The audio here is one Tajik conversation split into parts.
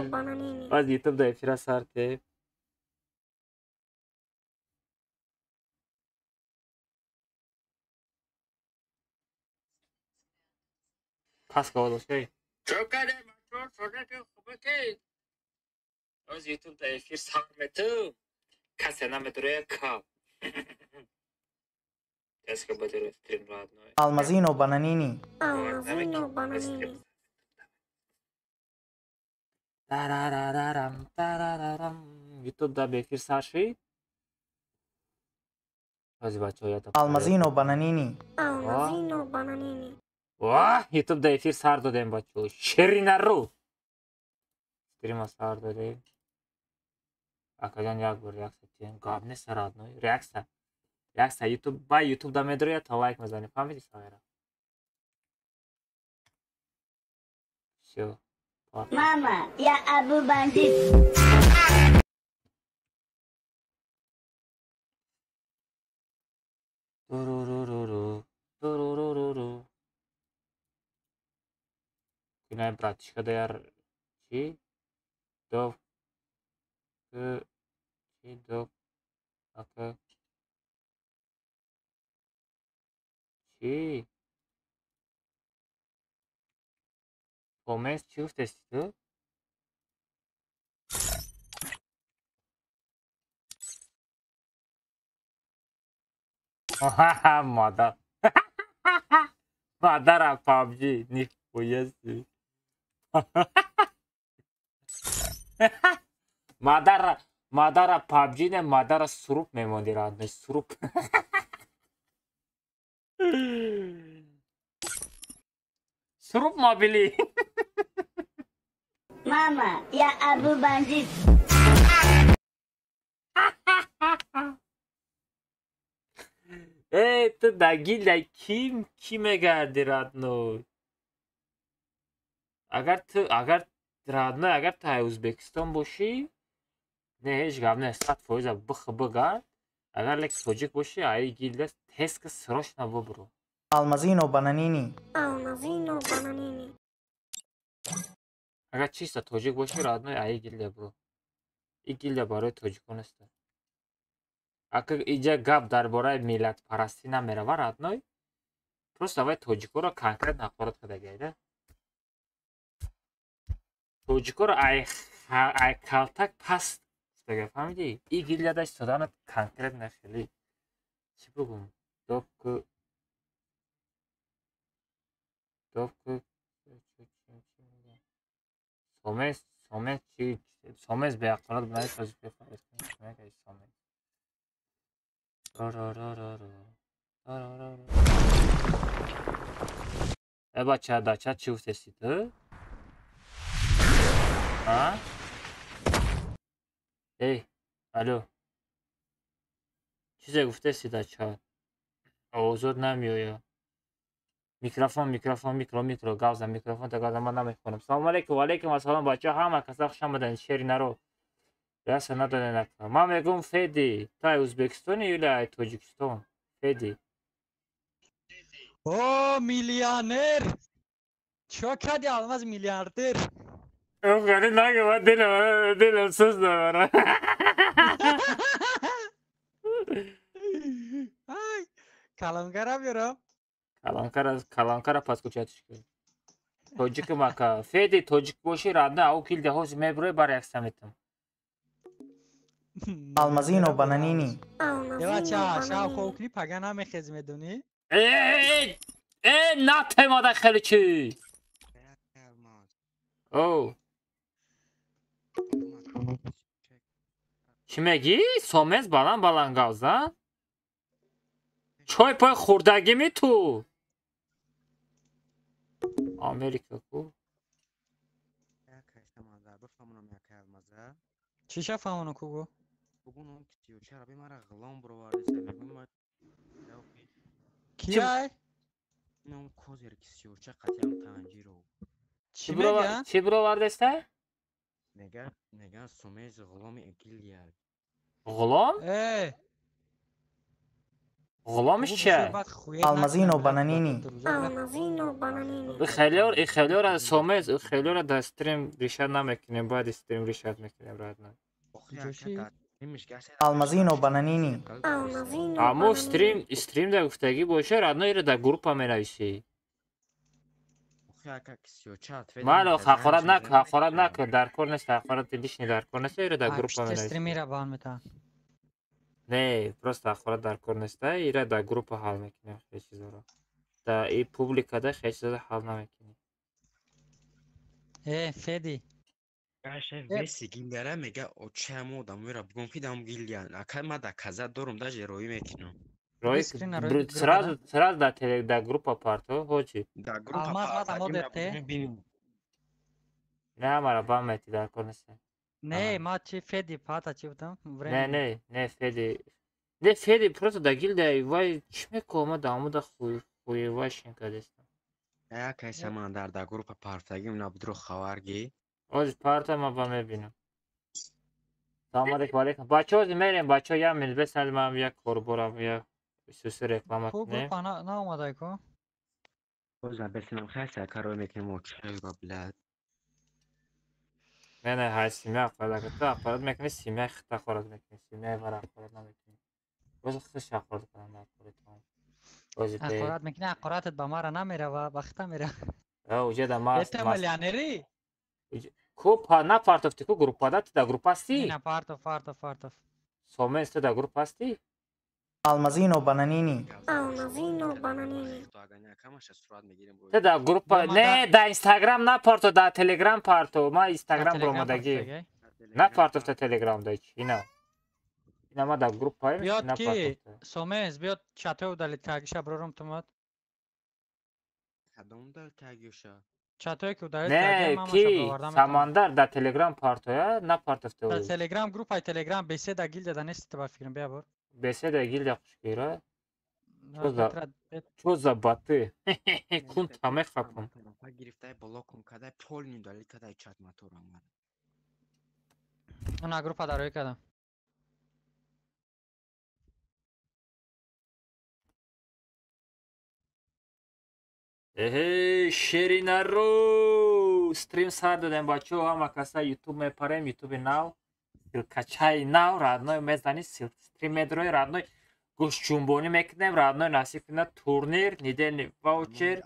Бананини. Аз ютуб да эфира сарте. Пас кавадошкай. Аз ютуб да эфир сар мету. Касе намедуре кав. Теска бадеро стрим родной. Алмазино Бананини. Алмазино Бананини. Тарарарарам, тарарарам. Ютуб да эфир сар шид. Аз бачаҳо ята. Алмазино Бананини. Алмазино Бананини. Ва, ютуб да эфир сар додем бачаҳо. Ширинару. Стрима сар додем. Акаҷон як бор реаксия тием. Гап нест родной. Реаксия. Реаксия ютуб ба ютуб да медроя та лайк мезанӣ. Фаҳмидӣ сағира? Всё. Мама, я Абу Бандит. Туруруруру, туруруруру. Кинай братишка да яр чи? Дов. К. Чи дов. Ака. Чи? Коммент чӣ гуфтести ту? Модар. Модара PUBG. Нихуя себе. Модара, модара PUBG не, модара суруп мемонди родной, суруп. Суруп мобили. Мама, я Абу Бандит. Эй, ту дагила ким ки мегарди родной? Агар ту, агар родной, агар ту ай Ӯзбекистон бошӣ, не ҳеҷ гап не, 100% бих бигард. Агар лек тоҷик бошӣ, ай гилда тезка срочно бубуру. Алмазино Бананини. Алмазино Бананини. Агар чисто тоҷик бошӣ, родной, ай гилда буру. И гилда барои тоҷикон аст. Ака иҷа гап дар бораи миллатпарастӣ намерава, родной. Просто вай тоҷикоро конкретно ҳақорат кардагиайда. Тоҷикоро ай калтак паст гуфтага, фаҳмидӣ? И гилдада истоданат конкретно хеле чӣ бугум? Допку допку сомес, сомес чи? Сомес беақорат бунаи тоҷик бефаҳмид. Сомес. Э бача, дача чӣ гуфтести ту? А? Эй, алло. Чизе гуфтести дача? Овозот намеояд. Микрофон, микрофон, микро, микро, гавза, микрофон, та гавза, ман намехонам. Салом алейкум, ва алейкум ассалом, бачаҳо, ҳама каса хуш омаданд, шери наро. Реаксия надодем ака. Ман мегӯм Феди, ту ай Ӯзбекистони или ай Тоҷикистон? Феди. О, миллионер! Чо кади Алмаз миллиардер? Охари нагӯ, ман дилам, дилам сӯз намера. Ай, калонкара биёрам. Калонкара, калонкара пас кучатиш кун. Тоҷикам ака. Феди, тоҷик бошӣ, родной, ау килда ҳозир мебурӣ, бар якса метам. Алмазино Бананини. Бача, шав хоб кунӣ, пага намехези, медонӣ? Э, э, натемада хеле чӣ? О. Чӣ мегӣ? Сомез баланд баланд гавза? Чой пой хӯрдагӣ ту? Америка ку? Чӣ ша фаҳмоно кугу? Кияй? Чӣ мегӯянд? Чӣ бировардеста? Меган сомез ғуломи гилдия. Ғулом? Э! Ғуломиш чия? Алмазино Бананини. Алмазино Бананини. Хелиора сомез, хелиора дар стрим решат намекунем, баъди стрим решат мекунем родной. Алмазино Бананини. Амо стрим дар гуфтагӣ боша, родной, ира дар группа менависӣ. Мало, ҳақорат накун, ҳақорат накун, дар кор нест, ҳақорат лишний дар кор нест, ира дар группа менависӣ. Стримира бан метавон. Не, просто ҳақорат дар кор нест, ира дар группа ҳал мекунем хеле чизоро. Дар и публикада хеле чизоро ҳал намекунем. Э, Феди. Веси гилдияра мега очаам одамоеро бигӯм ки дам гилдиян. Ака ма дар каза дорум, даже роӣ мекунам. Роӣ сразу сразу дар телег дар группа парто, ҳоҷи. Дар группа парто. Не, ҳамаро бан мети, дар кор нест. Не, ма чи Феди пата чи будам? Не, не, не, Феди. Не, Феди просто дар гилдия вай чӣ мекунад, ма дар омуда хуевай шинкадестам. Як Самандар дар группа партагим набудро хабар ги. Оз парта ма ба мебинам. Салом алейкум, алейкум. Бачаҳо, ози мерем, бачаҳо, як минут бесанед, ман як кор борам, як исуси реклама Ку кунем. группа наомадай ку? Боз набесинам хеле каро мекунем очаеро блядь. Не, не, ҳай семья ҳақорат накун. Ту ҳақорат мекунӣ, семьяи худта ҳақорат мекунӣ, семьяи вара ҳақорат намекунӣ. Боз худаш ҳақорат кунам дар кори тамом. Ози бе. Ҳақорат мекунӣ, ҳақоратат ба мара намерава, ба хита мерава. А, уҷа да ма Это миллионери? Ку напартофти ку группада, ту дар группа ҳастӣ? Ина партов, партов, партов. Соменс, ту дар группа ҳастӣ? Алмазино Бананини. Алмазино Бананини. Ту дар группа не, дар Инстаграм напарто, дар Телеграм парто. Ма Инстаграм баромадагӣ. Напартофта Телеграм да чи ина. Ина ма дар группаем, Биёд ки напартофта. Соменс, биёд чатои удалить тагиша брорум тумад. Кадом дар тагиша? Чатое ки удалить Не, ки Самандар дар Телеграм партоя, напартофта. Дар Телеграм группаи Телеграм беседа гилдия да нести ба фикрам, бия бор. Беседа гилдия хушгира. Чо за баты? Кун таме хапам. Гирифтай блокум кадай полный удалить кадай чат моторам. Она группа дарои кадам. Эҳе, шеринаро! Стрим сар додем, бачаҳо, ҳама каса ютуб мепарем, ютуби нав, силкачаи нав, родной мезани, стрим медрои, родной гӯшчунбонӣ мекунем, родной насиб кунад турнир, недельный ваучер,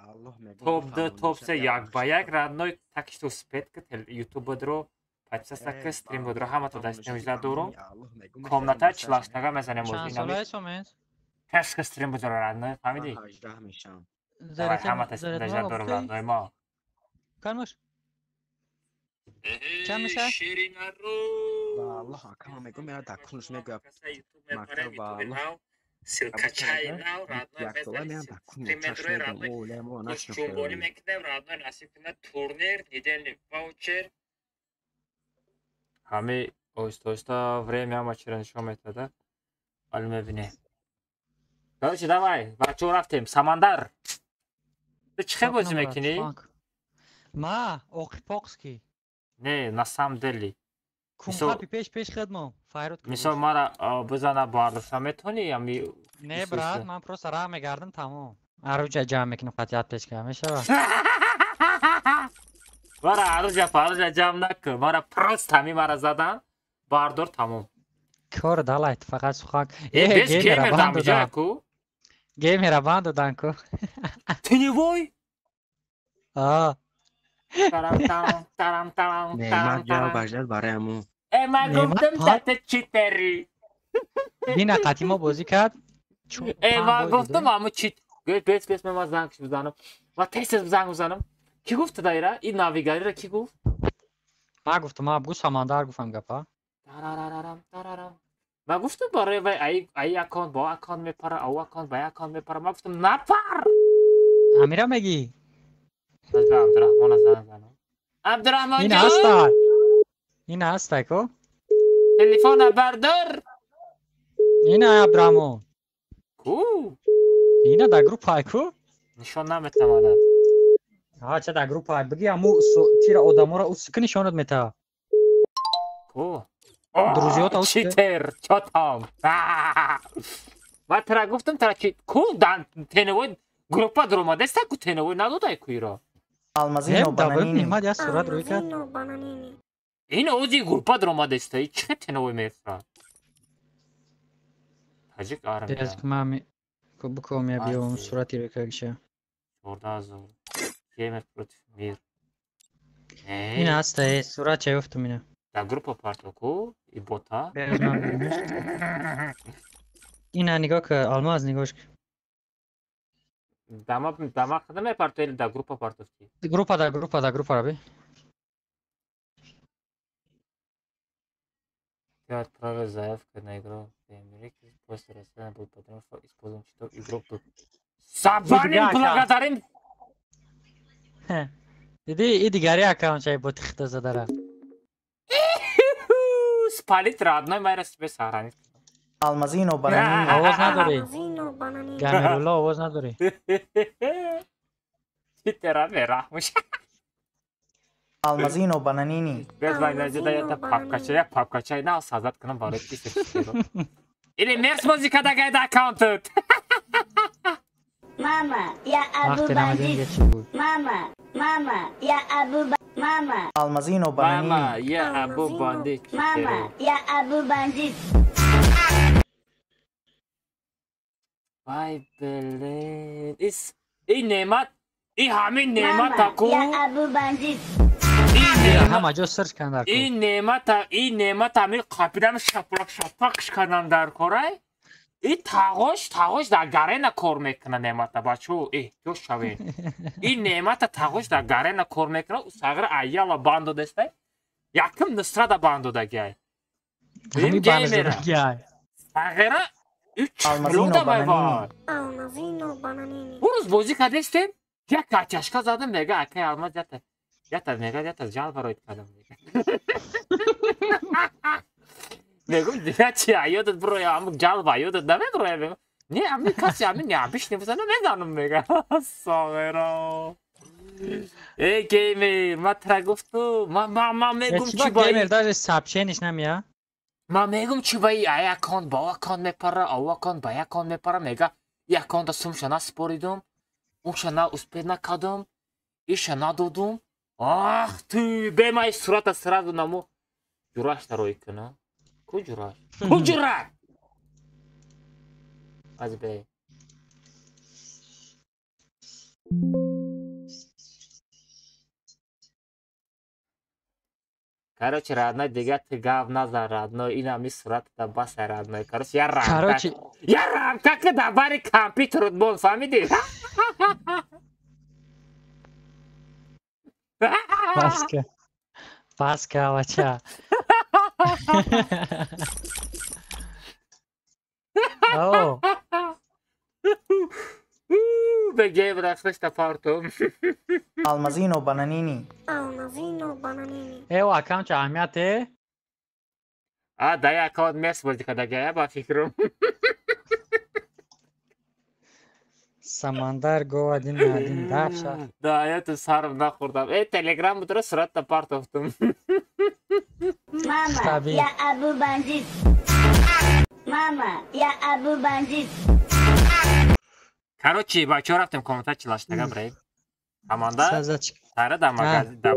топ 2, топ 3, як ба як, родной, так что успеть ка ютуб бодро, подписаться ка стрим бодро, ҳамато дар стрим жда дорум. Комната 48-тага мезанем боз. Чанд солаи Соменс? Кашка стрим бодро, родной, фаҳмидӣ? 18 мешам. Давай, ҳамата стрим дорум, родной мо. Канмуш? Чанд меша? Аллоҳ акама мегӯм, я дар кунш мегӯям. Мактаб ба Аллоҳ. Силкачаи нав, родной мезани, стрим медрои, родной гӯшчунбонӣ мекунем, родной насиб кунад турнир, недельный ваучер. Ҳами оҳиста оҳиста время ҳама чиро нишон метада. Ҳоло мебинем. Короче, давай, бачаҳо рафтем. Самандар. Ту чӣ хел бозӣ мекунӣ? Ма, оқипоқски. Не, на самом деле. Кунқапи пеш пеш хидмам. Файрод. Мисол мара бизана бардошта метавонӣ ами? Не, брат, ман просто раҳ мегардам, тамом. Аруҷа ҷамъ мекунам, қатъият пеш кардам, мешавад. Мара аруҷа паруҷа ҷамъ накун. Мара просто ҳами мара задан, бардор тамом. Кор далайт, фақат сухан. Э, геймера банд додан ку? Геймера банд додан ку? Теневой? А. Тарам тарам тарам тарам Неъмат ҷавоб аждад барои ҳамун. Э, ман гуфтам тата читери. Бина қатъи мо бозӣ кард. Э, ман гуфтам ҳамун чит. Бес бес ман занг бизанам. Ма тез тез занг бизанам. Ки гуфт дайра? Ин навигариро ки гуфт? Ман гуфтам, ман гу Самандар гуфтам гапа. Тарарарам тарарам. Ман гуфтам барои вай ай аккаунт бо аккаунт мепара, ау аккаунт ба аккаунт мепара. Ман гуфтам напар. Амира мегӣ? Аз ба Абдурахмон занг занам. Абдурахмон ин ҳаста. Ин ҳаста ку? Телефона бардор. Ин Абдурахмон. Ку? Ина дар группа ку? Нишон наметавонад. Ҳа, ча дар группа бигӣ аму чира одаморо ус ки нишонат метавад. Ку? Друзьёта Читер, чо там? Ман тара гуфтам тара ки ку теновой группа даромадаста ку теновой надодай ку иро. Алмазино бананини. Неъмат як сурат рӯй кард. Ин ози группа даромадаста, чӣ теновой мефра? Таҷик армия. Без мами буком я биём сурати рӯй кардша. 14,000. Геймер против мир. Ин ҳаста, сурат ча ёфтум ина. Дар группа партоку и бота. Ина нигоҳ ка, Алмаз нигоҳш ка. Дама дама хада мепарто или дар группа партофти? Группа да, группа да, группа раби. Ты отправил заявку на игру в Америке после расследования был подряд использован читов игрок был. Сабанин благодарим. Диди, и дигари аккаунт чай бот хита задара. Спалит родной майра себе сохранит. Алмазино бананини. Овоз надори. Гамирулло овоз надори. Читера мерахмуш. Алмазино бананини. Без вайнаҷида ята папкача, як папкача на сазат кунам барои кисе. Или мерс музика дагайда аккаунтут. Мама, я Абу Бандит. Мама, мама, я Абу Мама. Алмазино бананини. Мама, я Абу Бандит. Мама, я Абу Бандит. Вай блин. Ис и неъмат, и ҳамин неъмат аку. Я Абу Бандит. Ҳама ҷо сирч кан дар кор. И неъмат, и неъмат ҳамин қапидам шапалак шапакш кардан дар корай. И тағош, тағош дар гарена кор мекуна неъмата, бачо, эҳтиёт шавед. И неъмата тағош дар гарена кор мекуна, сағира аяла банд додестай. Якум нусрада банд додагиай. Сағира Алмазино бананини. Алмазино бананини. Урӯз бозӣ кардестем, як качашка задам, мега акай Алмаз ята. Ята мега ята ҷалба роид кардам. Мегум дига чи аёдат броя, аму ҷалба аёдат намеброя мегум. Не, ами каси ами неабиш небуза намедонам мега. Сағира. Эй геймер, ма тра гуфту, ма ма ма мегум чи ба геймер даже сообщениш намея. Ма мегум чи ба ай аккаунт ба аккаунт мепара, ав аккаунт ба аккаунт мепара, мега и аккаунта сумша наспоридум, уша на успед накардум, иша надодум. Ах ты, бе май сурата сразу наму ҷураш тарой куна. Ку ҷураш? Ку ҷурат? Аз бе. Короче, родной, дига ты гав назар, родной, и нам и сурат да баса, родной. Короче, я рамка. Короче, я рамка, когда бари компьютер бон, фамиди. Паска. Паска, бача. О. Бегем рахшта партум. Алмазино бананини. Алмазино бананини. Э, аккаунт ча аҳамияте? А, да, я аккаунт мерс бозӣ кардагия, ба фикрам. Самандар го один на один даша. Да, я ту сарм нахӯрдам. Э, Телеграм будро суратта партофтум. Мама, я Абу Бандит. Мама, я Абу Бандит. Короче, бачаҳо рафтем комната чилаштага браем. Аманда сара дар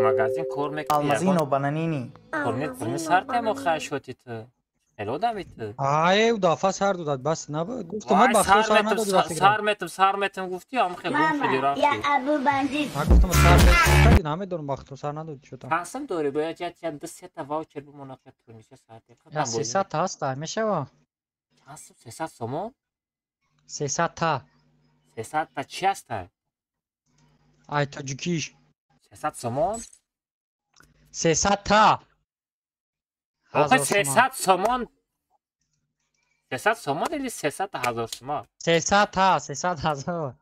магазин кор мекунӣ. Алмазино бананини. Кор сар темо хашоти ту. Хело дами ту. Ай, у дафа сар додад, бас набуд. Гуфтам ман бахто сар надодад. Сар метам, сар метам гуфти, ам хел гум шуди рафти. Я Абу Бандит. Ман гуфтам сар метам, намедонам бахто сар надод шудам. Қасм дори, бояд як ду сета ваучер бимона ки турниша сар. Я 300 та ҳаста, мешава? Қасм 300 сомон? 300 та. 300 та чи ҳаста? Ай тоҷикиш. 300 сомон? 300 та. Охе 300 сомон. 300 сомон или 300 ҳазор сомон? 300 та, 300 ҳазор.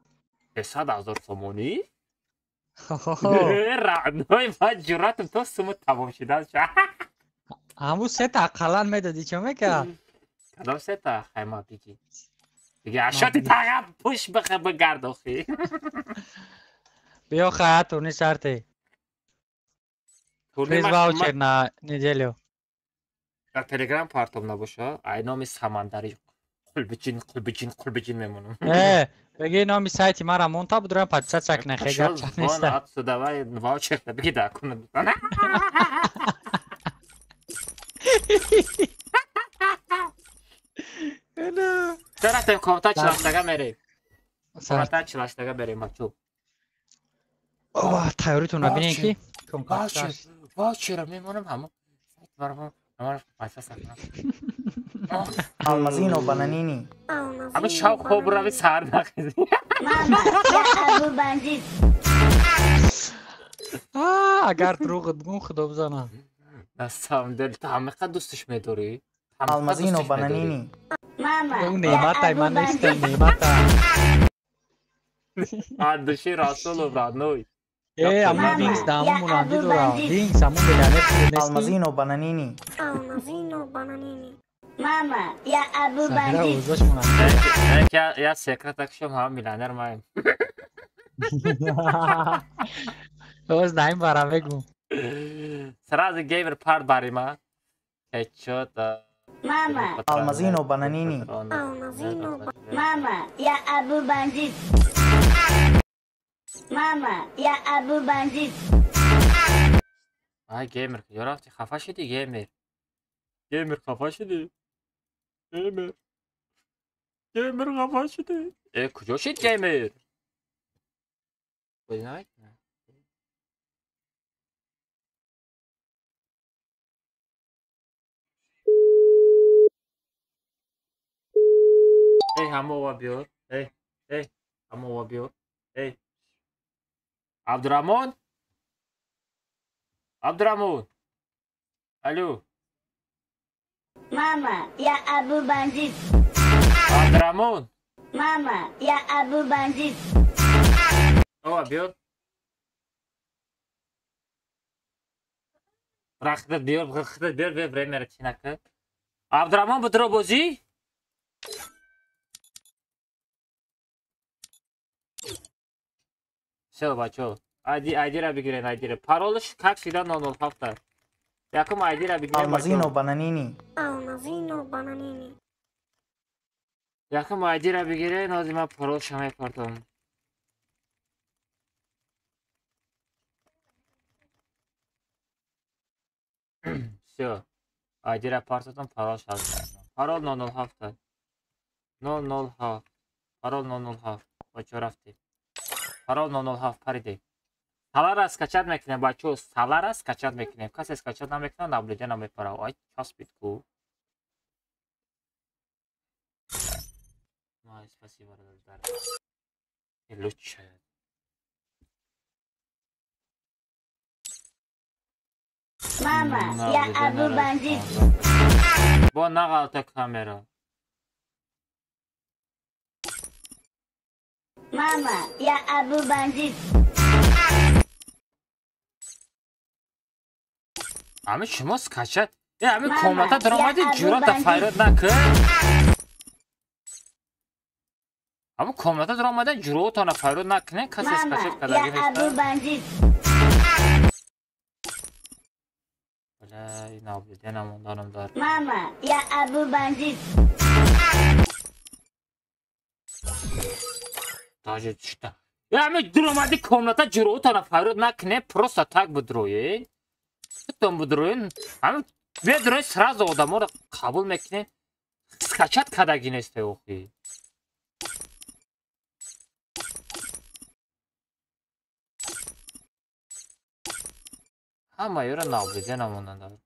300 ҳазор сомонӣ? Родной, ман ҷуръатам то суму тамом шудан ша. Ҳамун сета ақаллан медодӣ, чо мекард? Кадом сета? Хайма бигӣ. Дига ашоти тағаб пуш бихе бигард охи. Биё хая турни шарте. Приз ваучер на неделю. Дар Телеграм партом набоша, ай номи Самандари Қулбичин, қулбичин, қулбичин мемонам. Беги номи сайти мара монта будурам подписаться кунед, хе гап чап неста. Отсюда давай ваучер беги да кунад. Тарафтем комната чилаштага мерем. Комната чилаштага мерем бачо. Ова, тайёритонро бинем ки ваучера мемонам ҳама. Сайт барам ҳамаро подписаться кунам. Алмазино бананини. Ҳама шаб хоб рави саҳар нахези. Мама, я Абу бандит. Агар дурӯғ бигӯм худо бизанам. На самом деле ту ҳамиқа дӯсташ медорӣ? Алмазино бананини. Мама, ӯ неъматай, ман нестам неъмата. От души Расулов родной. Амун Винкс да амун монандӣ дорам. Винкс амун миллионер нести. Алмазино бананини. Алмазино бананини. Мама, я Абу бандит. Я секрет акшом ҳама миллионер маем. Оз наим бара мегум. Сразу геймер пар барима. Хедшот. Мама. Алмазино бананини. Алмазино. Мама, я Абу бандит. Мама, я Абу бандит. Ай геймер, куҷо рафти? Хафа шудӣ геймер? Геймер хафа шудӣ? Геймер. Геймер хафа шудӣ? Куҷо шуд геймер? Бозӣ намекунад? Эй, ҳама ова биёр. Эй, эй, ҳама ова биёр. Эй. Абдураҳмон? Абдураҳмон. Алло. Мама, я Абу бандит. Абдураҳмон. Мама, я Абу бандит. Ова биёр. Рахтат биёр, рахтат биёр, биёр, время чи накард. Абдураҳмон будро бозӣ? Всё, бачо. Айдира бигирен, айдира. Паролш как всегда 007. Якум айдира бигирен. Алмазино бананини. Алмазино бананини. Якум айдира бигирен, ҳозир ман паролша мепартам. Всё. Айдира партотам, паролш ҳаст. Парол 007. 007. Парол 007. Бачо рафтем. Парол 007 паридем. Салара скачать мекунем, бачо, салара скачать мекунем. Касе скачать намекунад, наблюдение намепара. Ай, часпид ку. Ай, спасибо, бародар. Лучше. Мама, я Абу бандит. Бо нағалта камера. Мама, я Абу бандит. Ами шумо скачать. Ами комната даромади ҷурата файрод накун. Ами комната даромадан ҷуротона файрод накунед, касе скачать кардаги нест. Мама, я Абу бандит. Бля, наблюдение намонданам дар. Мама, я Абу бандит. Даже чита. Ами даромади комната ҷуротона файрод накунед, просто так будроед. Худтон будроен, ами медроен сразу одаморо қабул мекунед. Скачать кардаги несте охи. Ҳама ёро наблюдение намонанд.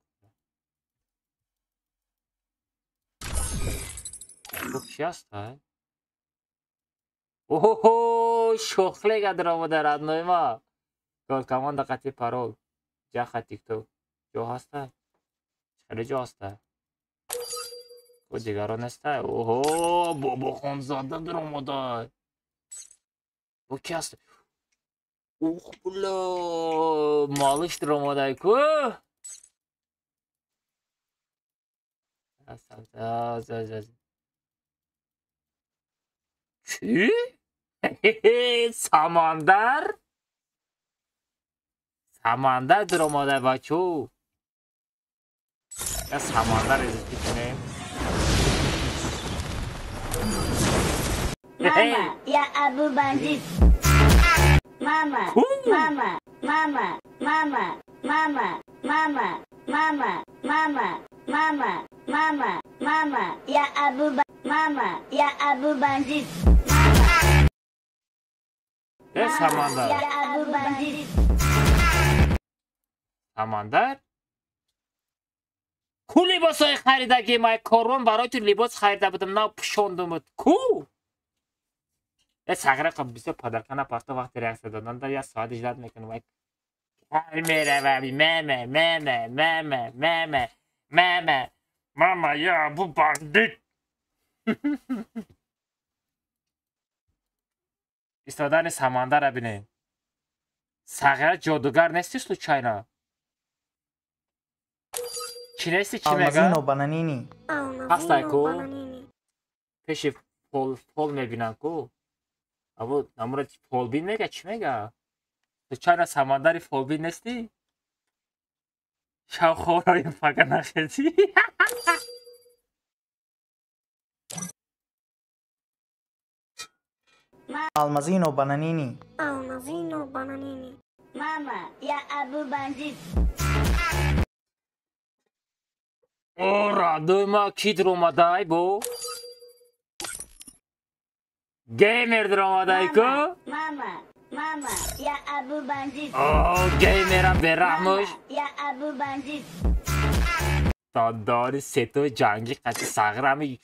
Бу чи аст? Оҳо, шохлега даромада родной ма. Гол команда қати парол. Ҷаха тикток. Ҷо ҳаста? Хеле ҷо ҳаста. Ку дигаро неста? Оҳо, Бобохонзода даромада. Бу ки аст? Ух, бля, малыш даромада ку. Чӣ? Самандар? Самандар даромада бачо. Я самандар резики кунем. Мама, я Абу Бандит. Мама, мама, мама, мама, мама, мама, мама, мама, мама, мама, мама, я Абу Мама, я Абу Бандит. Э, Самандар. Я Абу Бандит. Самандар? Ку либосҳои харидагӣ май корвон барои ту либос харида будам, нав пӯшондумуд. Ку? Э, сағира қаб бисёр падарка напарто вақти реаксия додан да як соат иждат мекунам. Вай кай меравами, мама, мама, мама, мама, мама, мама, я Абу Бандит. Истодани Самандара бинед. Сағира ҷодугар нести случайно? Чӣ нести, чӣ мега? Алмазино Бананини. Ҳастай Алмазино ку? Бананини. Пеши фол мебинам ку. Абу намура фолбин мега, чӣ мега? Случайно Самандари фолбин нести? Шавхорои фага нахези. Алмазино Бананини. Алмазино Бананини. Мама, я Абу Бандит. О, радои ма ки дуромадай бо? Геймер дуромадай ку? Мама, мама, я Абу Бандит. О, геймерам бераҳмуш. Я Абу Бандит. Додори сетои ҷангӣ қати сағирами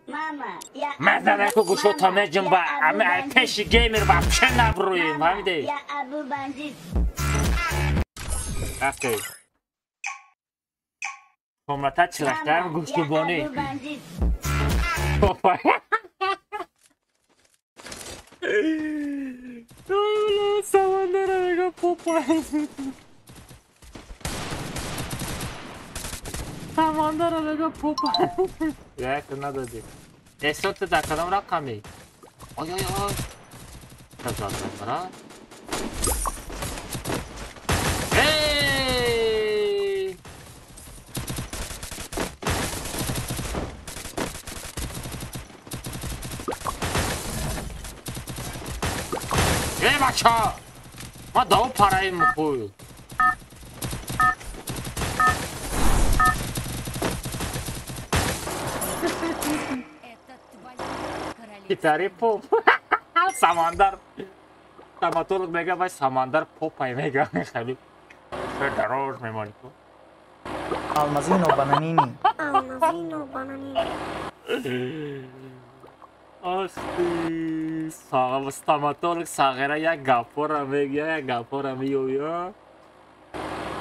Мама, я мазанаку гӯшо то меҷунба ами ай пеши геймер вообще набруем, фаҳмидӣ? Я Абу Бандит. Рафте. Комната чилаштаам гӯштубонӣ. Я Абу Бандит. Самандара мега попа. Самандара мега попа. Як надодӣ. Эҳсон ту дар кадом рақамӣ? Ой ой ой. Таза. Эй! Эй, бача! Ма даво параим хӯй. Китари поп. Самандар. Стоматолог мега вай Самандар попай мега. Хеле дароз мемонӣ. Алмазино Бананини. Алмазино Бананини. Ахти, стоматолог сағира як гапора мега, як гапора меёя.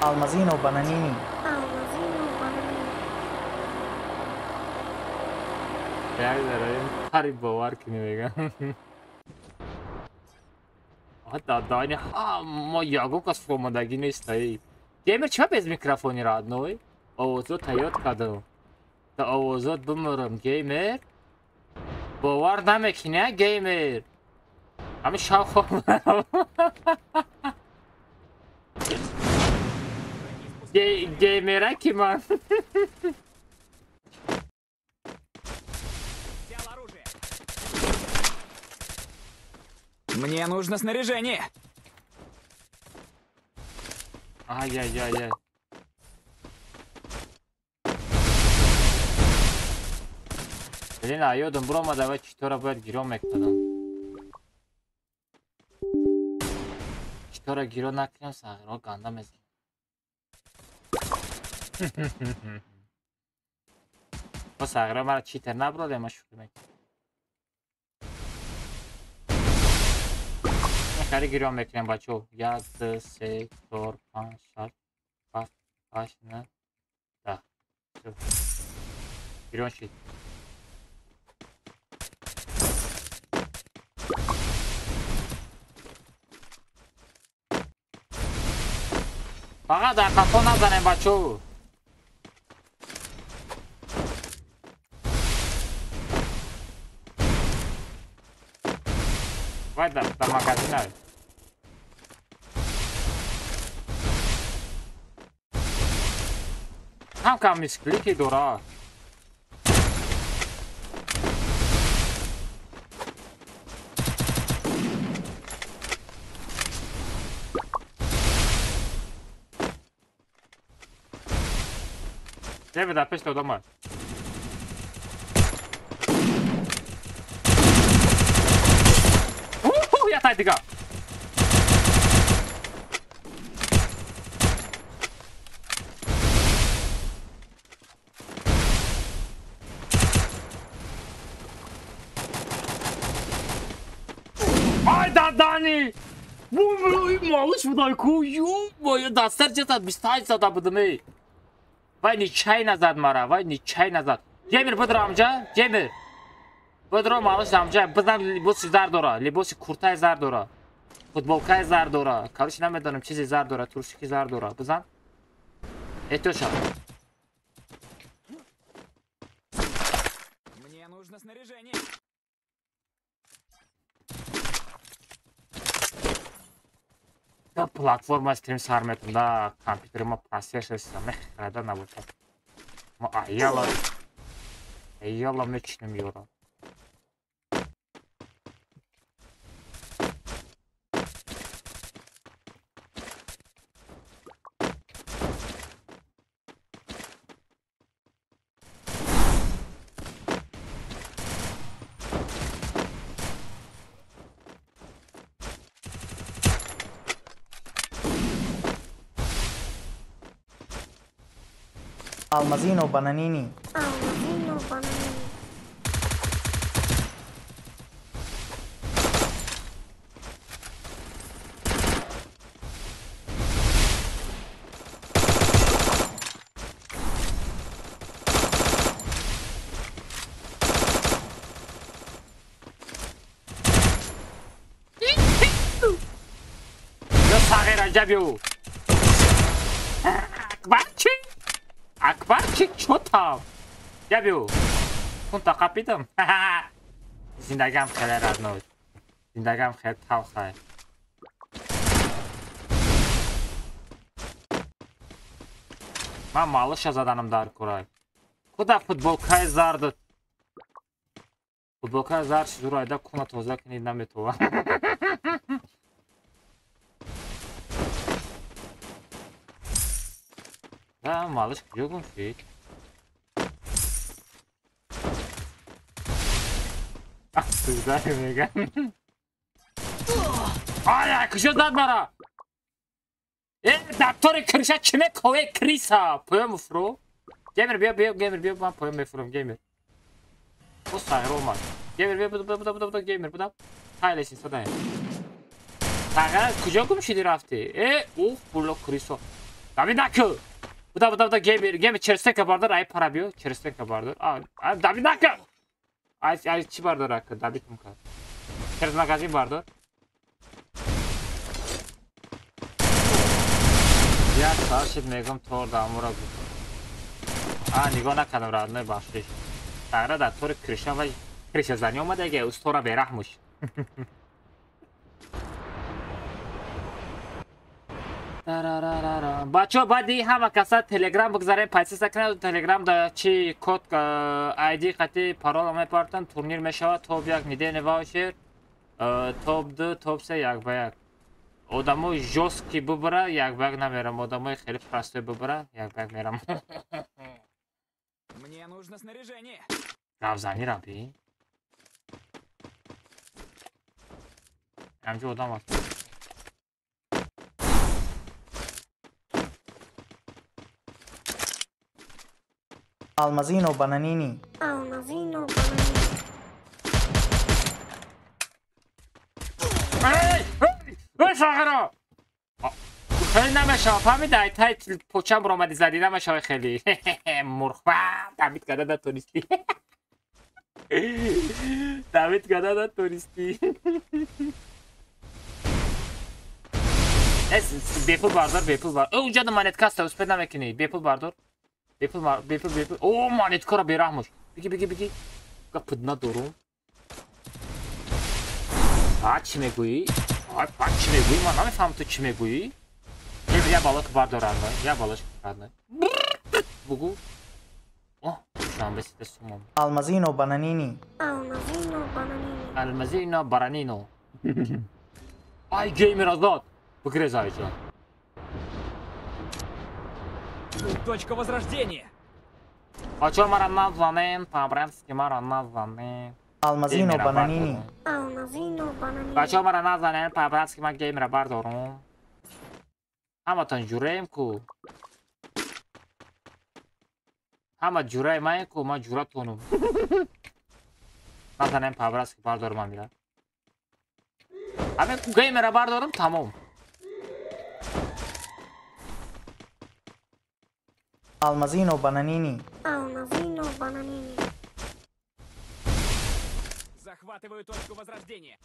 Алмазино Бананини. Алмазино Бананини. Як дароем пари бовар кунӣ мега. Дадани ҳама ягон кас фомадагӣ нестаи. Геймер чима без микрофони родной? Овозот тайёр кардам. Да овозот бимурам геймер. Бовар намекунӣ, геймер? Ҳамин шав хоб. Геймера ки ман. Мне нужно снаряжение. Ай-яй-яй-яй. Блин, а ёдам брома, давай читора бояд гиро мекардам. Читора гиро накунем, сағиро ганда мезанем. Бо сағиро мара читер набродем, ма шӯхӣ мекунам. Хари гиро мекунем, бачо. 1, 2, 3, 4, 5, 6, 7, 8, 9, 10. Гирон шид. Фақат дар қафо назанем, бачо. Вай дар магазин ай. Кам кам мисклики дора. Геймер дар пеши одама. Я тай дига. Ай дадани! Малыш будай ку, ё-моё, дастар чесад 28 зада будам эй. Вай ничай назад мара, вай ничай назад. Геймер бидро амҷа, геймер. Бидро малыш амҷа, бизан либоси зар дора, либоси куртаи зар дора. Футболкаи зар дора. Короче намедонам чизи зар дора, трусики зар дора. Бизан. Эҳтиёт шав. Мне нужно снаряжение. Да платформа стрим сар метам, да компютери ма процессор мехрада набошад. Ма аяла аяла мечинем ёра. Almazino Bananini. Almazino Bananini. Ё сағир аҷаб ё. Акбар чӣ? Акбар чӣ чотам? Ябю. Хун тақапидам. Зиндагам хеле родной. Зиндагам хеле талхай. Ман малыша заданам дар курай. Куда футболкаи зард? Футболкаи зард чизуро айда куна тоза кунид наметова. Да, малыш куҷо гум шуд? Афсӯздаи меган. Ай, куҷо зад мара? Э, даптори криша чӣ мекове криса? Поён мефуру? Геймер биё, биё, геймер биё, ман поён мефурам, геймер. О, сағир омад. Геймер биё, буда, буда, буда, буда, геймер, буда. Хайлесин, садай. Сағир, куҷо гум шуди рафтӣ? Э, ух, була крисо. Давид наку! Буда, буда, буда, геймер, геймер, черстенка бардор, ай пара биё, черстенка бардор. А, Давид наку! Ай, ай, чӣ бардор ака, Давид мука. Через магазин бардор. Як соат шид мегум тор дамура гуфт. А, нигоҳ накардам родной бахшиш. Сағира дар тори криша ва кришазанӣ омадаге, устора бераҳмуш. Бачаҳо баъди ҳама каса телеграм бигзарем, пайсиса кунед, телеграм да чи код айди қати парола мепартан, турнир мешавад, топ 1 недельный ваучер, топ 2, топ 3 як ба як. Одамои жёсткий бубара, як ба як намерам, одамои хеле простой бубара, як ба як мерам. Мне нужно снаряжение. Гавзанӣ раби. Ҳамҷо одам аст. Almazino Bananini. Almazino Bananini. Эй, эй, эй, сағира! хеле намешава, фаҳмида? Ай тай почам ромади задӣ намешава хеле. Мурғ, давид карда натонистӣ. Давид карда натонистӣ. Бепул бардор, бепул бардор. Э, уҷа монетка аст, успед намекунӣ. Бепул бардор. Бепул, бепул, бепул. О, монеткаро бераҳмуш. Биги, биги, биги. Гап надорум. А, чӣ мегӯӣ? А, чӣ мегӯӣ? Ман намефаҳмам ту чӣ мегӯӣ. Я балок бардор, родной. Я балок родной. Бугу. О, шамбе сите сумом. Almazino Bananini. Almazino Bananini. Almazino Bananino. Ай, геймер азад. Бигрез айҷон. Точка возрождения. Бачаҳо мара назанен, по-братски мара назанен. Алмазино бананини. Алмазино бананини. Бачаҳо мара назанен, по-братски ман геймера бардорум. Ҳаматон ҷураем ку. Ҳама ҷураи ман ку, ман ҷуратонум. Назанем по-братски бардорум амира. Ҳамин геймера бардорум, тамом. Алмазино бананини. Алмазино бананини. Захватываю точку возрождения.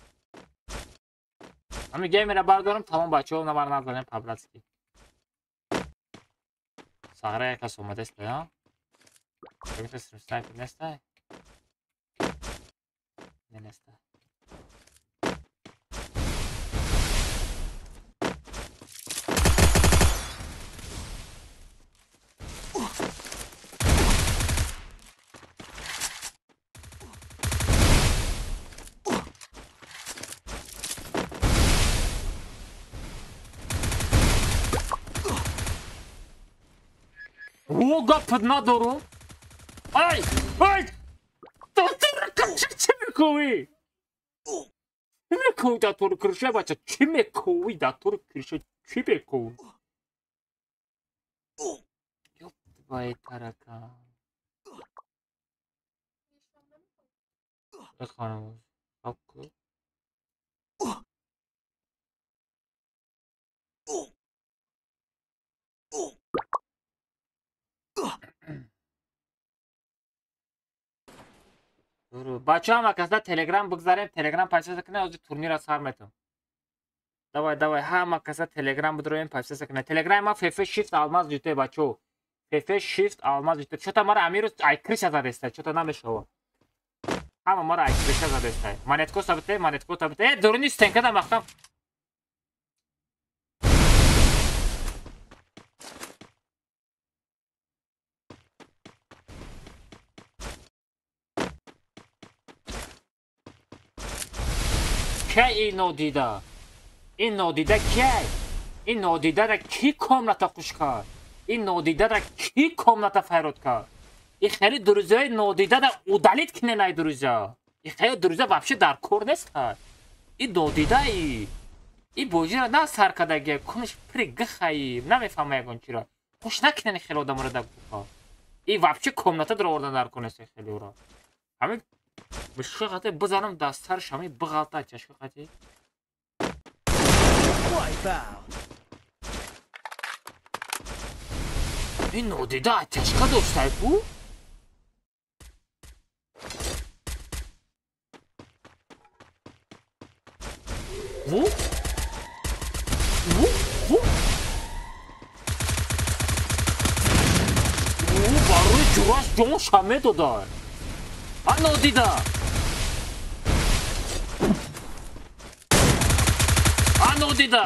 Ҳамин геймера бардорум, тамом бачаҳо, на мара назанем по-братски. Сағра як кас омадааст, а? Снайпер нестай? Не нестай. О, гап надорум. Ай! Ай! Чӣ мекӯвӣ? Чӣ мекӯвӣ дар тори крыша, бача? Чӣ мекӯвӣ дар тори крыша? Чӣ мекӯвӣ? Ёб твои таракан. Бихонам. Бачаҳо ҳама каса телеграм бигзарем, телеграм подписаться кунед, ҳозир турнирро сар метам. Давай, давай, ҳама каса телеграм бидроем, подписаться кунед. Телеграми ма ФФ Shift Алмаз ЮТ, бачаҳо. ФФ Shift Алмаз ЮТ. Чё-то мара амирӯз ай крыша задеста, чё-то намешава. Ҳама мара ай крыша задеста. Монетко сабите, монетко табите. Э, дуруни стенкада махтам. Ки ин нодида? Ин нодида ки? Ин нодидаро ки комната хуш кард? Ин нодидаро ки комната файрод кард? Ин хеле друзьяи нодидаро удалить кунен, ай друзья. Ин хеле друзья вообще дар кор нестанд. Ин нодидаи. Ин бозиро на сар кардагия, кунаш пири гихаи, намефаҳма ягон чиро. Хуш накунен хеле одаморо дар гурӯҳҳо. Ин вообще комната даровардан дар кор нест хеле ӯро. Ҳамин мушки қати бизанам дар сараш, ҳамин биғалта чашки қати. Ин нодида чашка доштай ку? Ву? Ву? Ву? Ву, барои ҷураш ҷонша медодай. А нодида! А нодида!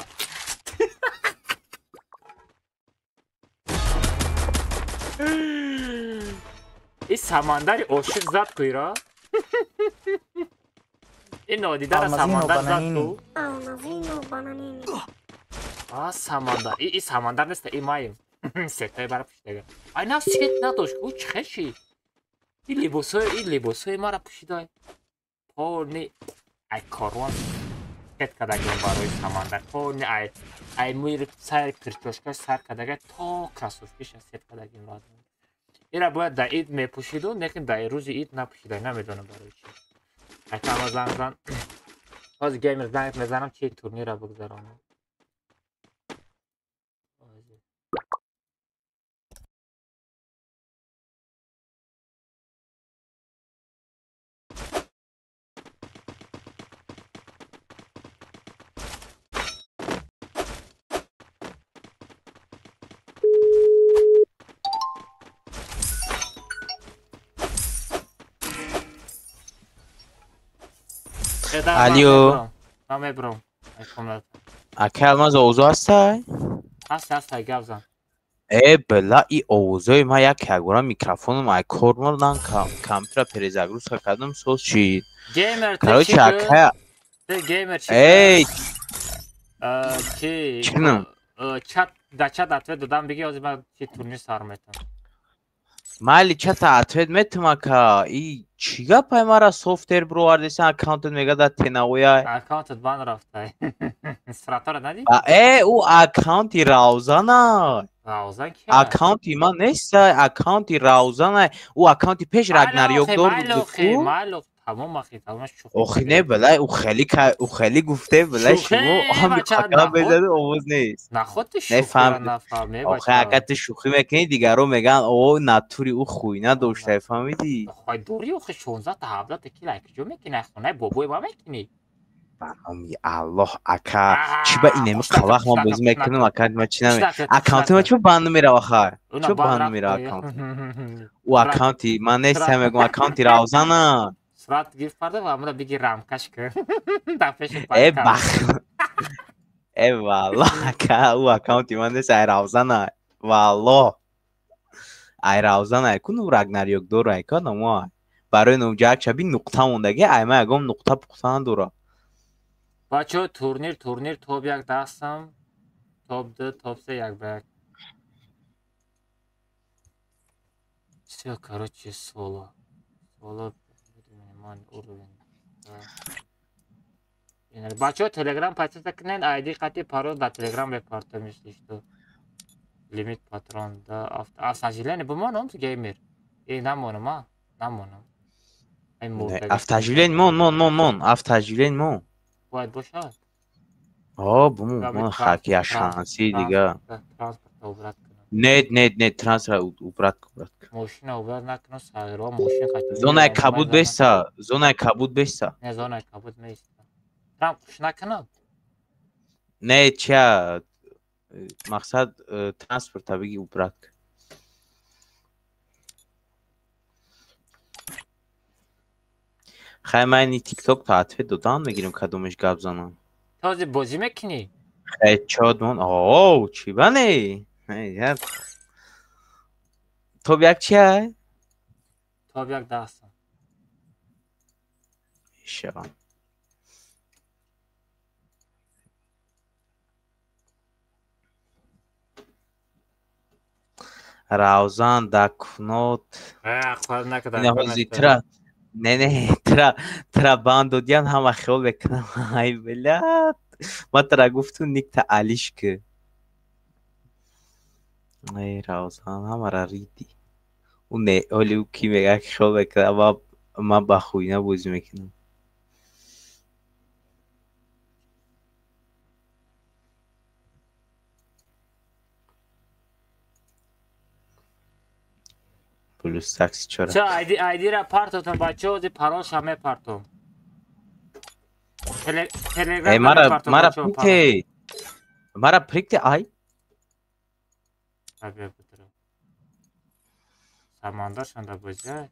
Ин самандари ошиқ зад ку ира? Ин нодидаро самандар зад ку? А самандар. И самандар нест, и маем. Сетаи бара пушидага. Ай на сет надошт ку, чӣ хеши? Ин либосҳои мара пӯшидай. Полни ай корвон сет кардагиам барои самандар. Полни ай мӯи сари прическаш сар кардага то кроссовкиша сет кардагиам баъд. Ира бояд дар ид мепӯшиду, лекин дар рӯзи ид напӯшидай, намедонам барои чӣ. Айкама занг зан. Ҳозир геймер занг мезанам, чи турнирро бигзаронам. Алё. Ман мебурам. Ака Алмаз овозо ҳастай? Ҳаст, ҳастай, гап зан. Э, била, и овозои ман як ягора микрофоном ай кор мордан, компютера перезагрузка кардам, соз шид. Геймер, короче, ака. Геймер чӣ? Эй! Чи? Чӣ? Чат, да чат ответ додам, биги ҳозир ман чи турнир сар метам. Майли чата ответ метум ака. И чӣ гапай мара софтер бировардесан аккаунтат мега да тенаояй. Аккаунтат бан рафтай. Суратора надидӣ? Ӯ аккаунти Равзанай. Равзан ки? Аккаунти ман нестай, аккаунти Равзанай. Ӯ аккаунти пеш Рагнарёк дор буд. Майли, тамом ахи, тамом шӯхӣ. Охи не балай, ӯ хеле ӯ хеле гуфте балай шумо ҳам ака безаду овоз нест. Наход ту шӯхиро нафаҳмӣ Охи ака ту шӯхӣ мекунӣ, дигарон мегӯянд о натури ӯ хуйна доштай, фаҳмидӣ? Хой дорӣ охи 16 та 17 та кило куҷо мекунӣ? Аз хонаи бобои ма мекунӣ? Ба номи Аллоҳ ака, чӣ ба инеми қавақ ман бозӣ мекунам, аккаунти ман чӣ наме? Аккаунти ман чӣ банд намерава хай? Чӣ банд намерава аккаунт? Ӯ аккаунти ман нестам, мегӯям аккаунти Равзана. Сурат гирифт парда ва амра биги рамкаш кун. Дар пеши бах. Валлоҳ ака, ӯ аккаунти ман нест, ай Равзана. Валлоҳ. Ай Равзана, кун ӯ Рагнарёк дор ай ка намо. Барои номҷак чаби нуқта мондаги, ай ман ягон нуқта пухта надора. Бачаҳо турнир топ 1 дастам, топ 2, топ 3 1 ба 1. Всё, короче, соло. Соло уровень. Бачаҳо Телеграм подписка кунед, ID қати парол дар Телеграм мепартом, если что. Лимит патрон да автожиление бимонам геймер. Намонам, а? Намонам. Автожиление мон, мон, мон, мон, автожиление мон. Бояд бошад. О, бумон, мон хаки шанси дига. Транспорт убрат кунам. Нет, нет, нет, транспорт убрат, убрат. Мошина убрат накунам, сағиро мошин қати. Зонаи кабуд беста, зонаи кабуд беста. Не, зонаи кабуд меиста. Трам хуш накунам. Не, ча, мақсад транспорта биги убрат. Хай ман ини TikTok та ответ додан мегирем кадомеш гап занам. Този бозӣ мекунӣ? Хай чод мон. О, чӣ бане? Топ 1 чия? Топ 1 дастам. Мешавам. Равзан дакнот. Тра не не тра тра банд додиян ҳама хиёл мекунам. Ай блядь. Ма тра гуфту никта алиш ки. Ай Равзан ҳамара ридӣ. Ӯ не оли ӯ ки мега хиёл мекунам ман ба хуйна бозӣ мекунам. Плюс такси чора. Ча айдира партотам бачаҳо, ози паролша мепартом. Телеграм мара мара прикте. Мара прикте ай. Абе бутро. Самандар шанда бозӣ.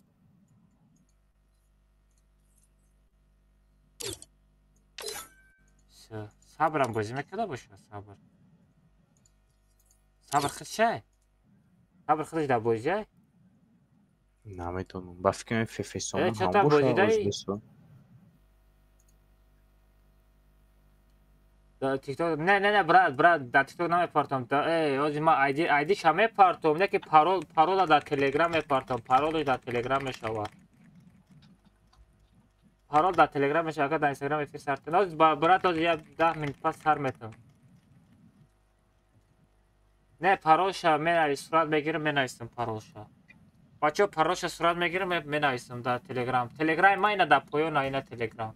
Всё, сабрам бозӣ мекарда боша, сабр. Сабр худшай. Сабр худш дар бозӣ. Наметонам. Ба фикрам фефесонам ҳам боша. Да TikTok не не не брат брат дар TikTok намепартом. Ози ман ID ша мепартом, не ки парол парола дар Telegram мепартом. Паролаш дар Telegram мешавад. Парол дар Telegram мешавад, агар дар Instagram эфир сар кунам. Ози брат ози як 10 минут пас сар метам. Не паролша менавис, сурат мегирам, менависам паролша. Бачаҳо паролша сурат мегирам, менависам дар Telegram. Telegram ма ина дар поён, ина Telegram.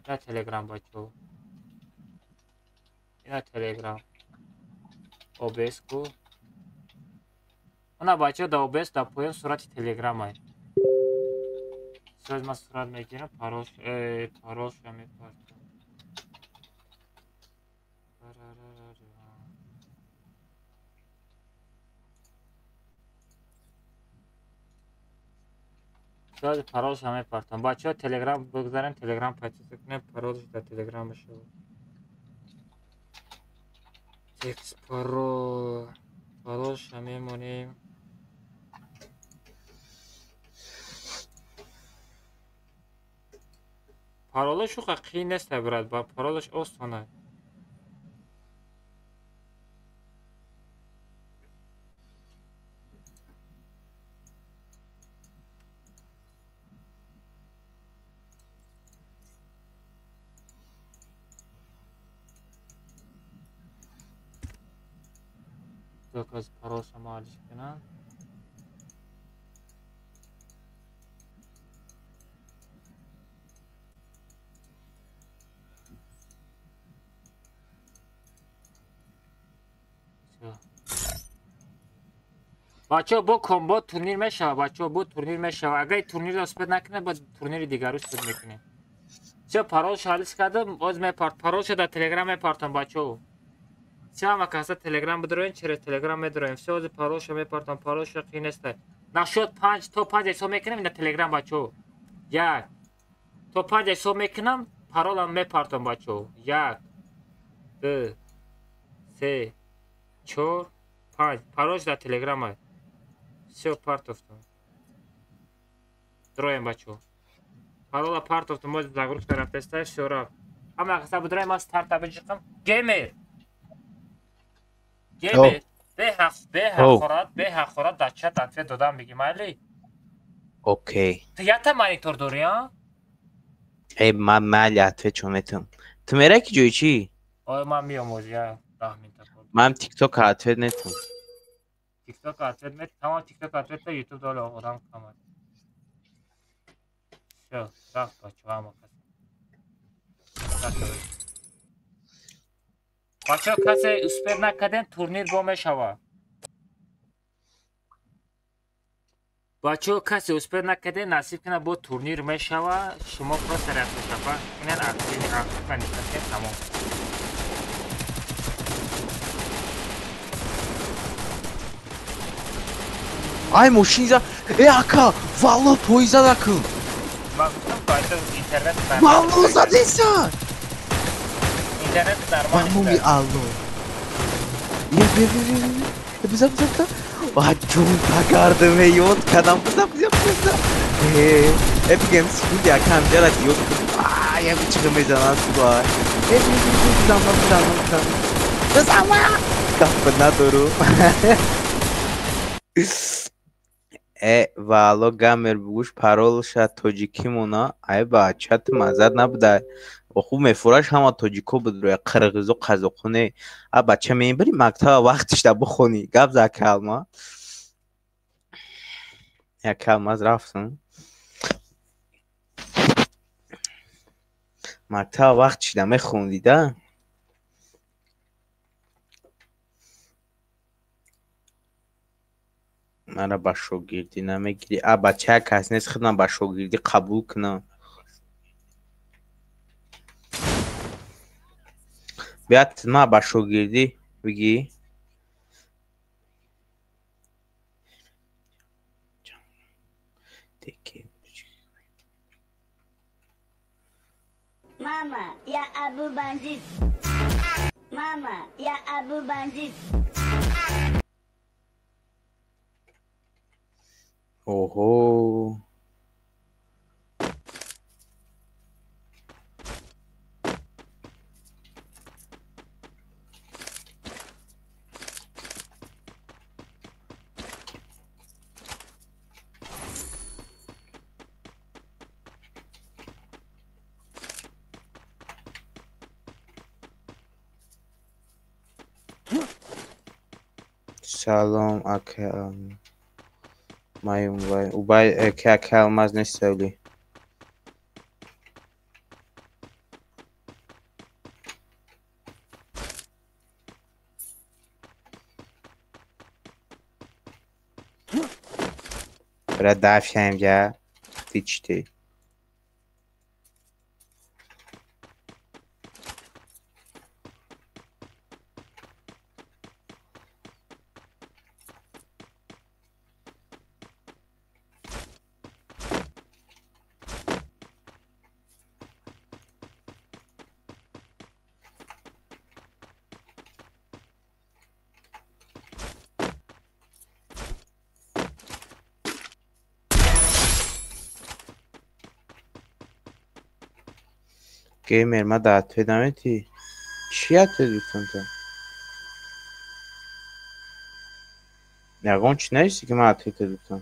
Ина Telegram бачаҳо. Ина Telegram. OBS ку. Ана бачаҳо дар OBS дар поён сурати Telegram ай. Сурат ман сурат мегирам, паролш паролша мепартам. Сразу паролша мепартам. Бачаҳо Телеграм бигзарем, Телеграм подписка кунем, паролш дар Телеграм мешавад. Текст парол паролша мемонем. Паролаш уқа қиин нест, брат, ба паролаш осона. Как парол сама алишкина. Бачо бо комбо турнир мешава, бачо бо турнир мешава. Агар турнирро успед накунед, ба турнири дигарро успед мекунем. Всё, парол шалис кардам, боз мепарт. Паролша дар Телеграм мепартам, бачо. Всё, ҳама каса Телеграм бидроем, через Телеграм медроем. Всё, ози паролша мепартам, паролша қиин нест. Нашуд 5 то 5 ҳисоб мекунем дар Телеграм, бачо. 1 то 5 ҳисоб мекунам, паролам мепартам, бачо. 1 2 3 4 5. Паролш дар Телеграм аст. Всё, партофтам. Дроем, бачо. Парола партофтам, боз загрузка рафтеста, всё рафт. Ҳама каса бидроем, ман старта биҷиқам. Геймер! Геймер, бе ҳақорат дар чат ответ додам бигӣ, майли? Окей. Ту якта монитор дорӣ, а? Э, ман майли ответ чон метавам. Ту мерай ки ҷои чӣ? Ой, ман миём ози, я 10 минута. Ман TikTok ответ нетам. TikTok ответ мет, тамом TikTok ответ та YouTube дола одам камад. Всё, рафт бачо, ҳама каса. Бачо, касе успед накардем, турнир бо мешава. Бачо, касе успед накардем, насиб кина бо турнир мешава. Шумо просто рафташафа кунен, актив нишастем, тамом. Ай, мошин за... Э, ака, валло поиза накун. Ман гуфтам, то интернет валло задеса. Интернет нормально. Мамуми алло. Я бе бе бе бе. Биза биза биза. А ҷон пагардам ёд кадам биза биза биза. Э, эпигем секунди ака ҳамҷара ёд. А, я бичиха мезанам суба. Э, бизам бизам бизам. Бизам. Гап надору. Э, валло гамер бугӯш паролша тоҷикӣ мона. Ай бача ту маззат набуда. Хуб мефураш ҳама тоҷико будроя, қирғизу қазоқо не. А бача мебари мактаба вақтишда бихонӣ. Гап за калма. Як калмаз рафтам. Мактаба вақтишда мехондӣ да? Мара ба шогирдӣ намегирӣ. А бача як кас нест худам ба шогирдӣ қабул кунам. Бият ма ба шогирдӣ бигӣ. Мама, я Абу Бандит. Мама, я Абу Бандит. Ого. Салом, ака. Май убай ки ака алмаз нестали. Бра дафшаем ҷа. Ти чӣ? Геймер, ма дар ответ наметӣ? Чӣ ответ гуфтам то? Ягон чӣ нависӣ ки ман ответ гуфтам?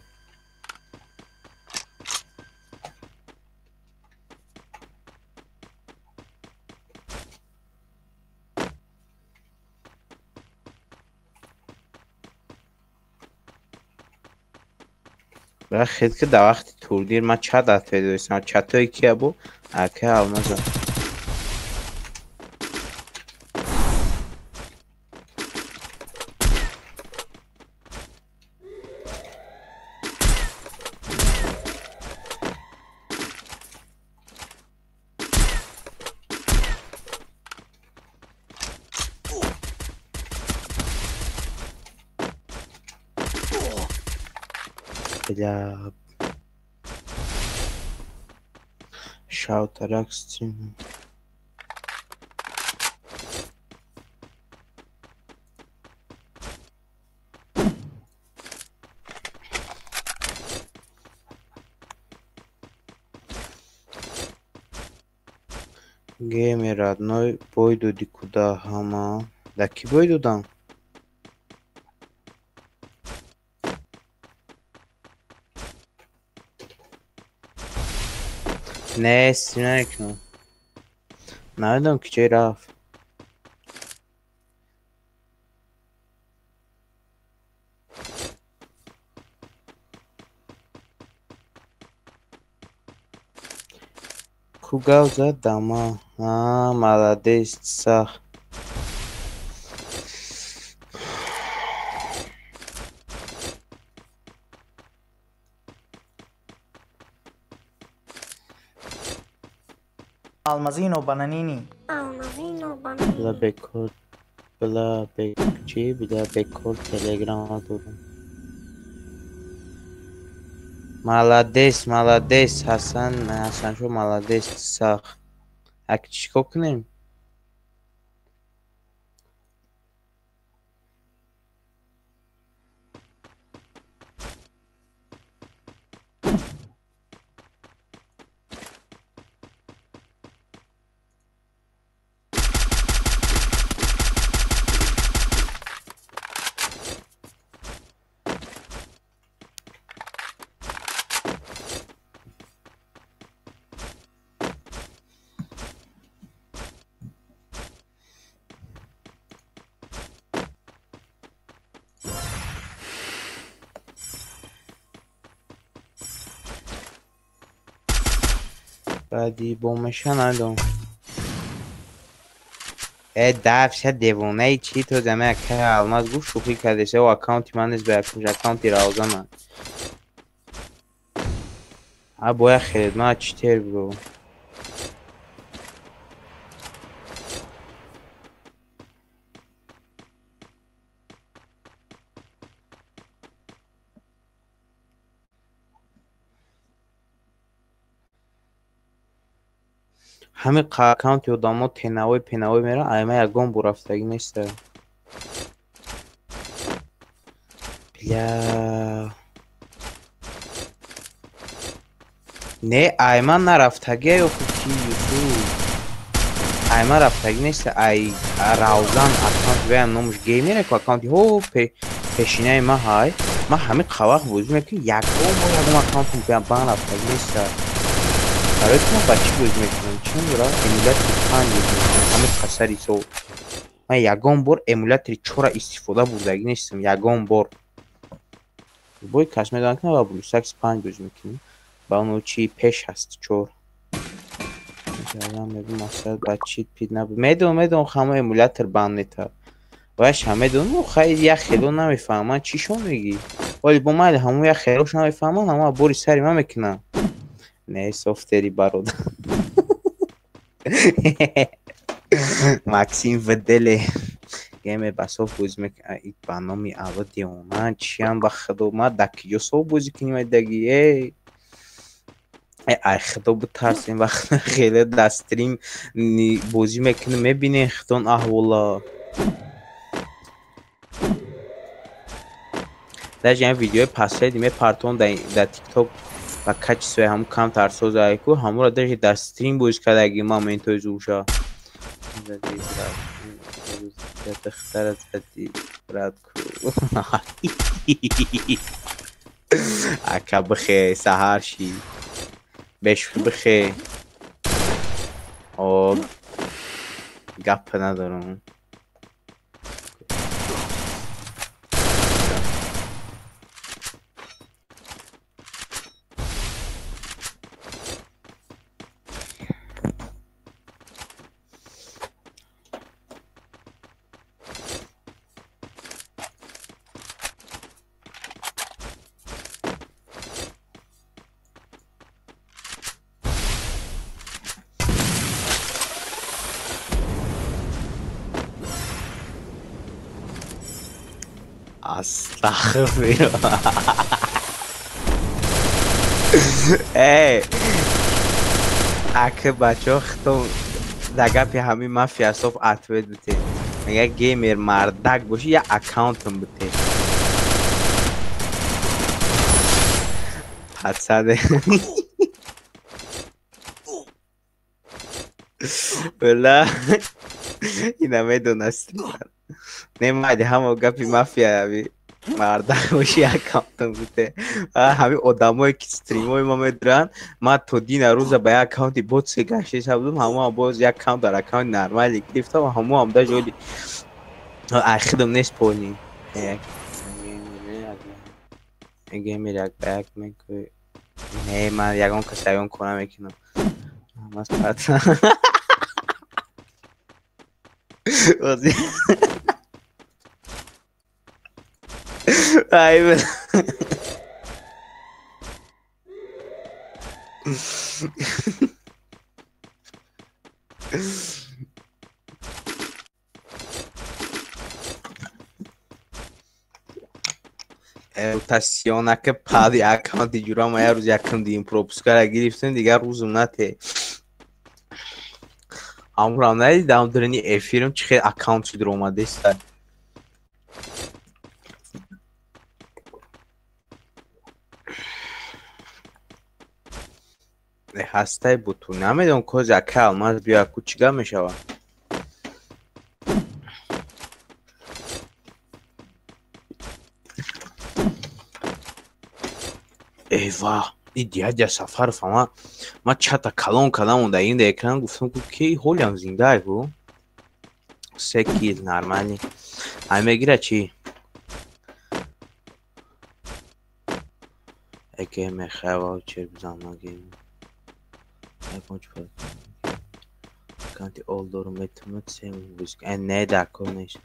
Бра хед ки дар вақти турнир ман чат ответ додистам. Чатое кия бу? Ака Алмаза. Бля. Шаутарак стрим. Геймер родной, бой доди куда ҳама? Да ки бой додам? Не, стрим намекунам. Намедонам ки ҷой рафт. Ку гав зад дама? А, молодец, сах. Алмазино бананини. Алмазино бананини. Бла бекор, бла бек чи, бла бекор телеграм додам. Молодец, молодец, Ҳасан, Ҳасаншо молодец, сах. Ак чӣ кор кунем? Баъди бомеша надом. Э, дафша девонаи чӣ то заме ака Алмаз гуфт шӯхӣ кардеса, о аккаунти ман нест, ба якумш аккаунти Равзана. А бояд хелед, ман чӣ тер бро. Ҳамин аккаунти одамо тенаой пенаой мераванд, айма ягон бор рафтагӣ неста. Бля. Не, айма нарафтагия ё худ чи Юсуф? Айма рафтагӣ неста, ай Равзан аккаунти вая номаш геймер ку аккаунти ҳо пешинаи ма ҳай. Ман ҳамин қавақ бозӣ мекунам, ягон бор ягон аккаунтам бан рафтагӣ неста. Барои ки ман ба чӣ бозӣ мекунам? Чӣ мебарам? Эмулятори 5 бозӣ мекунам. Ҳамин қасари сол. Ман ягон бор эмулятори 4 истифода бурдагӣ нестам. Ягон бор. Бой кас медонад ки ман ба BlueStacks 5 бозӣ мекунам. Ба оно чи пеш ҳаст 4. Мисалан мегӯм мақсад ба чит пит набуд. Медонам, медонам ҳама эмулятор банд мета. Ваяш ҳам медонам, хай як хело намефаҳманд. Чӣ шон мегӣ? Вале бо майли ҳамон як хелош намефаҳманд, ҳама бори сари ман мекунанд. Не, софтери бародар. Максим в деле. Геймер ба софт бозӣ мекунад. Ба номи Алло девона чиам ба худо ма дар киҷо софт бозӣ кунем айдаги? Эй. Э, ай худо битарсем ба худо хеле дар стрим бозӣ мекунем, мебинем худон аҳвола. Даже ин видеои пасреди мепартон дар TikTok ба качествои ҳамун камтар созае ку ҳамонро даже дар стрим бозӣ кардаги моментҳои зурша. Духтара зади брат ку. Ака бихе саҳар ши. Бешухӣ бихе. О гап надорам. Астағфируллоҳ. Эй, ака бачаҳо хитом дар гапи ҳамин мафия соф ответ бите. Мега геймер мардак бошӣ я аккаунтам бите. Пацаны. Бла. Ина медонаст. Не майли ҳамо гапи мафия ами мардак бошӣ аккаунтам бите. Ҳамин одамое ки стримои ма медуранд, ман то дина рӯза ба як аккаунти ботсе гаштеса будум, ҳамоам боз як аккаунт дар аккаунти нормали гирифтам, ҳамоам даже оли айхидам нест пони. Геймер як ба як мекӯй. Не, ман ягон кас ягон кор намекунам. Мас пацан. Ай, бля. Ротасионака пади аккаунти ҷурама як рӯз якам дигим пропускара гирифтем, дигар рӯзум нате. Амурам надидам дурини эфирм чӣ хел аккаунт шуд омадеста. Ҳастай буту намедонам кози ака алмаз биё аку чӣ гап мешавад. Эва, и дядя Сафаров ама ма чата калон кардам дар ин экран гуфтам ку ки ҳолиам зиндаай ку. Се кил нормали. Ай мегира чӣ? Эке мехава чер бизан ма гейм. Аккаунти ол дорум метавонад сем бузик. Э не дар кор нест.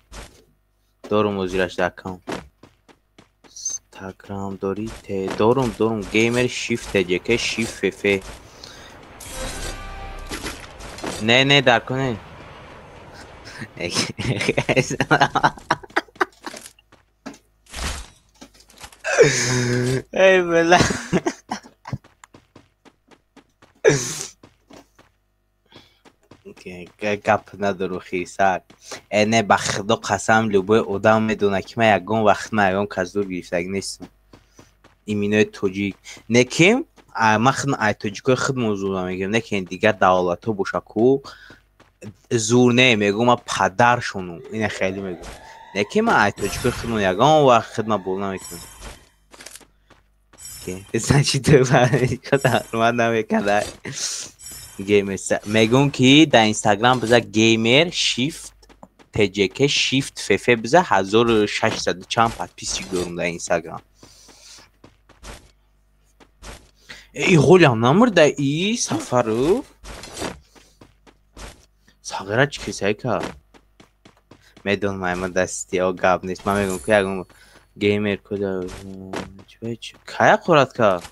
Дорум озираш дар аккаунт. Инстаграм дорӣ? Те дорум дорум геймер shift ТЖК shift ФФ. Не не дар кор не. Эй бля. Гап надору хисак. Э не ба худо қасам любой одам медонад ки ман ягон вақт ман ягон кас дур гирифтагӣ нестам. Иминои тоҷик. Не ким? Ман худам ай тоҷикои худмон зур мегирам, не ки дигар давлатҳо боша ку зур не мегӯм ман падаршонум. Ина хеле мегӯм. Не ки ман ай тоҷикои худмон ягон вақт хидмат бол намекунам. Значит, ҳурмат намекарда. Геймер мегӯм ки дар Инстаграм биза геймер shift ТЖК shift ФФ биза 1600 чанд подписчик дорум дар Инстаграм. Эй ҳолиам намурда и Сафаров. Сағира чӣ кисай ка? Медонам ай ма дасти о гап нест. Ман мегӯм ки ягон геймер куҷа чӣ кая қурат ка?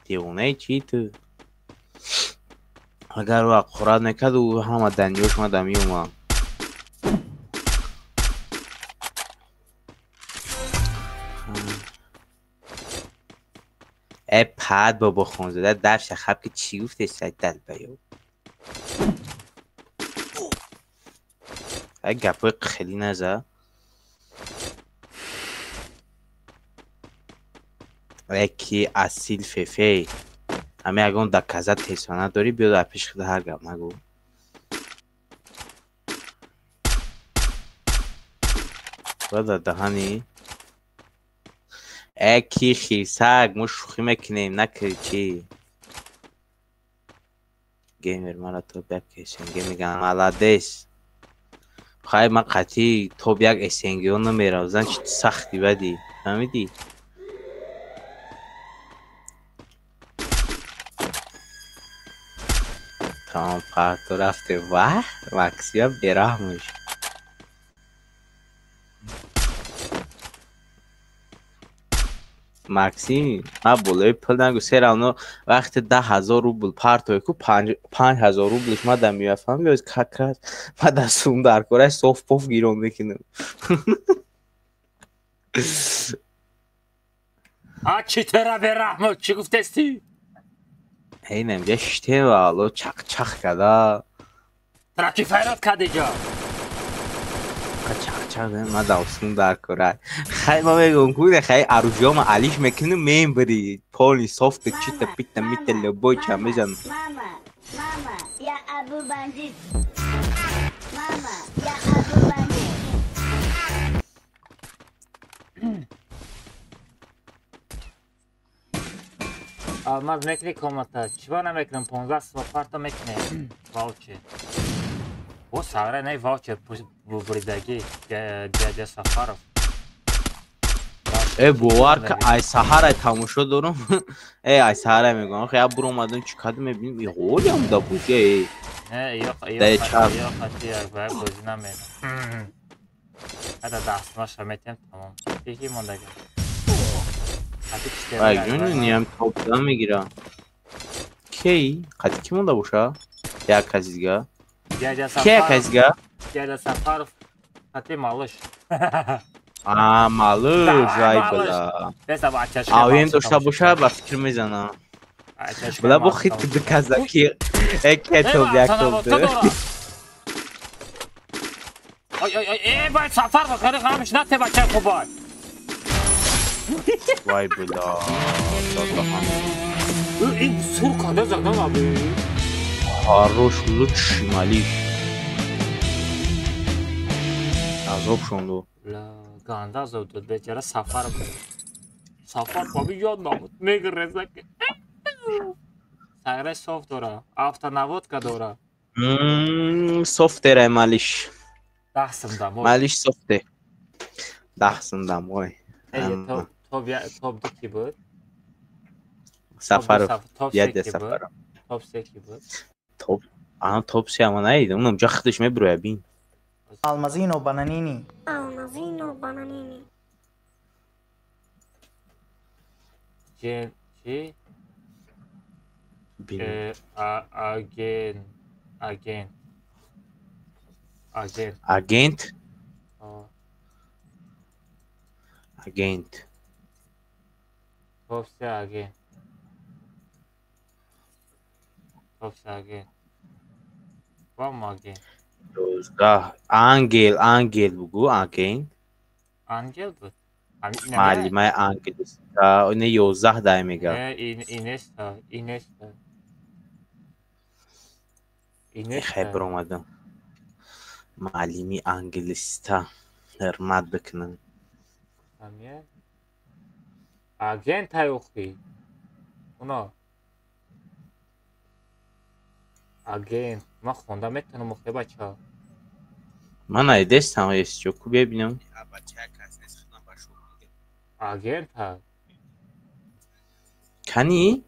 Девонаи чӣ ту? Агар ӯ қурат мекард, ӯ ҳама даниёш омада меомад. Э пад бобо хонзода дарша хаб ки чӣ гуфте сай далбаё? Ай гапои хеле наза. Ки асил фефе. Ҳами ягон доказат тесона дорӣ биё дар пеши худ ҳар гап нагӯ. Бада даҳани. Э ки хирсак мо шӯхӣ мекунем накард чӣ? Геймер мара топ як СНГ мегӯям молодец. Хай ман қатъи топ як СНГ-ҳо намеравам. Зан чи сахти бадӣ. Фаҳмидӣ? Тамом парто рафте. Ваҳ, Максия бераҳмш. Максим, ман болои пул нагу, се равно вақте 10 000 рубл партое ку, 5000 рублш ма да меяфам, ёз как раз ма да сум дар кора соф поф гирон мекунам. А чӣ тера бераҳмо, чӣ гуфтести? Эй, намҷа шитева, алло чақ-чақ када. Траки файрод кадиҷа. Чақ-чақ ма да сум дар кора. Хай ма мегум ку, хай аружиёма алиш мекунам, мембри. Полный софт чита пита мита любой ча мезанам. Мама, мама, я Абу бандит. Мама, я Абу бандит. Алмаз мекунӣ комната? Чиба намекунам? 15 сом парта мекунем. Ваучер. О, сагра не ваучер буридагӣ дядя Сафаров. Э, бовар ка, ай саҳар ай тамошо дорам. Э, ай саҳар мегӯям, охи я буромадам, чӣ кадам мебинам, и ҳолиам да бозӣ, э. Не, ё Да, чап. ё қати як ба як бозӣ наменам. Ҳада дастмаша метем, тамом. Ки мондага? Қати читера Ай, як ҷони, ба як. ниям топ мегира. Кей? Қати ки монда боша? Як каси дига. Дядя Ки як Сафаров. каси дига? Дядя Сафаров қати малыш. А, малыш, Давай, ай малыш. била. Беса бачашка. Авем дошта боша, ба фикр мезанам. Била бо хит ду казаки. Э, ке топ як топ ду. Ой, ой, ой, э, бай Сафар хари хамиш нате бача хубай. Вай била. Ин сур када задан аби. Хорош, лучший малиш. Азоб шонду. Ла ганда зад дод бечара Сафар. Сафар баби ёд намуд. Мегреза ки. Сагра софт дора, автонаводка дора. Софтерай малиш. Дастам да мо. Малиш софте. Даҳсум дамой. Э, топ топ топ ду ки буд? Сафаров. Топ се Яде ки буд? Сафаров. Топ се ки буд? Топ. Ана топ се ама наидам. Унам ҷа худаш мебироя бин. Алмазино бананини. Алмазино бананини. Ҷен чи? Бин. Э, а аген агент. Агент. Агент. А, Агент. Топ се агент. Топ се агент. Вам агент. 11. Ангел, ангел бугу, агент. Ангел буд. Маълимаи англис. Не 11 дай мега. Не, Инеста, Инеста. Инеста. Хай биромадам. Маълими англиста. Ҳурмат бикунам. Амия? Агент ҳай охи. Уно. Агент. Ман хонда метавонам охи бача. Ман наидестам есчо ку бибинам. Агент ҳа. Кани?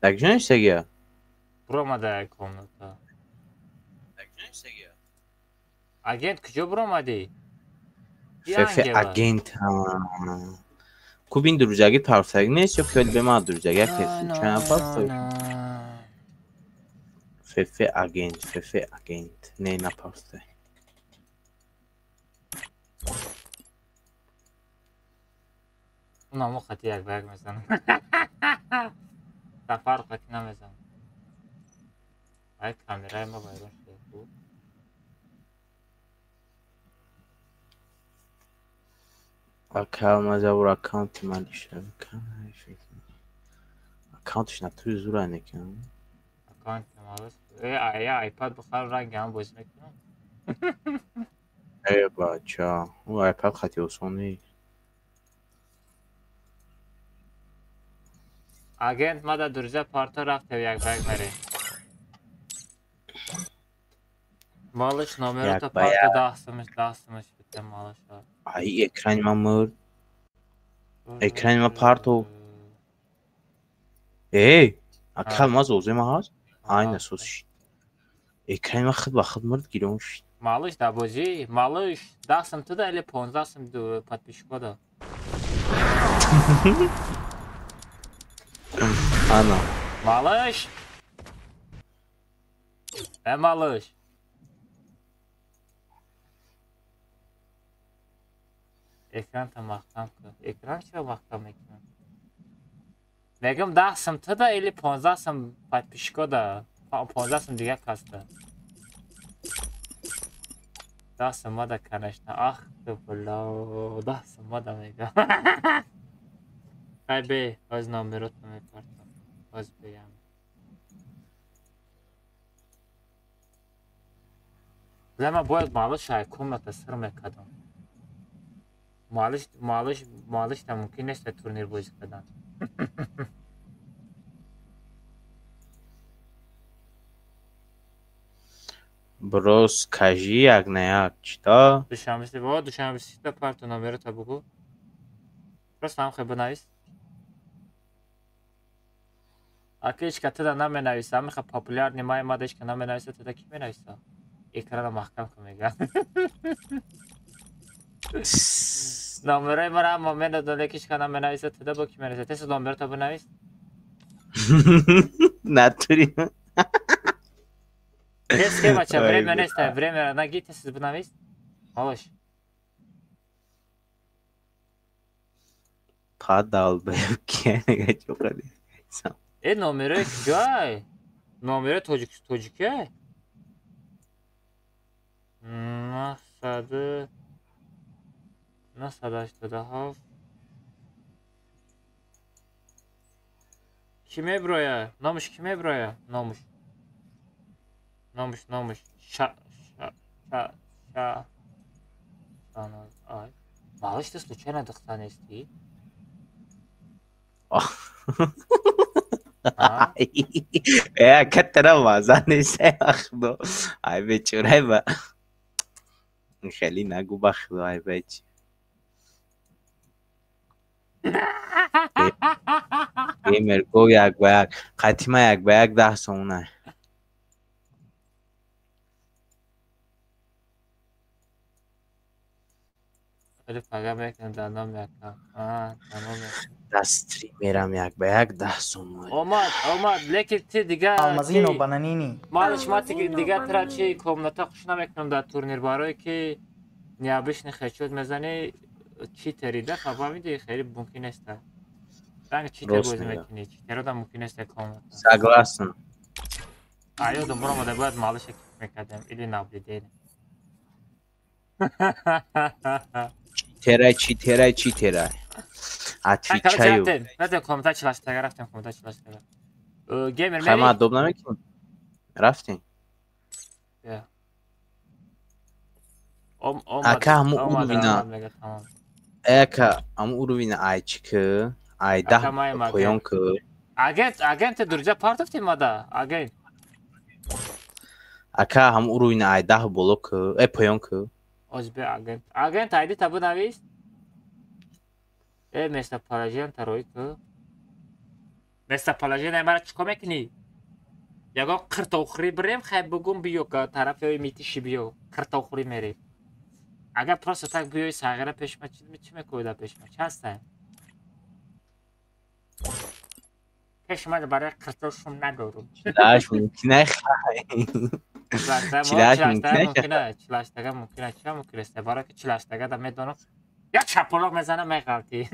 Дар куҷо навиштагия? Буромада як комната. Агент куҷо буромадӣ? Фефе агент. Ку бин друзьяги парфтагӣ нест ё ки бе ман друзьяги фефе чанд парфтагӣ? Фефе агент, фефе агент. Не, напарфтагӣ. Унамо хати як ба як мезанам. Сафар хати намезанам. Ай камераи ма вайрон шуда. Хуб. Ака мазавур аккаунти малиша. Аккаунтиш натури зура некам. Аккаунти малиш. Э, ая iPad бихар ранги ҳам бозӣ мекунам. Э, бача, ӯ iPad хати осон нест. Агент ма дар друзья парто рафтем як ба як мерем. Малыш номерото Як ба парто як. 10 сумаш 10 сумаш битем малыша. Ай, экрани ман мурд. Экрани ман парто. Эй, ака ма зозе ма ҳаст? Ай, насос шид. Экрани ман худ ба худ мурд гирон шид. Малыш дар бозӣ, малыш 10 сум туда или 15 сум ду подписчико да. Ана. Малыш. Э, малыш. Экранта маҳкам кун. Экран чиро маҳкам мекунам? Мегам 10 сум туда или 15 сум подписчико да. 15 сум дига каста. 10 сум мада, конечно. Ах ты бля, 10 сум мада мегам. Ай бе, аз номерот мепартам. Аз беям. Бля, ма бояд малыш ай комната сир мекардам. Малыш, малыш, малыш та мумкин нест турнир бозӣ кардан. Брос, кажи як на як, чита? Душанбе, во, душанбе сита парту номерота бугу. Просто ҳам хел бинавис. Ака ҳеч ка туда наменависа, ҳамиха популярный май мада ҳеч ка наменависа, туда ки менависа? Экрана маҳкам кун мега. Номерои мара ҳама медоданд, лекин ҳеч ка наменависа, туда бо ки менависа? Теса номерота бинавис. Натури. Тез ке бача, время нест, время наги, тез бинавис. Малыш. Падал бе, ки мега чоқади. Э, номерои куҷай? Номерои тоҷик тоҷикай? 900 987. Ки меброя? Номуш ки меброя? Номуш. Номуш, номуш. Ша ша ша ша. Ай. Малыш, ты случайно духта нести? Э, каттара маза нест, бахудо. Ай бечорай ба. Хеле нагу бахудо, ай беч. Геймер го як ба як. Қатима як ба як 10 сомона. Вале фақат мекунам дар ном якам. А, дар ном якам. Дар стримерам як ба як 10 сомона. Омад, омад, лекин ти дига Алмазино бананини. Малыш, ма дига тра чи комната хуш намекунам дар турнир, барое ки необычный хедшот мезанӣ, читери да, фаҳмидӣ, хеле мумкин нест. Ранг читер бозӣ мекунӣ, читеро да мумкин нест комната. Согласен. А ёдам баромада, бояд малыша кик мекардем или наблюдение. Читерай, читерай, читерай. Отвечаю. Рафтем комната 48-тага, рафтем комната 48-тага. Геймер Хай, ма мери? доб намекунем. Рафтем. Я. Ом омад. Ака ҳамун омад, уровина. раҳмат мега, тамом. Ака ҳамун уровина ай чӣ ки? Ай Ака 10 маем поён агент. ки. Агент, агент друзья партофти мада? Агент. Ака ҳамун уровина ай 10 боло ки, э поён ки. Озбе агент. Агент айди табу навис? Э, местоположение тарои ку. Местоположение мара чико мекунӣ? Ягон қиртовхӯрӣ бирем, хай бугум биё, тарафи митиши биё. Қиртовхӯрӣ мерем. Агар просто так биёи сағира пеш ма, чӣ мекунӣ дар пеш ма? Чӣ ҳаста? Пеш ма барои қиртов шум надорум. Чилаш мумкин хай. Чилаш мумкин мумкина, чилаштага мумкина, чира мумкин аст? Барои ки чилаштага да медонам. Як шапалоқ мезанам, меғалтӣ.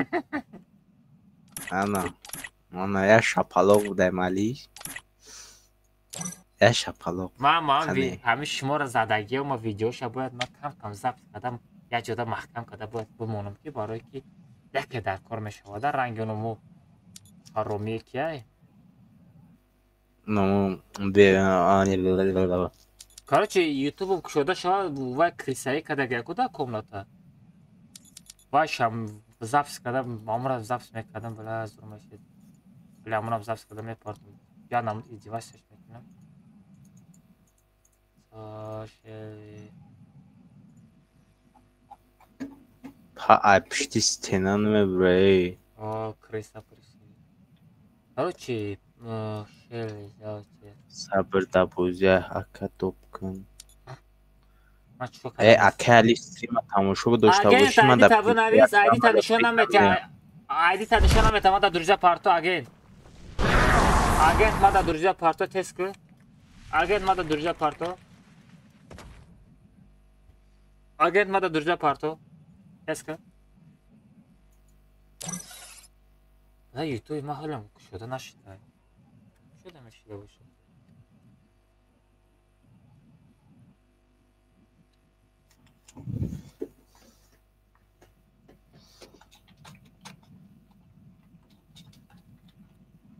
Ана. Ана як шапалоқ будай малиш. Як шапалоқ. Ман ман Қане. ҳамин шуморо задагиё ма видеоша бояд ман кам кам запис кардам, як ҷода маҳкам карда бояд бимонам, ки барое ки яке дар кор мешавад, ранги онуму ҳаромие ки ай. Ну, бе ани. Короче, ютуб кушода шавад, вай крисаӣ кардага куда комната. Вай шам запис кардам, амра запис мекардам, бля, зур мешид. Бля, амрам запис карда мепартам. Я нам издевайся мекунам. Сошели. Па ай пишти стена намебурай. О, крыса пришли. Короче, шели, сделайте. Сабр да бозия ака топ кун. Ман чико Э, кардам? ака али стрима тамошо дошта Агент, боши, ман айди дар табу навис, айди та нишон намета. Айди та нишон намета, ман да друзья парту агент. Агент мада друзья парто тест ку. Агент мада друзья парто. Агент мада друзья парто. Тест ку. Да YouTube ма ҳолам кушода нашида. Кушода мешида бошад.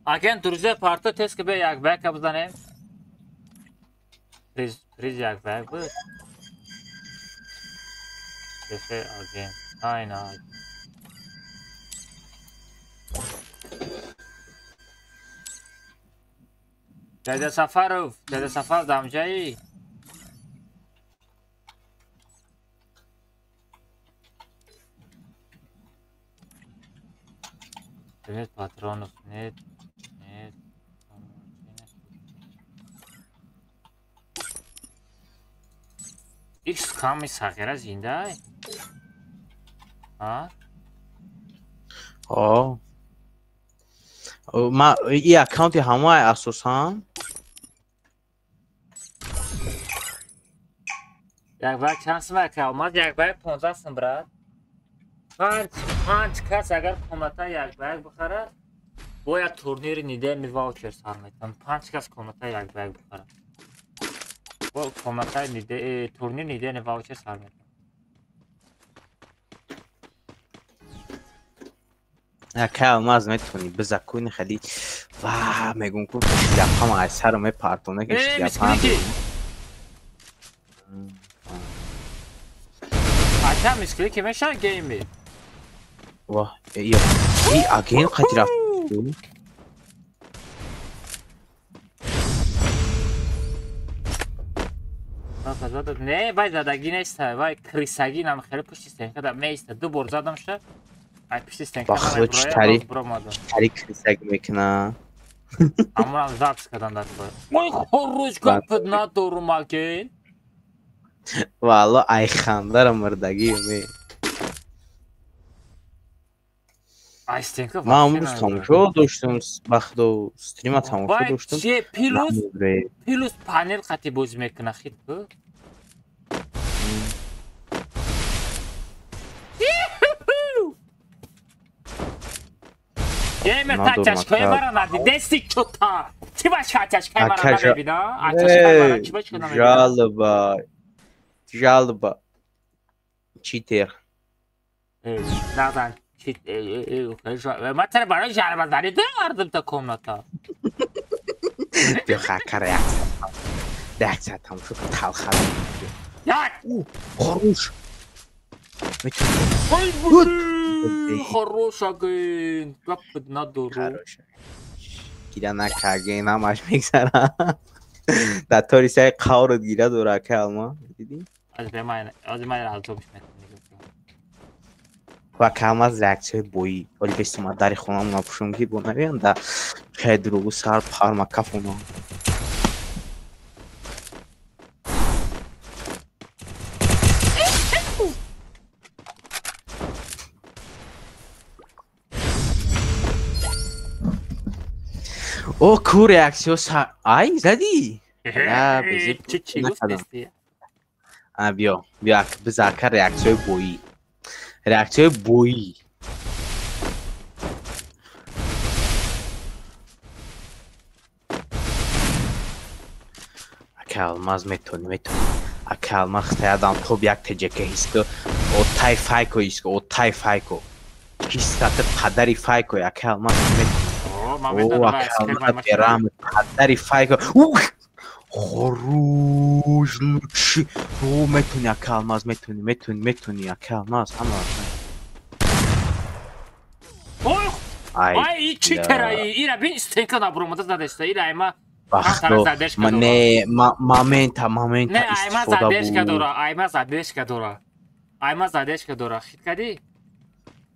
Агент друзья парто тест ки бе як ба як бизанем. Приз як ба як буд. Дефе агент. Айна. Дада Сафаров, Дада Сафаров дамҷаи. Нет патронов, нет, нет. Икс ками сағира зинда? А? О. Ма и аккаунти ҳамаи асосан. Як ба чанд сум аккаунт? Як ба 15 сум брат. Панҷ кас агар комната як ба як бихарад, бояд турнири недельный ваучер сар метавон. 5 кас комната як ба як бихарад. Бо комната турнир недельный ваучер сар метавон. Ака алмаз метавонӣ бизакуни хеле ва мегум ку шляпам аз сару мепартона ки шляпам. Ака мискли ки мешан гейми. Ва ё и агент қати рафт. Не, вай задагӣ нест, вай крисагӣ нам хеле пушти стенка да меиста. Ду бор задам ша. Ай пушти стенка. Бахо читари крисагӣ мекуна. Амонам запис кардан дар кор. Ой хорош гап надорум аген. Валло ай хандара мурдагӣ ме. Ай стенка. Ман имрӯз тамошо доштам, бахдо стрима тамошо доштам. Чи плюс панел қати бозӣ мекуна хит ку. Геймер та чашкаи мара надидести чута. Чи ба чашкаи мара намебина? А чашкаи мара чи ба чӣ намебина? Жалоба. Жалоба. Читер. Назан чит ма чара барои жалоба зани дардам та комната. Биё хака реакция. Реакция тамошо талха. Як! Хорош. Ой, хорош агент. Гап надору. Хорош. Гира накарген ҳамаш мегзара. Дар тори саи қаврат гира дора ака алма. Дидӣ? Аз ман азобш мекунам. Ва кам аз реаксияи боӣ. Вале бестума дари хонам напушум ки бо навиям да хеле дурӯғу сар парма кафонам. О, ку реаксиё сар... Ай, задӣ? Я, безеб... Чӣ гуфтести? А, биё, биё, бизака реаксияи боӣ. Реаксияи боӣ. Ака алмаз метонӣ, метонӣ. Ака алмаз хитаядам тоб як теҷака ҳис ку. Отай файко ҳис ку, отай файко. Ҳиссата падари файко, ака алмаз метонӣ. О, ака алмаз берам, падари файко. Ух! Хорош, лучший. О, метонӣ, ака алмаз, метонӣ, метонӣ, метонӣ, ака алмаз, ҳама. Ой, ай, чӣ тераи? Ира бин стенка набуромада задаста. Ира айма бахто. Не, момента, момента Не, айма задержка дора, айма задержка дора. Айма задержка дора. Хит кардӣ?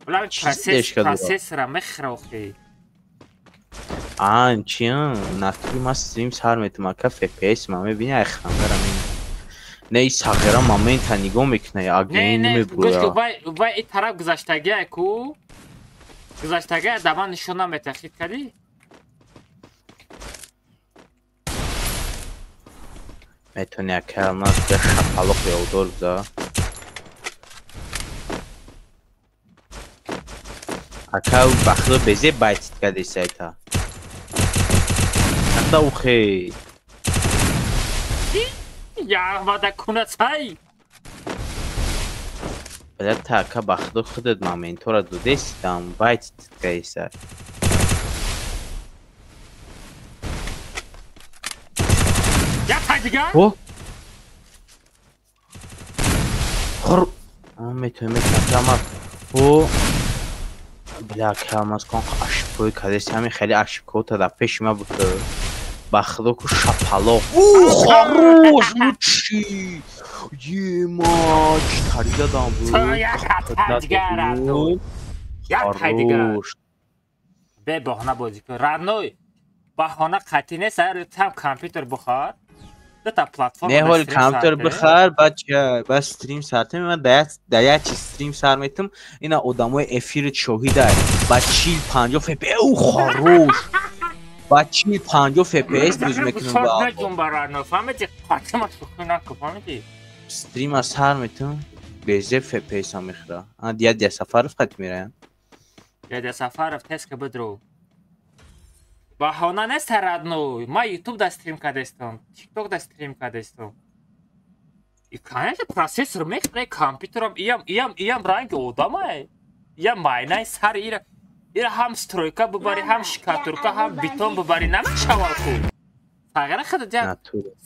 Вале процессора мехӯра охи. Ан чиам? Натури ма стрим сар метум, ака FPS ма мебини ай хандарам. Не, и сағира момента нигоҳ мекуна, агент мебура. Гӯш ку, вай и тараф гузаштагия ку. Гузаштагия да ман нишон наметиҳад, хит кардӣ? Метони ака алмаз бия шапалоқ ёвдор биза. Ака бахло безе байтит кадесайта. Ата ухе. Я вада кунацай. Бля та ака бахло худат моментора дудесидам байтит кадесай. Дигар? О? Хор. Метони метони О. Бля калмаз кон ошибкои кадеси ҳамин хеле ошибкота дар пеши ма буд. Ба худо ку шапалоқ. О, хорош, ну чи? Ема, чи тари дадам буд. Як тай дигар. Бе баҳона бозӣ кун. Родной, баҳона қатъӣ нест, там компютер бихар. Та платформа не ҳол компютер бихар, баъд баъд стрим сар тем. Ман дар як чиз стрим сар метам. Ина одамои эфирит шоҳида. Ба 40-50 FPS. О, хорош. Ба 40-50 FPS боз мекунам ба. Наҷум барано, фаҳмидӣ? Қатъимаш шӯхӣ накун, фаҳмидӣ? Стрима сар метам, безеб FPS ам мехӯра. А дия Сафаров қат мераям. Дия Сафаров теска бидро. Баҳона нест родной. Ма YouTube да стрим кардестам, TikTok да стрим кардестам. И конечно процессор мехӯре компютерам, иям ранги одамай. Иям майнаи сар ира. Ира ҳам стройка бубари, ҳам шикатурка, ҳам бетон бубари намешавад ку. Фағира худа ҷа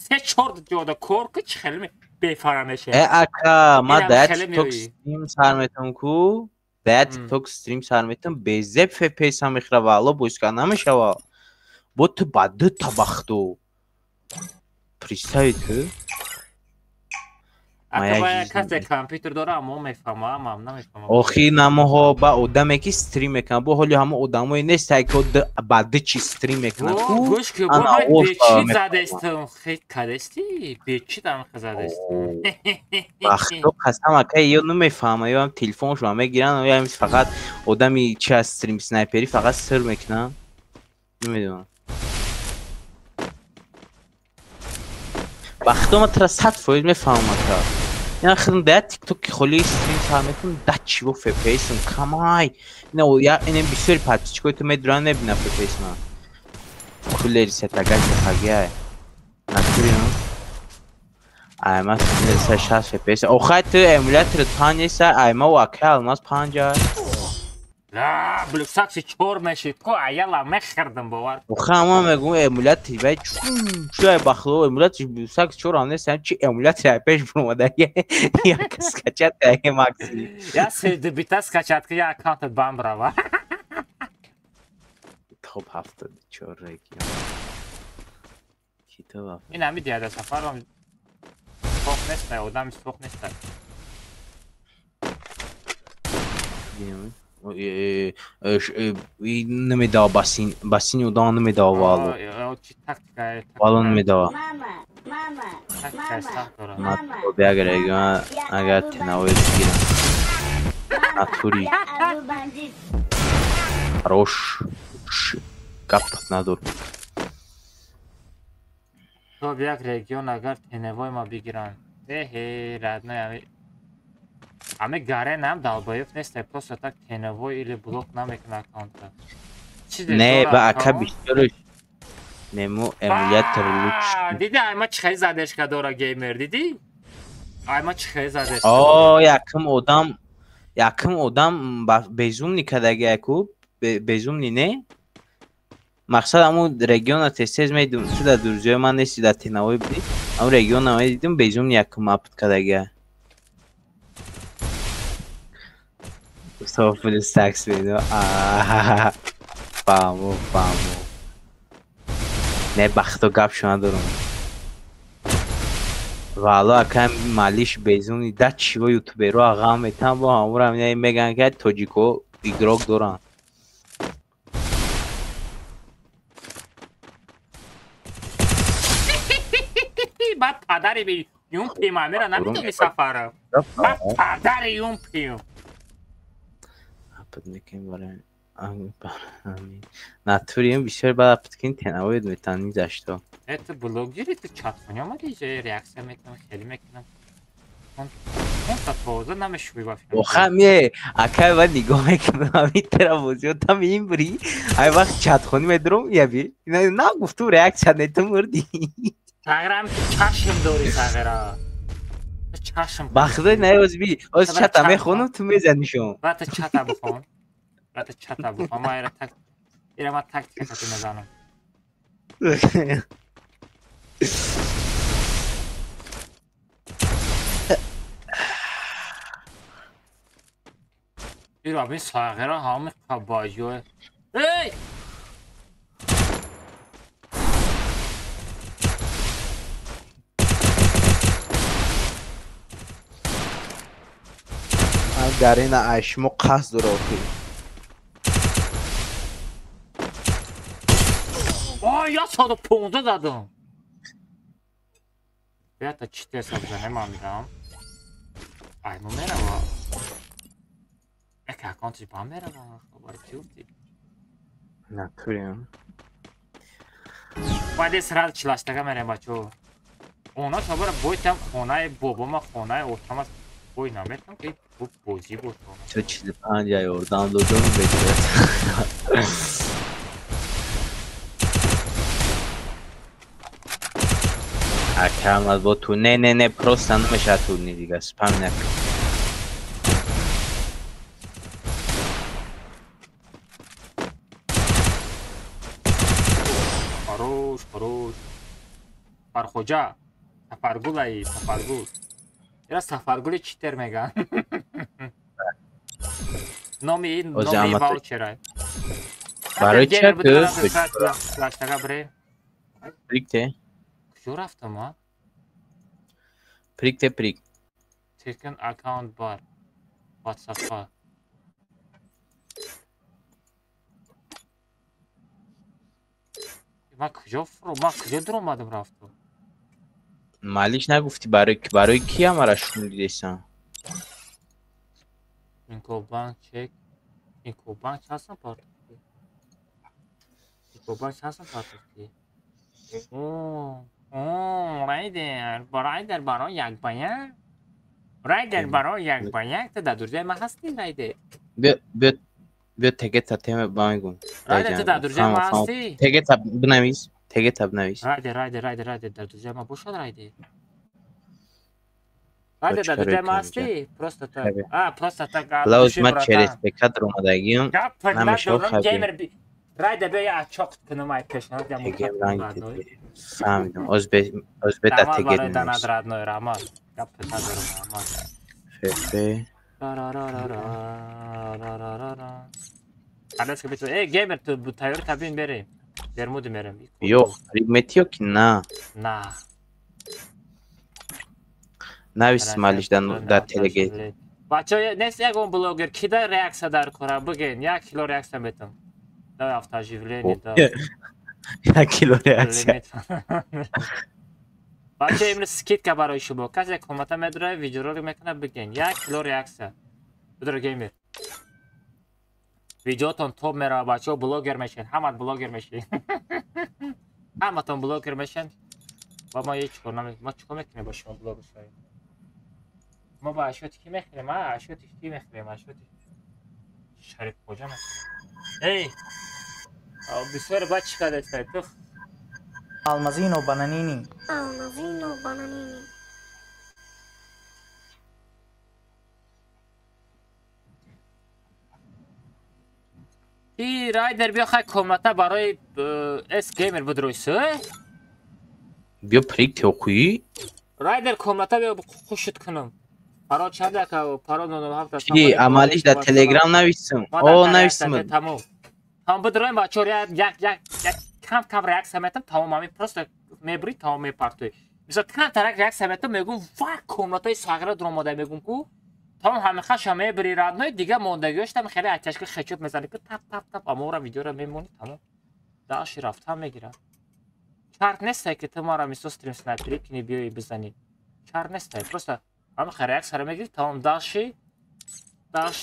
3-4 ҷода кор ку чи хеле бефара мешавад. Э ака, ма дар TikTok стрим сар метам ку. Дар TikTok стрим сар метам, безеб FPS ам мехӯра ва алло боизка намешавад. Бо ту ба ду табахту. Представить ту? Ака касе компютер дора, мо мефаҳмам, ам намефаҳмам. Охи намоҳо ба одаме ки стрим мекунад, бо ҳоли ҳама одамое нест, ки ба ду чи стрим мекунад. Гӯш ки бо ман бечи задестам, хел кадести? Бечи дам задестам. Бахто қасам ака ё намефаҳма, ё ҳам телефоншо мегиранд, ё ҳам фақат одами чи аз стрим снайпери фақат сир мекунад. Намедонам. Бахто ма тра 100% мефаҳмам ака. Ина худам дар TikTok ки холи стрим сар мекунам, да чиво FPS-м камай. Ина я ина бисёри подписчикои ту медуран мебинам FPS ма. Кулери сетагай сетагай. Натури ну. Ай ма 60 FPS. Охай ту эмулятор 5 неса, ай ма ака алмаз 5. ла блюксакси 4 мешид ку аяла мехӯрдам бовар. Охай ма мегӯм эмулятор бай чун бахло эмулятор блюксакси 4 ам нест, чи эмулятор ай пеш буромада. Як скачат ай макси. Я се дебита скачат ки я аккаунтат бам брава. Топ 74 регион. Китоб. Ин ҳами диада Сафаром соқ нест, одами соқ нест. Намедава басин, басини одама намедава вало. Вало намедава. Агар агар тенавои бигирам. Натури. Хорош. Гап надор. То як регион агар тенавои ма бигиранд. Эҳе, родной ами Ами гарен ам долбоёб нест, просто так теневой или блок намекунад аккаунта. Не, ба ака бисёрш нему эмулятор луч. Диди айма чӣ хел задешка дора геймер, диди? Айма чӣ хел задешка. О, якум одам безумни кадаги аку, безумни не? Мақсад ҳамун региона тез-тез медидум, ту дар дурҷои ман нести, дар тенавой будӣ. Ҳамун региона медидум, безумни якум апт кадаги. Соф сакс видео. Фаҳмо, фаҳмо. Не бахто гапшо надорам. Вало ака малиш безумни да чиво ютуберо ағам метам бо ҳамура меган ки тоҷико игрок доранд. Баъд падари юмпим амира намедони Сафаров. Баъд падари юмпим. Мекунем барои Натурим бисёр баъд путкин тенаоид метан низашто. Это блогери ту чатхони омади ҷои реаксия мекунам, хеле мекунам. Оха ме акай ва нигоҳ мекунам ҳамин тара бозиё там имбри ай вақт чатхонӣ медурам яби на гуфтум реаксия не ту мурди. Тағирам чашм дори тағира. Чашм. Ба худо не озби оз чата мехонам ту мезанишон. Бата чата бихон. Бата чата бихон. Ма ира так ира ма тактика ту мезанам. Ира би сағира ҳами қабаҷо. Эй! Гарина ай шумо қасд дора охи. Ой, 115 дадам. Бята читеса бизанем ман мидам. Ай, ну мерава. Яке аккаунтиш ба мерава. Хабар чӣ гуфтӣ? Натурим. Баъди сразу чилаштага мерем бачо. Она сабара бой там хонаи бобома, хонаи отама бой наметам ки бозӣ буд. Чо 45 ёрдам додам бечора. Акам аз бо ту не не не просто намешавад турнир дига спам накун. Хорош, хорош. Фархоҷа, Сафаргул ай, Сафаргул. Ира Сафаргули читер меган. Номи ин номи ваучера. Барои ча ту? Прикте. Куҷо рафтам, а? Прикте прик. Taken account bar. WhatsApp. Ман куҷо фуро? Ман куҷо дуромадам рафтам? Малиш нагуфтӣ барои ки ҳамара шунидесам? Инкобанк чек. Инкобанк чанд сом партофтӣ? Инкобанк чанд сом партофтӣ? О, Райдер, Райдер барои як ба як? Райдер барои як ба як? Ту дар дурҷаи ман ҳастӣ, Райдер? Биё тегета тема ба мегӯм. Райдер, ту дар дурҷаи ман ҳастӣ? Тегета бинавис. Тегета бинавис. Райдер, Райдер, Райдер, Райдер, дар дурҷаи ман бошад, Райдер? Райдер, дар дурҷаи ман ҳастӣ? Просто так. А, просто так. Лауз ман через пекадр омадагиам. Намешавад хаб. Райдер, биё як чоқ кунам ай пешниҳод я муқаддам. Фаҳмидам. Озбе дар тегет менавис. Родной, раҳмат. Гап надорам, раҳмат. Фефе. Алес ки биту. Эй, геймер, ту тайёр табин берем. Бермуди мерем. Ё, пригметиё ки на. На. Навис малиш дар телегет. Бачо, нест ягон блогер кида реаксия дар кора бигин, 1 кило реаксия метам. Да, автооживление, да. 1 кило реаксия. Бачо, имрӯз скидка барои шумо. Касе комната медурад, видеоролик мекунад, бигин. 1 кило реаксия. Бидура геймер. Видеотон топ меравад, бачаҳо блогер мешавед, ҳамат блогер мешавед. Ҳаматон блогер мешавед. Ва мо ҳеҷ кор намекунем. Мо чӣ кор мекунем бо шумо блогер шавем? Мо ба ашёти ки мехӯрем, а? Ашёти ки мехӯрем, ашёти Шариф хоҷа мехӯрем. Эй! Бисёр бад чӣ кардааст ту? Алмазино бананини. Алмазино бананини. И Райдер биё хай комната барои С геймер бидурӯй, Биё прик теохӯӣ? Райдер комната биё хушит кунам. Парол чанд ака? Парол 97. Чи амалиш дар Телеграм нависам. О, нависам. Тамом. Там бидуроем бачаҳо як як як як кам кам реаксия метам, тамом ҳамин просто мебурӣ, тамом мепартоӣ. Мисол камтарак реаксия метам, мегӯм ва комнатаи сағира дуромада мегӯм ку. Тамом ҳамин хаша мебурӣ родной, дига мондагиёштам хеле атяшка хечуп мезанӣ ку тап тап тап амора видеоро мемонӣ, тамом. Даши рафтан мегирад. Шарт нестай ки ту мара мисол стрим снайпери кунӣ биёӣ бизанӣ. Шарт нестай, просто ҳамин хеле реаксияро мегирӣ, тамом даши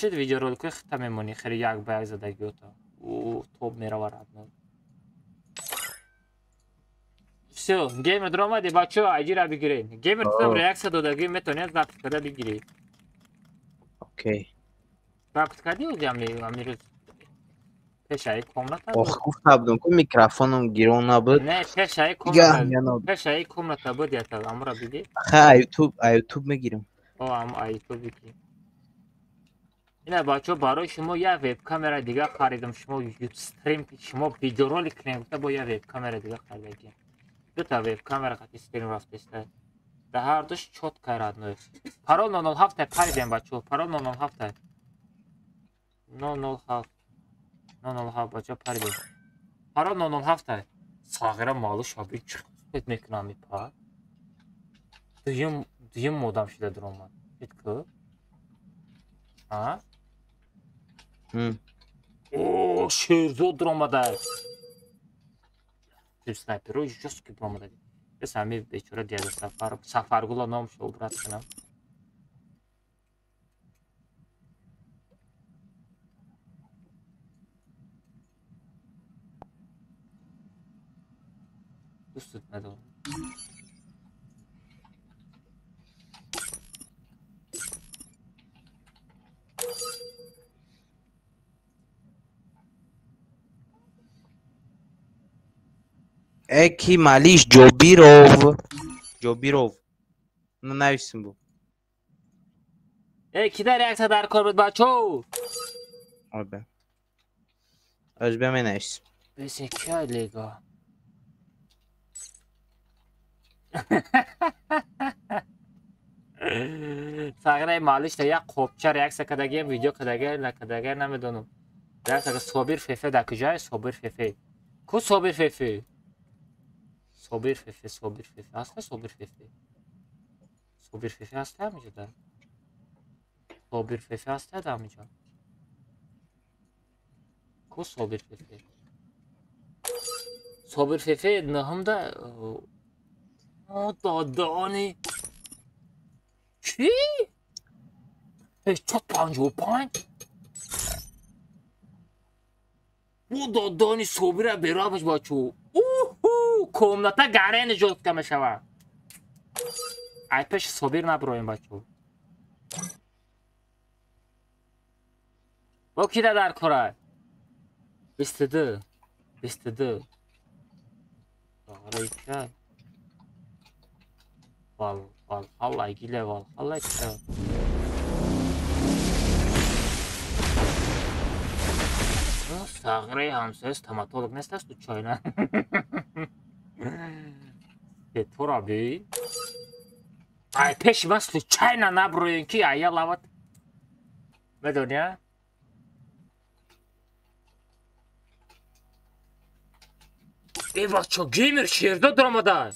видеороликҳои хита мемонӣ, хеле як ба як задагиёта. Топ мерава родной. Всё, геймер дромади, бачо, айдира бигирем. Геймер ту реакция додаги метавонӣ запись карда бигирӣ. Окей. Запись кардӣ амирӯз? Пешаи комната? Ох, гуфта будам, ку микрофоном гирон набуд. Не, пешаи комната. Пешаи комната буд ята, амра биди. Ха, YouTube, YouTube мегирам. О, ам YouTube бигир. Ина бачо, барои шумо як веб-камера дига харидам, шумо YouTube стрим, шумо видеоролик кунем, гуфта бо як веб-камера дига харидагим. Дута веб-камера қати стрим рафтеста. Да ҳар душ чётко родной. Парол 007 паридем бачо, парол 007. 007. 007 бачо паридем. Парол 007. Сағира малу шаби чиқ мекунам ипа. Дуюм одам шуда дуромад. Дид ку? А? О, Шерзод дуромада. Снайперо жёсткий дуромада. Бес ҳами бечора диада Сафар, Сафаргула номшо убрат кунам. Дӯстат надорам. Эки малиш Ҷобиров. Ҷобиров. Ну нависем бу. Э, ки дар реаксия дар кор буд бачо? Обе. Аз бя менависем. Бесе ки лега. Сағираи малиш та як қопча реаксия кардагием, видео кардагия, накардагия намедонам. Реаксия Собир Фефе дар куҷае? Собир Фефе. Ку Собир Фефе? Собир Фефе, Собир Фефе. Аста Собир Фефе. Собир Фефе аста ҳамиҷо да? Собир Фефе аста да ҳамиҷо? Ку Собир Фефе? Собир Фефе наҳум да... О, додони... Чӣ? 855? О, додони Собира берабаш бачо. Комната гарени жёстко мешава. Ай пеши Собир наброем бачо. Бо кида дар кора? 22. 22. Ағра Вал, Валхалла, гиле Валхалла кида. Сағираи ҳамсоя стоматолог нест аст чойна. Тора би. Ай пеши ман случайно наброем ки ая лават. Медони, а? Э, бачо, геймер Шерзод омада.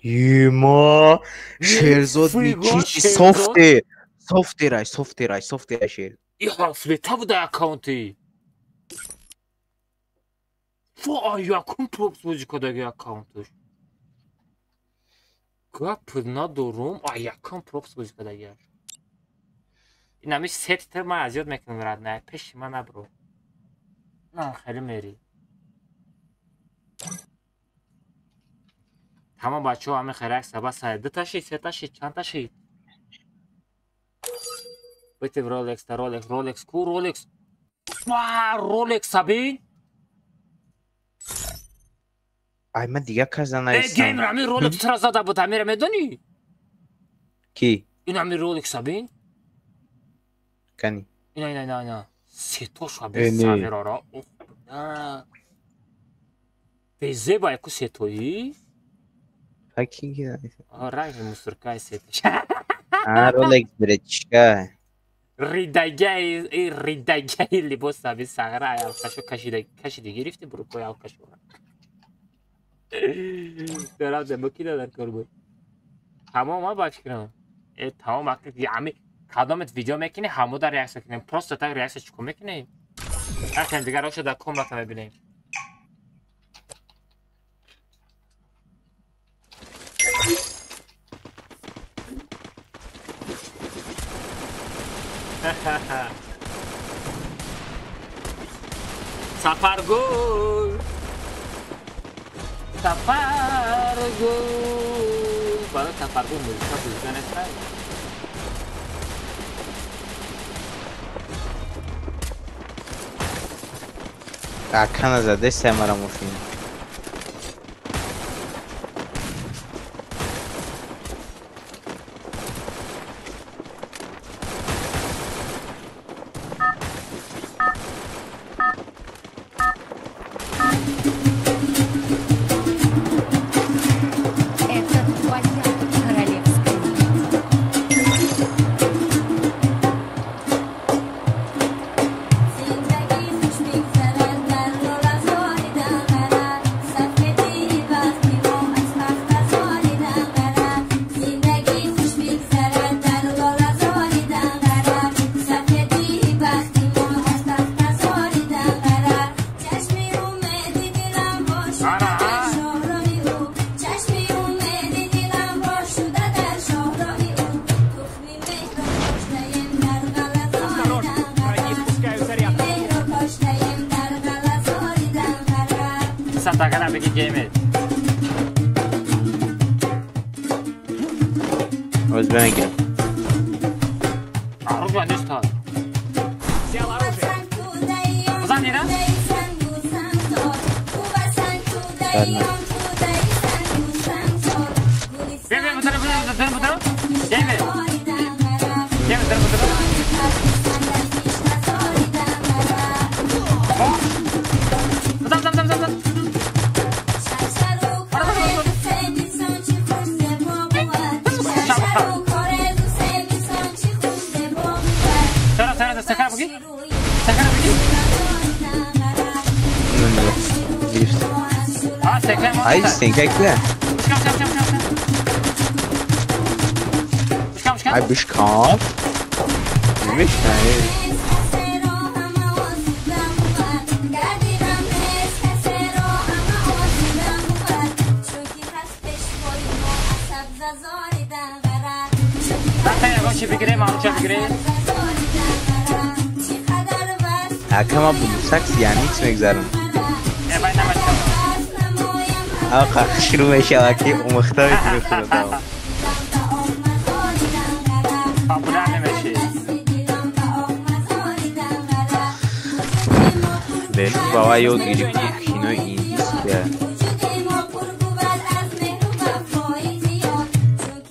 Ема, Шерзод мичи софте, софтерай, софтерай, софтерай шер. И ҳафлета буда аккаунти. Фо, якум пропс бозӣ кардаги аккаунташ. Гап надорум, а якум пропс бозӣ кардаги. Ин ҳами сет ман азёд мекунам родной, пеши ман набро. На, хеле мери. Тамом бачаҳо, ҳами хайрак саба сай. Ду та шид, се та шид, чанд та шид? Битив Rolex та Rolex, Rolex ку Rolex. Ва, Rolex сабин? Ай, ман дигар кас занависам. Э, геймер, ҳами Rolex тра зада буд, ҳамира медонӣ? Ки? Ин ҳами Rolex сабин? Кани? Ина, ина, ина, ина. Сето шабин сабирара. Ох, на. Безеба яку сетои? Ки? Ранги мусуркаи сетош. А, Rolex бречка. Ридагаи, ридагаи либос саби сағра алкашо кашида, кашида гирифти бурупои алкашо. Дарав да бакида дар кор буд. Тамом, а бафикрам. Э, тамом, ами кадомет видео мекунӣ, ҳамо дар реаксия кунем. Просто так реаксия чикор мекунем? Ҳарчанд дигар оша дар комната мебинем. Сафаргул. Сафаргул. Барои Сафаргул музыка бузида нест. Ака назаде мара мошин. Это твоя королевская нить. Осторожно, враги спускаются рядом. Сатагана беги геймер. Оз бемегем. Оружие нест. Взял оружие. Бизан дира? Бе бе бутара бутара бутара. Геймер. Геймер бутара бутара. Бизан бизан бизан бизан. Сакара буги? Сакара буги? А, секай мо. Ай, секай ку. Бишкам, бишкам, бишкам. Бишкам, бишкам. Ай, бишкам. Бишкам. Та я бигирем, аруча бигирем. Ака ма бусакс яникс мегзарам. Э, вай намашам. Ака шурӯъ мешавад ки омӯхта мекунӣ худатро. Популяр намешӣ. Беш баба ёд гирифти кинои индийския.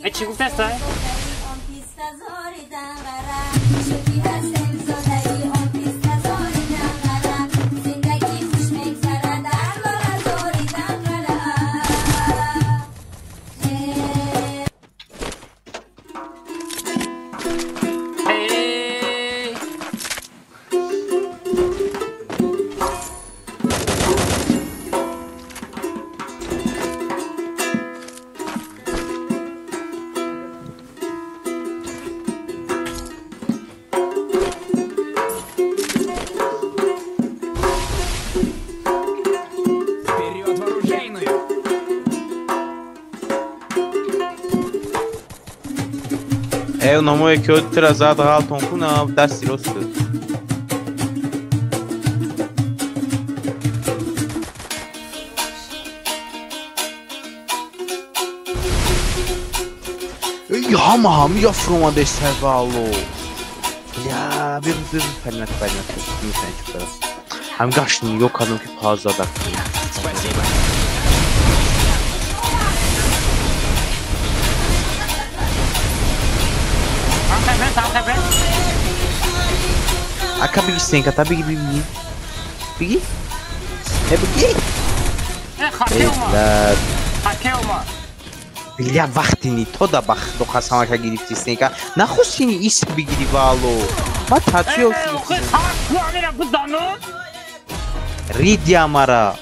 Э, чӣ гуфтаст, ай? Вперед в оружейную! Э, номое ки тира зад ғалтон кунам, дасти рост. Эй, ҳама ҳами я фуромадеш савало. Я, бир бир палмат палмат. Мисан чӣ ҳам гашт нигоҳ кардам ки паз зада. Спасибо. Ака биги стенка, та биги биги. Биги? Э, биги? Э, хакеума. Хакеума. Бля, вақти ни то да бах до қасамака гирифти стенка. Нахостини ис бигири вало. Ма тачиё. Э, охи хак амира бизану. Риди амара.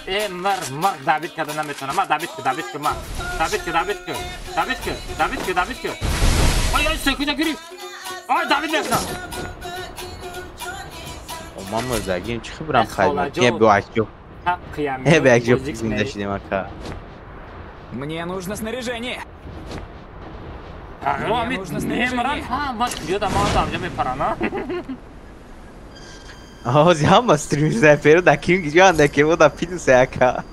Э, мар мар Давид када наметонам. Ма Давид ки, Давид ки, ма. Давид ки, Давид ки. Давид ки, Давид ки, Давид ки. Ой, ой, секунда гирифт. Ой, Давид мекна. Ман мурдагим чӣ хибрам хайд. Е, бо акҷо. Е, бо акҷо зинда шидем ака. Мне нужно снаряжение. Мне нужно снаряжение. Ҳози ҳама стрим снайперо да ким гиҷоанда ки мо да плюс ака.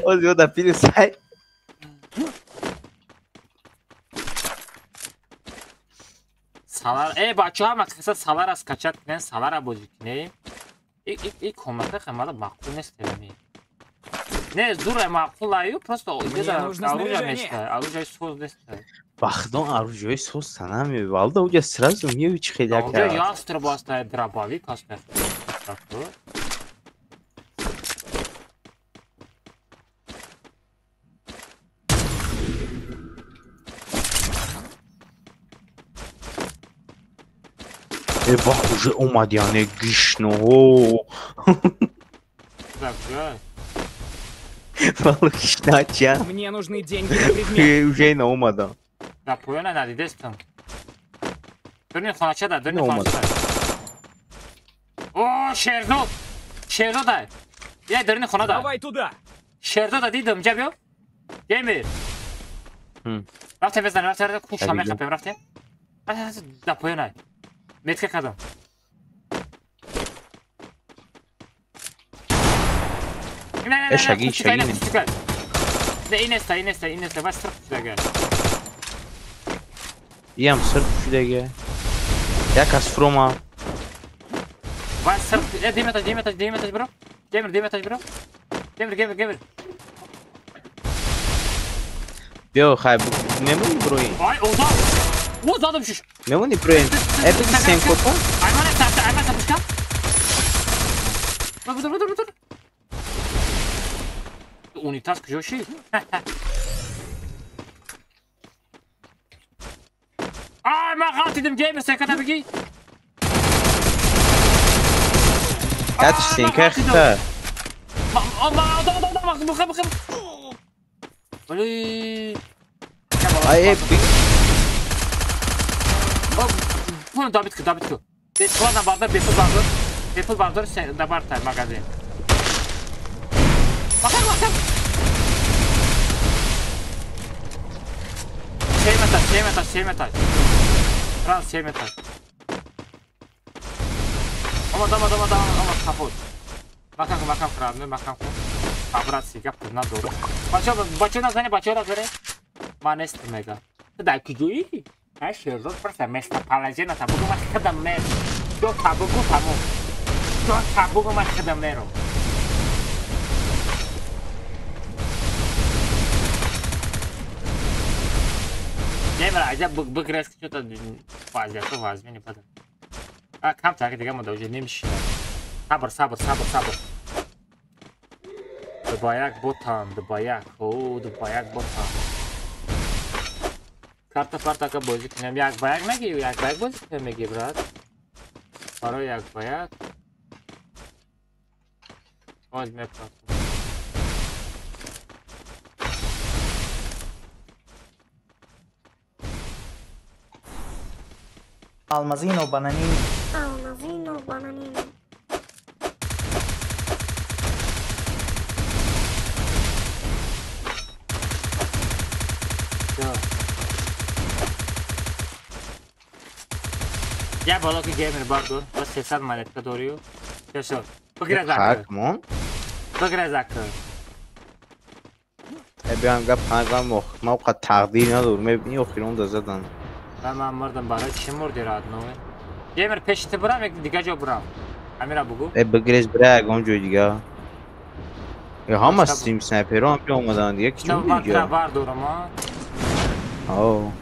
Ҳози мо да плюс ай. Салар, бачаҳо ҳама каса салара скачать кунен, салара бозӣ кунем. И комната хамада маъқул нест элами. Не, зура маъқул аю, просто оружие нест, оружие соз нест. Бахдон оружие соз санами, валда уҷа сразу миёви чи хеле ака. Уҷа ястреб аст, дробовик аст. Бах уже омад, яъне гишно. Валло гишнача. Мне нужны деньги на предмет. Уже ина омада. Да поёна надидестам. Дурни хонача да, дурни хонача. О, Шерзод! Шерзод ай. Я дурни хона да. Давай туда. Шерзода дидам, ҷа биё. Геймер. Рафтем безан, рафтем, куша мехапем, рафтем. Да поёна. Метка кардам. Не, шаги, шаги. Не, инеста, инеста, инеста, вас сырқ шудага. Иам сырқ шудага. Як аз фрома. Вас сырқ, деметаж, деметаж, деметаж, бро. Геймер, деметаж, бро. Геймер, геймер, геймер. Биё, хай, мемони брои. Ай, озад. О, задам шуш. Мемони брои. Биги сенкопа. Айман, айман, сапушка. Бур, бур, бур. Унитаз куҷо шид? Ай, ман ғалтидим, геймер, сенката бигӣ. Ятиш сенка хита. Блин. Ай, Пуно добит ку, добит ку. Ладно, бардор, бепул бардор. Бепул бардор, дабартай магазин. Макар, макар. Семетаж, семетаж, семетаж. Раз, семетаж. Омад, омад, омад, омад, капот. Макар, макар, правильно, макар. Абрат си гап надору. Бачо, бачо назане, бачо назане. Ман нест мега. Да куҷоӣ? Ай Шерзод просто местоположение та бугу ман худам мерам. Ду та бугу тамом. Ду та бугу ман худам мерам. Геймер, айҷа бигрез ки чӯта вазъиятро вазмини бада. А кам таки дига мо да уже немишинам. Сабр, сабр, сабр, сабр. Ду ба як ботам, ду ба як. О, ду ба як ботам. Карта партака бозӣ кунем. 1 ба 1 мегӣ, 1 ба 1 бозӣ кунем мегӣ, брат. Барои 1 ба 1. Боз мепартам. Алмазино бананини. Алмазино бананини. Я боло ки геймер бардор, бас 300 монетка дорию. Всё, бигрез ака. Хак мон? Бигрез ака. Биям гап хангам ма оқад тақдир надор, мебини охирон да задан. Ман мурдам, барои чӣ мурди родной? Геймер пеши ту бурам, як дига ҷо бурам. Амира бугу. Бигрез бира ягон ҷои дига. Ҳама стрим снайперо ҳам омадан дига, ки Ман тра бардорам, а? О.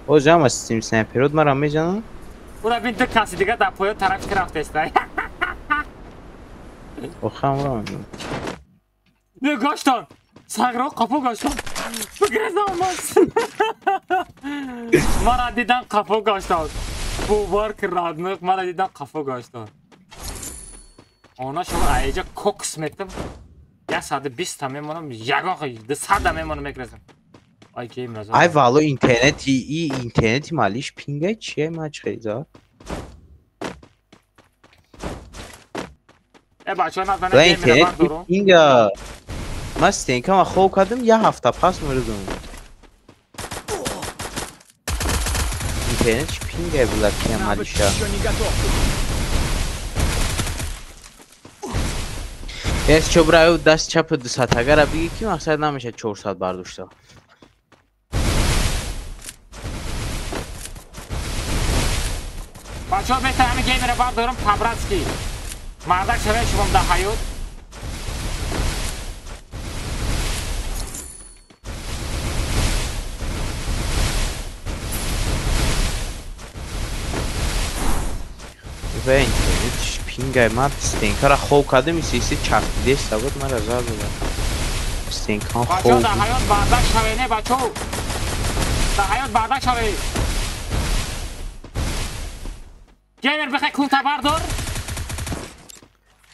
Оз ҳама стрим снайперот мара мезананд. Ура бин ду каси дига дар поён тарафи ки рафтеста. Охам рам. Не гаштан. Сагро қапо гаштан. Бигрез омад. Мара дидан қапо гаштан. Бовар ки родной, мара дидан қапо гаштан. Она шумо айҷа кокс метам. 120 та мемонам, ягон 200 та мемонам мегрезам. Ай геймер. Ай вало интернети и интернети малиш пинга чие ма чиза? Бачаҳо назанед геймер бардорум. Пинга. Ман стенкама хоб кардам, як ҳафта пас мурдам. Интернет пинга була ки малиша. Навык еще не готов. Эс чобраю даст чапа 200 агара биги ки мақсад намеша 400 бардошта. Бачаҳо беҳтар ҳамин геймера бардорам по-братски. Мардак шавед шумом дар ҳаёт. Ва интернетиш пингай ман стенкара хов кардем иси часпидеста буд мара зад зада. Стенкам хов. Бачаҳо дар ҳаёт бардак шавед не бачаҳо. Дар ҳаёт бардак шавед. Геймер бихай кунта бардор.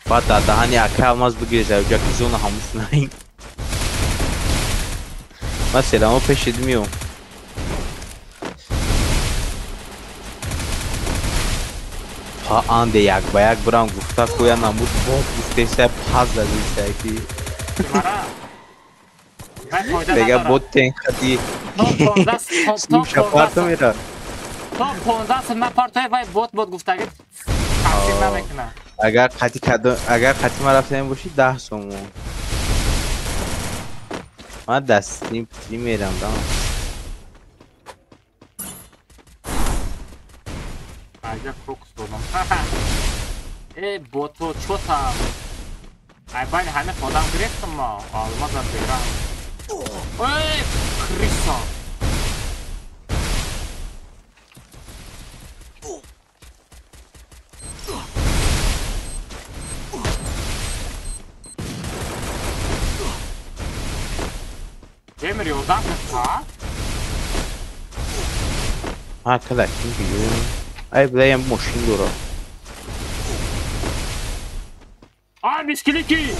Баъд дар даҳани ака алмаз бигиреза ҷа ки зона ҳамус наин. Ман серамо пешид миём. Па анде як ба як бурам гуфта кӯя намуд бод гуфтеса паз задиса ки. Дега бод тенхади. То 15 мера. То 15 ман партои вай бот бот гуфтаги таъсир намекунад. Агар қати агар қати ман рафтаем бошӣ 10 сомон. Ман дастим путли мерам да. Аҷаб фокус додам. Э бото чота. Ай байни ҳама одам гирифтам ма. Алмаза берам. Эй криса. Геймер ёрдам ка? А када ким бигирем? Ай билаям мошин дора. Ай мискилики!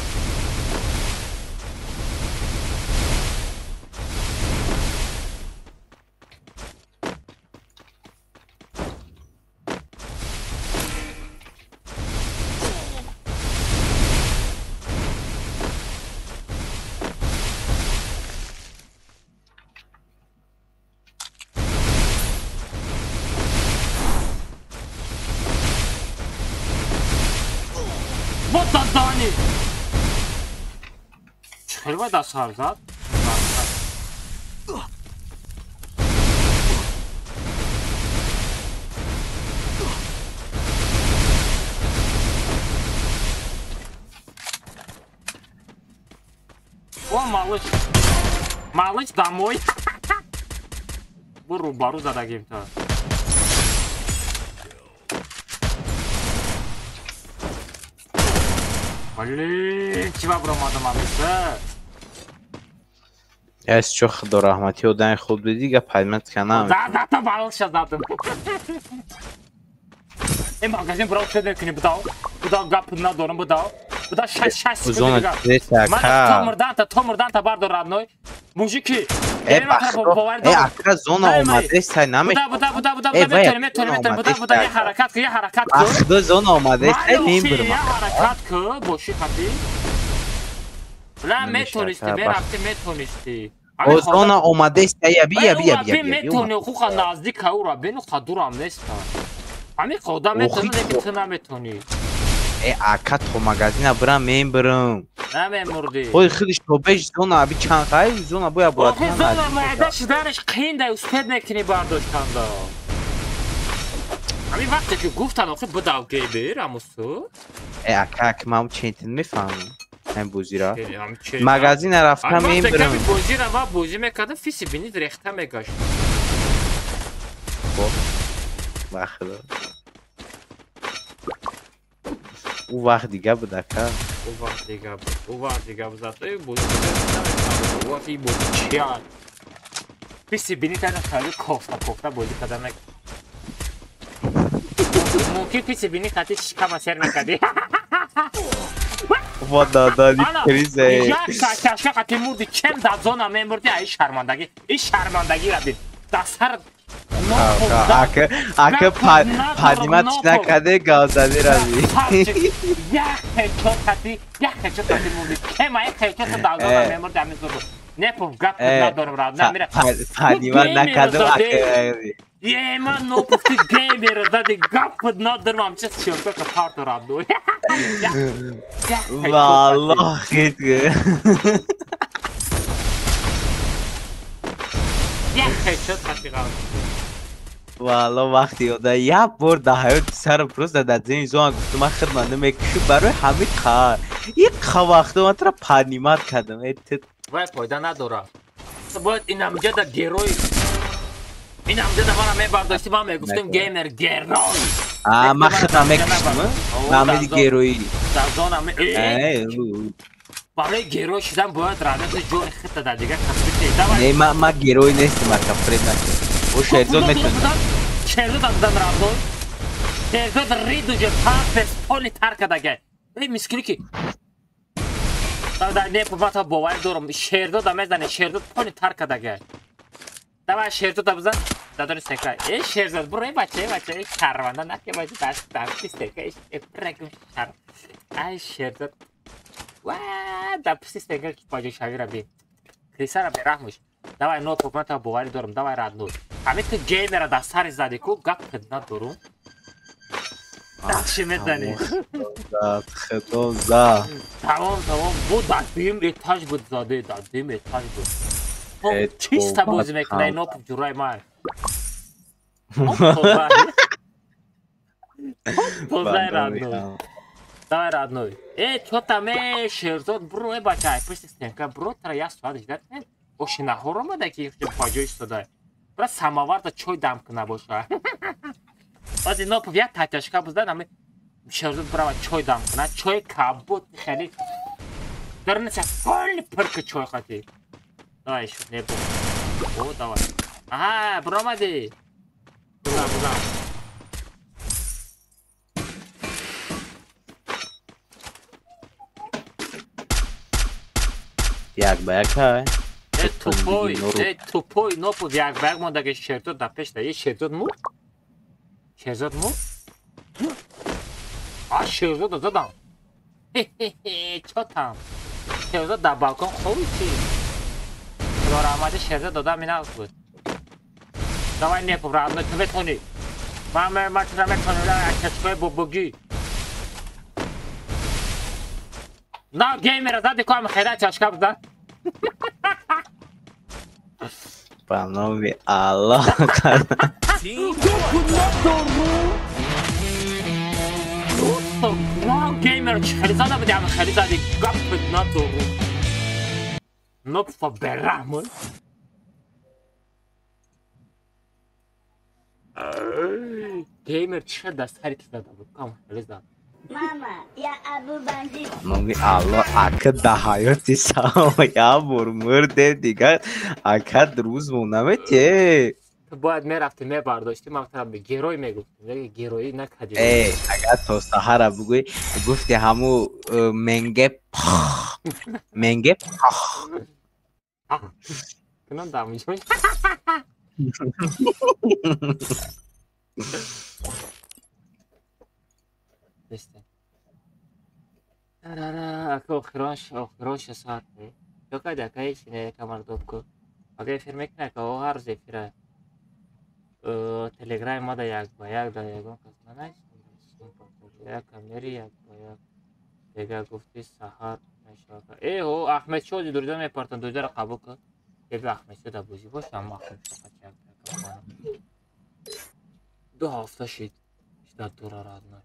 Хелва да сар зад. О, малыш. Малыш домой. Буру бару задагим то. Блин, чива бромадам амиса. Эс чо худо раҳмати одами хуб дидӣ гап паймат канам. Да, да, балша задам. Э магазин брав шуд мекунӣ будав. Будав гап надорам будав. Будав 6 6 зона Ман то мурданта бардор родной. Мужики. Э ака зона омадест наме. Буда буда буда буда метонем буда буда я ҳаракат ку я ҳаракат ку. Ахда зона омадест мебурам. Я ҳаракат ку боши хати. Ла метонисти мерафти метонисти. О зона омадест я би я би я би. Метони хуха наздик аура бену қадурам нест. Ами қода метони лекин ту наметони. Э ака то магазина бурам мебурам. Намемурди. Ой худиш то беш зона аби чанд қай зона боя бурад. Охи зона майда шуданаш қинда успед мекунӣ бардоштанда. Ами вақте ки гуфтан охи будав гейбер амусу. Э ака ки ман чентин мефаҳмам. Ҳам бозира. Магазина рафтам мебурам. Бозира ва бозӣ мекардам фиси бинид рехта мегашт. Хоб. Бахда. У вақт дига буд ака. У вақт дига буд. У вақт дига буд. Зато бозӣ у вақт ин бозӣ чия? Фиси бинид ана хеле кофта кофта бозӣ карда мек. Мумкин фиси бинид хати шикама сер мекардӣ. Ва дадани кризе. Як кашка қати мурди чем дар зона мемурди ай шармандагӣ. Ин шармандагиро бин. Дар сар Ака ака падимат накарде гавзади рави. Як хечо қати, як хечо қати мурди. Кем ай хечо дар зона мемурди ҳамин зуд. Непов гап надорам рад намира. Фанима накардам ака. Е, ман нопов ти геймера зади гап надорам, амча съёмка ка парто радно. Валлоҳ хит. Як хедшот қатиғал. Валло вақти ёда як бор дар ҳаёти сарам просто дар зени зоан гуфтам ман хидмат намекушам барои ҳамин қа. Ик вақто ман тура панимат кардам. Вай фойда надорад. Бояд ин ҳамҷада герой. Ин ҳамҷада мана мебардошти, ман мегуфтам геймер герой. А ман хидмат мекушам. Намеди героӣ. Дар зона барои герой шудан бояд радати ҷои хидта дар дигар кас битед. Не, ман герой нестам, ака фред накун. О Шерзод метавонад. Шерзод аз дан равдод. Шерзод ридуҷа пафес поли тар кардага. Эй мискини ки Да, не, ман боварӣ дорам. Шерзода мезане, Шерзод поли тар кардага. Давай Шерзода бизан. Дадори стека. Эй Шерзод, буро эй бача, эй бача, эй шарманда наке бача, даст даст стека, эй прегм шар. Ай Шерзод. Ва, да пси стека ки паҷо шавира би. Крисара бераҳмуш. Давай нопок, ман та боварӣ дорам. Давай раднур. Ҳамин ту геймера дар сари зади ку гап хидмат дорум. Дастши мезанӣ. Худо за. Тамом, тамом. Бу дар дуюм этаж буд заде, дар дуюм этаж буд. Чиста бозӣ мекунад нопок ҷураи ман. Тозаи радной. Давай радной. Э, чё там, э, Шерзод, бро, э, бача, пушти стенка, бро, тара як соат ждать. Оши наҳор омада ки ба ҷои истода. Бра самоварда чой дам куна боша. Баъди нопов як татяшка буздан, ами Шерзод брава чой дам куна, чой кабуд хеле дарнеса кулли пирки чой хати. Давай шуд, не бу. О, давай. Аҳа, биромадӣ. Бузан, бузан. Як ба як ҳай. Э тупой, э тупой, нопов як ба як мондаги Шерзод дар пеш да. Е Шерзод мурд? Шерзод мурд? А Шерзода задам. Хе-хе-хе, чё там? Шерзод дар балкон хобид чи? Худо раҳмати Шерзод додам ин нағз буд. Давай непов родной, ту метавонӣ. Ман ман тура метавонӣ, чашкои бобогӣ. На геймера зади ку ҳам хела чашка бизан. Ба номи Аллоҳ. Геймер чӣ хеле зада буди, ҳам хеле зади гап надору. Нопфа бераҳмон. Геймер чӣ хел дар сари ту зада буд, кам хеле зад. Мама, я Абу бандит. Номи Аллоҳ, ака дар ҳаёти сама як бор мурдем дигар, ака рӯз мо наметиҳ. Ту бояд мерафтӣ мебардоштӣ, ман тура герой мегуфтам, героӣ накардӣ. Э, агар то саҳара бугӯӣ, гуфти ҳаму менге пах, менге пах. Кунам дамиҷон. Нестем. Арара, ака охиронш, охиронш саат. Чо кади ака ҳеч не камардоб ку. Ага эфир мекунӣ ака, о ҳар рӯз эфира. Телеграми ма да як ба як да ягон кас нанавиштам. Як камери як ба як. Дега гуфти саҳар мешавад. Э, о Ахмедшо ози дурҷа мепартам, дурҷаро қабул кун. Дега Ахмедшо дар бозӣ бошам, Ахмедшо қача як ба як. Ду ҳафта шид. Дар дура родной.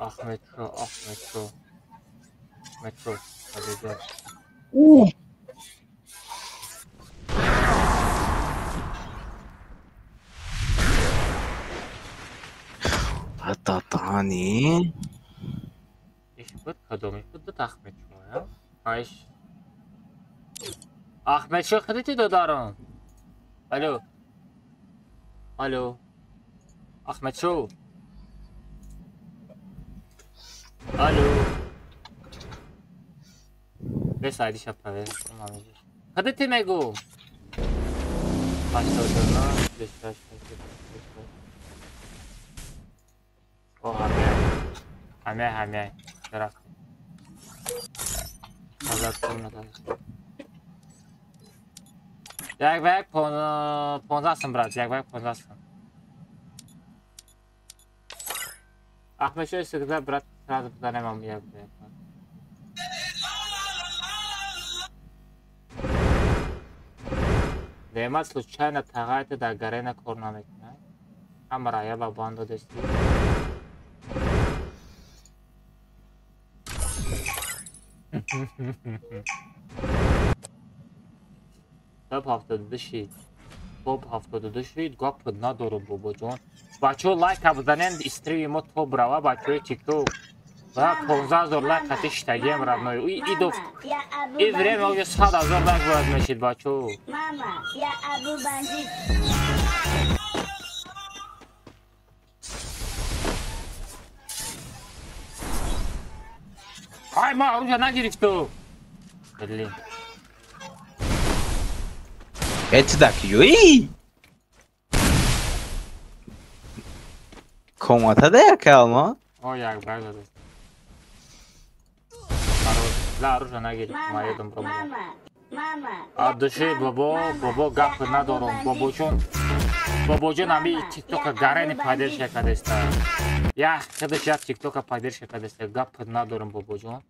Ахмедшо, Ахмедшо. Метро, Абиджан. Татани. Иш буд кадом? Иш буд Ахмедшо, я? Айш. Ахмедшо худити додарон. Алло. Алло. Ахмедшо. Алло. Бес айдиша праве. Худити мегу. 89 28 28. О, ҳамяй. Ҳамяй, ҳамяй. Рафтем. Казат комната. Як ба як 15 сум, брат, як ба як 15 сум. Ахмедшоҳ всегда, брат, сразу бизанем як ба як. Неъмат случайно тағайта дар гарена кор намекунад. Ҳама раяба банд додести. Топ 72 шид. Топ 72 шид. Гап надорум бобоҷон. Бачаҳо лайка бизанед, стрими мо топ рава, бачаҳои TikTok. Ва 15,000 лайк қати шитагиам родной. И время уже 100,000 лайк бояд мешид, бачаҳо. Мама, я Абу Бандит. Ай, ма оружие нагирифту. Блин. Это так, юй. Комната да якалма? О, як база. Ла оружие нагирифт, ма едам пробую. А души бобо, бобо гап надорум, бобоҷон. Бобоҷон ами TikTok-а гарени поддержка кадеста. Я худаш я TikTok-а поддержка кадеста. Гап надорум бобоҷон.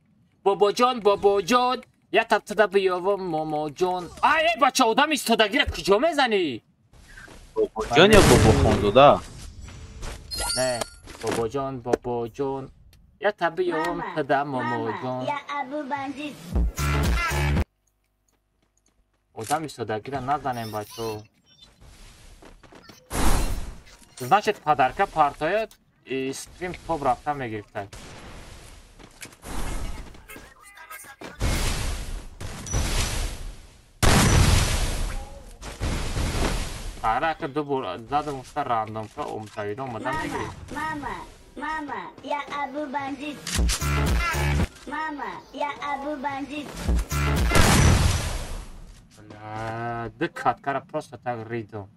Бобоҷон, бобоҷон, я таптада биёвам момоҷон. Ай, эй бача, одам истодагира куҷо мезанӣ? Бобоҷон ё бобохонзода? Не, бобоҷон, бобоҷон. Я табиёвам тада момоҷон. Одам истодагира назанем, бачо. Значит, подарка партояд и стрим топ рафта мегирифтад. Арака ду бор задам гуфта рандомка омтавида омадам мегирифт. Мама, мама, я Абу Бандит. Мама, я Абу Бандит. Бля, ду каткара просто так ридом.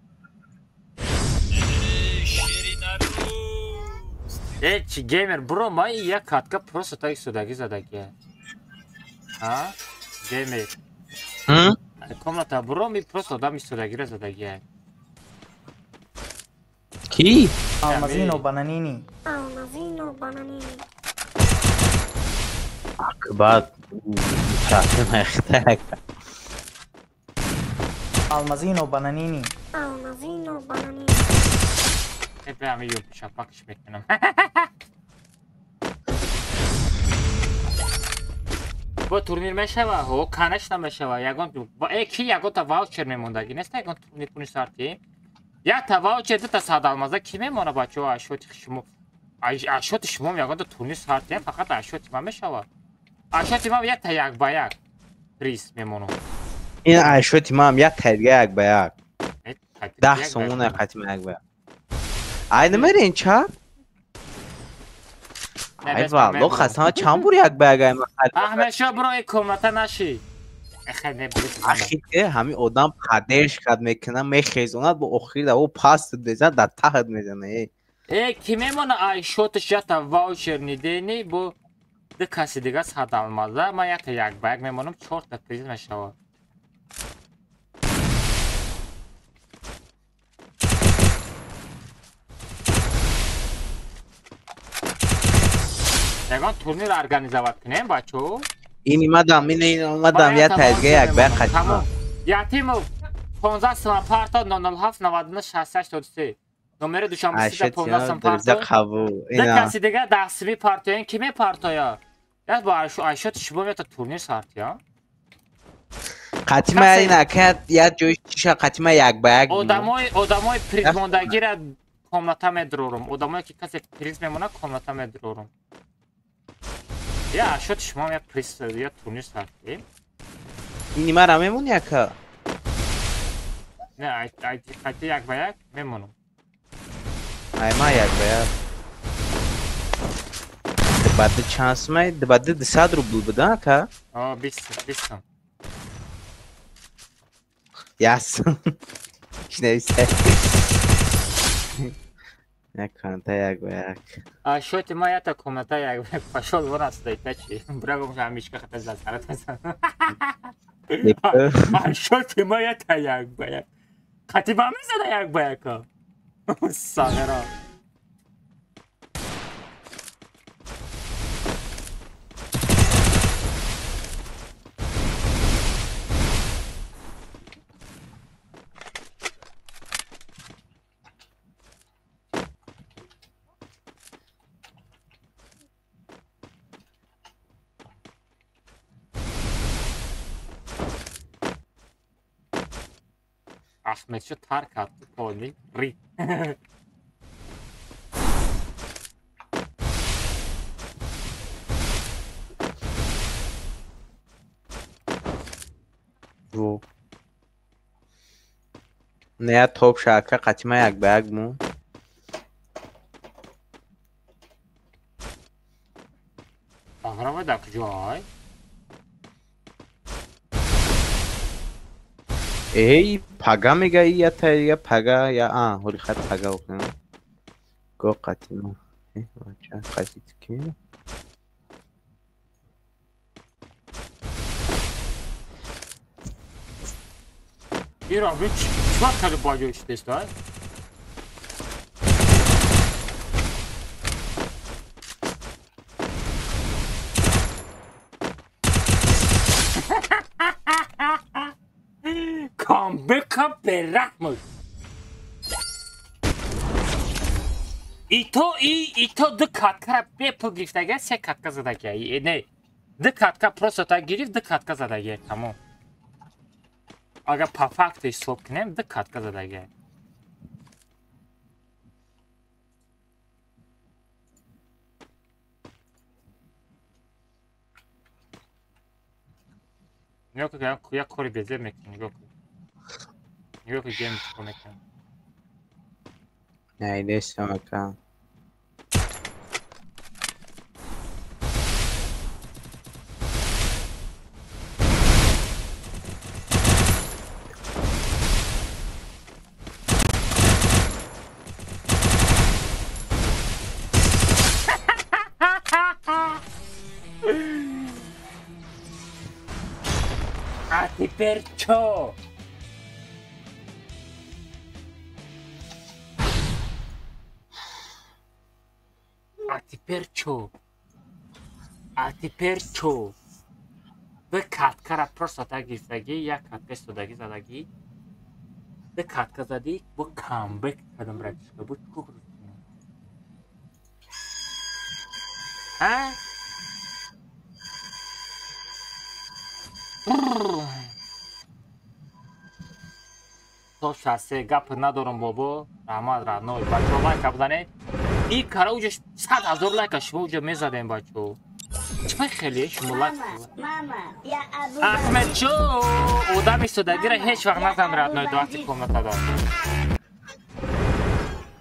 Э, чи геймер, бро, ман як катка просто так истодагӣ задагия. А? Геймер. Комната, бро, ми просто одам истодагира задагия. Ки? Алмазино бананини. Алмазино бананини. Акбар, Алмазино бананини. Алмазино бананини. Э, ами ё чапакш мекунам. Бо турнир мешава? Ҳо, конечно мешава. Ягон э ки ягонта ваучер мемондагӣ нест, ягон турнир куни сартӣ. Якта ваучер дута сад алмаза ки мемона, бачаҳо? Ашоти шумо, ашоти шумо ягонта турнир сартӣ, фақат ашоти ман мешава. Ашоти ман якта як ба як приз мемонам. Ин ашоти ман якта дига як ба як. 10 сомон қати ман як ба як. Ай намерин ча? Ай валло хасан чанд бор як ба як ай ман харид. Аҳмедшоҳ, бро, эй комната наши. Ахир ки ҳамин одам падерш кад мекунад, мехезонад, бо охир да о паст мезанад, дар таҳт мезанад. Э, э ки мемона ай шоташ якта ваучер нидени бо ду каси дига сад алмаза, ман якта як ба як мемонам, чорта приз мешавад. Ягон турнир организовать кунем, бачаҳо? Ин омадам, ин омадам, я тазга як ба як қатимам. Ятимов 15 сум парто 007 99 68 33. Номери Душанбе 15 сум парто. Ду каси дига 10 суми партоян, ки мепартоя? Як бо айшот шумо мета турнир сартия? Қатима ин ака як ҷои шиша қатима як ба як. Одамои приз мондагира комната медрорум. Одамое ки касе приз мемонад, комната медрорум. Я ашот шумо я приз я турнир сартем. Ини мара мемони ака? Не, ай ай қати як ба як мемонам. Ай ма як ба як. Баъд чанд сумай? Баъд 200 рубл буда ака? О, 20, 20. Яс. Шинависай. Як комната як ба як. А шоти ма ята комната як ба як. Пошел вон отсюда и тачи. Брагом же амичка хата за сарат. А шоти ма ята як ба як. Хати ба мезада як ба яка. Сагара. Ахмедшо тар кард пони ри. Во. Не топ шака қатима як ба як му. Ағрава да куҷой? Эй, пага мега я та я пага я а, ҳоли хат пага окна. Го қатима. Э, бача, қатит ки? Ира, бич, чӣ кади баҷо иштеста? Камбека бераҳмуд. Ито и ито ду каткара бепул гирифтага, се катка задага. Не, ду катка просто так гирифт, ду катка задага, тамом. Агар по факту ҳисоб кунем, ду катка задага. Нигоҳ кун, як кори безеб мекунӣ, нигоҳ кун. Нигоҳ кун, гем чӣ кор мекунам. Найдешам ака. А теперь чё? А теперь чё? А теперь чё? Ду каткара просто так гирифтагӣ, як катка истодагӣ задагӣ. Ду катка задӣ, бо камбек кардам, братишка. Бо чӣ кор кунам? А? То 63 гап надорам бобо. Раҳмат родной. Бачаҳо лайка бизанед. И кара уҷа 100 000 лайка шумо уҷа мезадем бачаҳо. Чӣ хеле шумо лайк. Ахмедшо одам истодагиро ҳеҷ вақт назан родной вақти комната дор.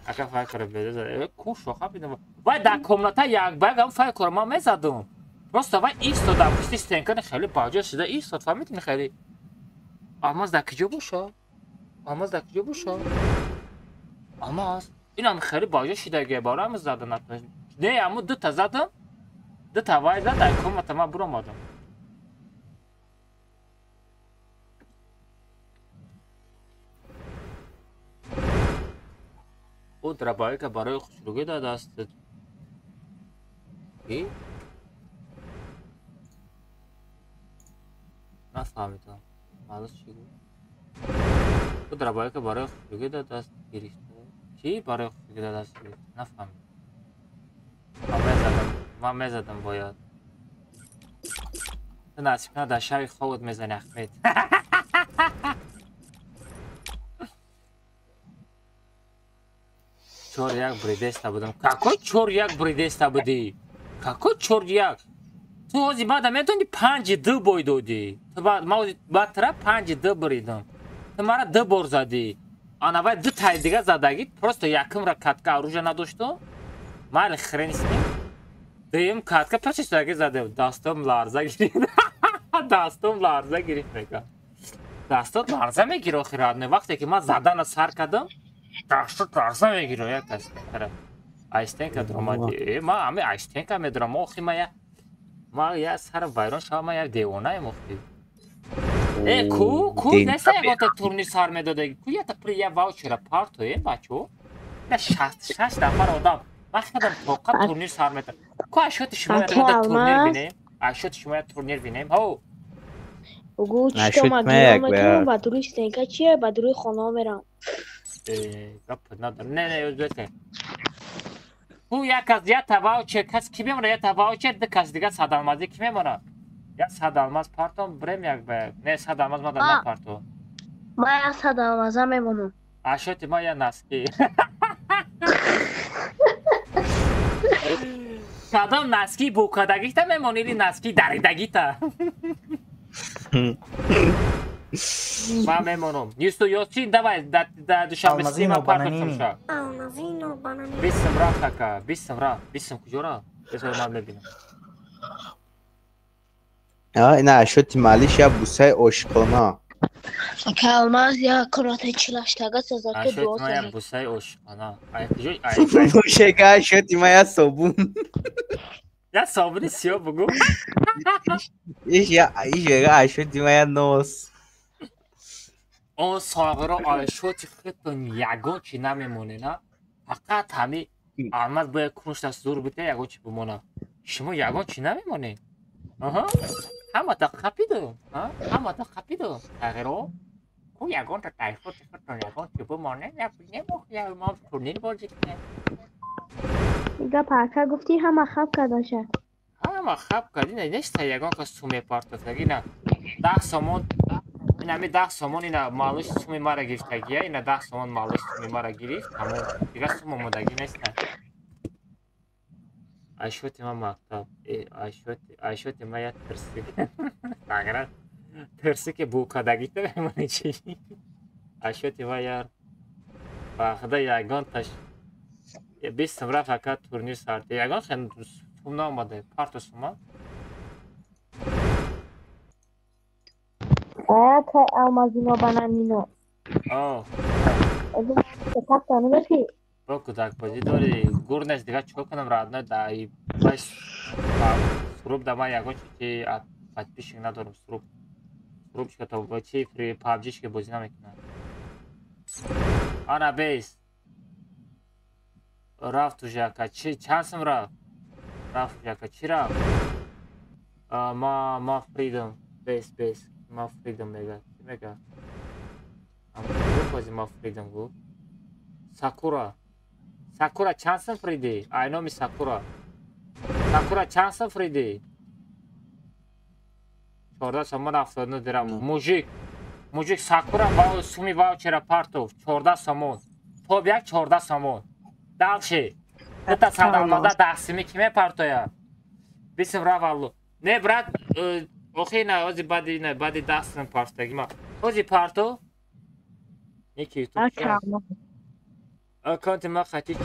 Ака файкара беза. Ку шоха бидам. Вай дар комната як ба як файкара ман мезадам. Просто вай истода пушти стенка хеле баҷо шуда истод, фаҳмидӣ хеле. Алмаз дар куҷо боша? Алмаз дар куҷо боша? Алмаз инам хеле баҷо шидаге, барои зада натонist. Не, аммо ду та задам. Ду та вай зад, ай комната ман буромадам. О драбавика барои хушругӣ дадааст. Ки? Нафаҳмидам. Маълум чӣ гуфт? Ӯ драбавика барои хушругӣ дадааст гирифта. Кӣ барои хушругӣ дадааст гирифта? Нафаҳмидам. Ман мезадам бояд. Ту насиб кунад дар шаби хобот мезанӣ, Ахмед. Чор як бридеста будам. Какой чор як бридеста будӣ? Какой чор як? Ту ҳозир баъда медонӣ 5-2 бой додӣ. Ту ман баъд тара 5-2 буридам. Ту мара 2 бор задӣ. Ана вай ду таи дига задагӣ, просто якумра катка оружие надошту. Майли хрен с ним. Дуюм катка просто шудаги задем. Дастом ларза гирифт. Дастом ларза гирифт мега. Дастот ларза мегир охир родной. Вақте ки ман задана сар кардам, Тарса тарса мегиро як кас тараф. Айстенка дромади. Э, ма ами Айстенка медрам. Охи ма я ма я сар вайрон шава, ма я девонаем охи. Э, ку ку неса ягота турнир сар медодаги. Ку ята при я ваучера парто, э, бачо. Я 66 нафар одам. Ман худам тоқат турнир сар медам. Ку ашоти шумо ягота турнир бинем? Ашоти шумо я турнир бинем? Ҳо. Угу, чито ма гирам мекунам, ба дуруи стенка чие, ба дуруи хона мерам. Э, гап надорам. Не, не, ӯзбек. Ку як аз я ваучер кас ки мемона, я ваучер ду кас дига сад алмазӣ ки мемона? Я сад алмаз партом брем як ба як. Не, сад алмаз мада на парто. Ма я сад алмаза мемонам. Ашоти ма я носки. Кадом носки букадагита мемонӣ или носки даридагита? Ман мемонам. Юсу Ёсин, давай, да Душанбе Сити ман партом ша. Алмазино бананини. Бисм рафт ака, бисм рафт, бисм куҷо рафт? Бисм ман мебинам. А, ина ашоти малиш я бусаи ошиқона. Ака Алмаз я коната чилаштага сазака Ашоти дуо ма я саза. бусаи ошиқона. Ай куҷо? Ай Мушека ашоти ма я собун. я собуни сиёҳ бугу. Иш я иш вега ашоти ма я нос. Он соғиро ашоти худтон ягон чи намемоне, на? Фақат ҳами Алмаз бояд кунш даст зур бите, ягон чи бимона. Шумо ягон чи намемоне? Аҳа. Ҳамата қапиду, а? Ҳамата қапиду. Тағйиро? Ку ягонта тайфоти худтон ягон чи бимоне, я немох я мо турнир бозӣ кунем. Гап ака гуфтӣ ҳама хаб кардаша. Ҳама хаб карди, не неста ягон кас сум мепартофтаги, ина 10 сомон, ина ами 10 сомон, ина малиш суми мара гирифтагия, ина 10 сомон малиш суми мара гирифт, тамом, дига сум омодагӣ неста. Айшоти ма мактаб, э, айшоти, айшоти ма я тирси. Тағйира тирси ки букадагита мемони чи? Айшоти ма яр ба худо ягон таш бистм рафт ака турнир сарти. Ягон хел сум наомада, парто сума. Ака Алмазино бананино. О, Капта намеши? бо кӯдакбозӣ дорӣ, гур нест, дига чикор кунам, родной, да и баш суруб да ман ягон чи ки подписчик надорам, суруб. Суруб чика то чи фри PUBG ки бозӣ намекунам. Ана бейс. Рафт уже ака, чи чанд сум рафт? Рафт уже ака, чи рафт? Ма фридом, бейс, бейс, ма фридом мега. Чи мега? Гуфт ма фридом гуфт. Сакура. Сакура чанд сум фриди? Ай номи Сакура. Сакура чанд сум фриди? 14 сомон 79 дирам. Мужик. Мужик Сакура ва суми ваучера партов 14 сомон. Топ як 14 сомон. Дальше. Дута сад алмаза дастими ки мепартоя? Бисм раваллу. Не брат, охи на ози бади на бади дастим партаги ма. Ози парто? Неки ютуб. Ака Алмаз. Аккаунти ма хати чи?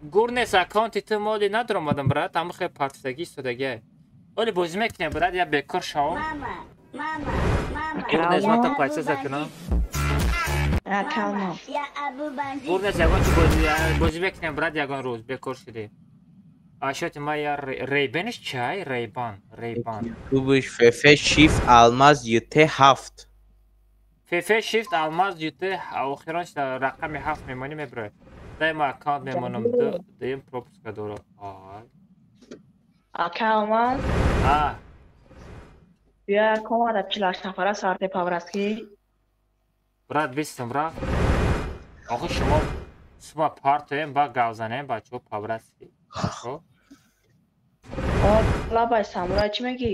Гур нест аккаунти ту моли надромадам брат, ама хе партаги истодаги. Оли бозӣ мекунем брат, я бекор шавам. Мама, мама, мама. Гур нест ман та пайса закунам. Ака Алмаз. Я Абу Бандит. Гур нест ягон чи бозӣ мекунем брат, ягон рӯз бекор шудем. Ашоти ма я Рейбенш чай? Рейбан, Рейбан. Ютубш ФФ Shift Алмаз ЮТ 7. ФФ Shift Алмаз ЮТ охирон рақами 7 мемонӣ меброяд. Дай ма аккаунт мемонам, дуюм пропуска дора. Ай. Ака Алмаз. А. Бия комада 48 нафара сарте павраски. Брат, бистм рафт. Охи шумо сума партоем ба гавзанем бачаҳо павраски. Хо? О, лабай самурай чӣ мегӣ?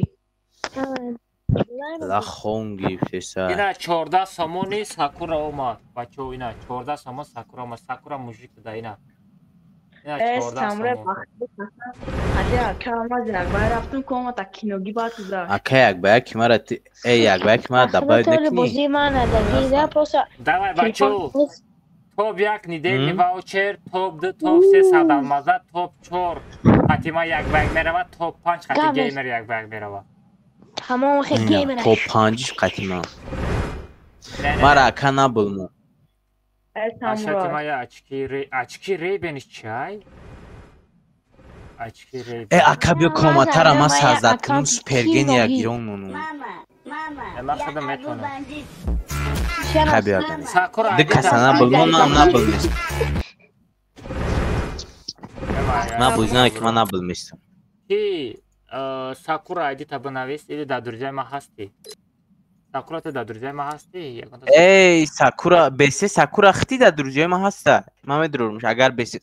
Ла хон гирифтеса. Ина 14 сомони Сакура омад. Бачаҳо ина 14 сомон Сакура омад. Сакура мужик да ина. Ина Э, 14 самурай сомон. бахти Ади ака Алмаз як бай рафтум комата киноги баъд гузашт. Ака як ба як мара э як ба як мара добавить Ахи накунӣ. бозии ман надаги, да просто Давай бачаҳо. Топ як недельный М? ваучер, топ 2, топ 3 сад алмаза, топ 4 хатима як ба як меравад, топ 5 хати Гап нест. геймер як ба як меравад. Ҳамон хе геймер. Топ 5 қатима. Не, не, Мара ака набулмо. Ашати ма очки Рейбениш чай? Очки Рейбен. Э, ака биё коматара ма сарзад кунам супергения гирон монум. Ман худам метавонам. Хай биё гани. Ди каса набыл, мо нам набыл мистам. Ма бузнае ки ман набыл мистам. Ки Сакура айди та бинавис или дар друзьяи ма ҳастӣ? Сакура ту дар друзьяи ма ҳастӣ? Эй, Сакура, бесе Сакура хти дар друзьяи ма ҳаста. Ман медурмш агар бесе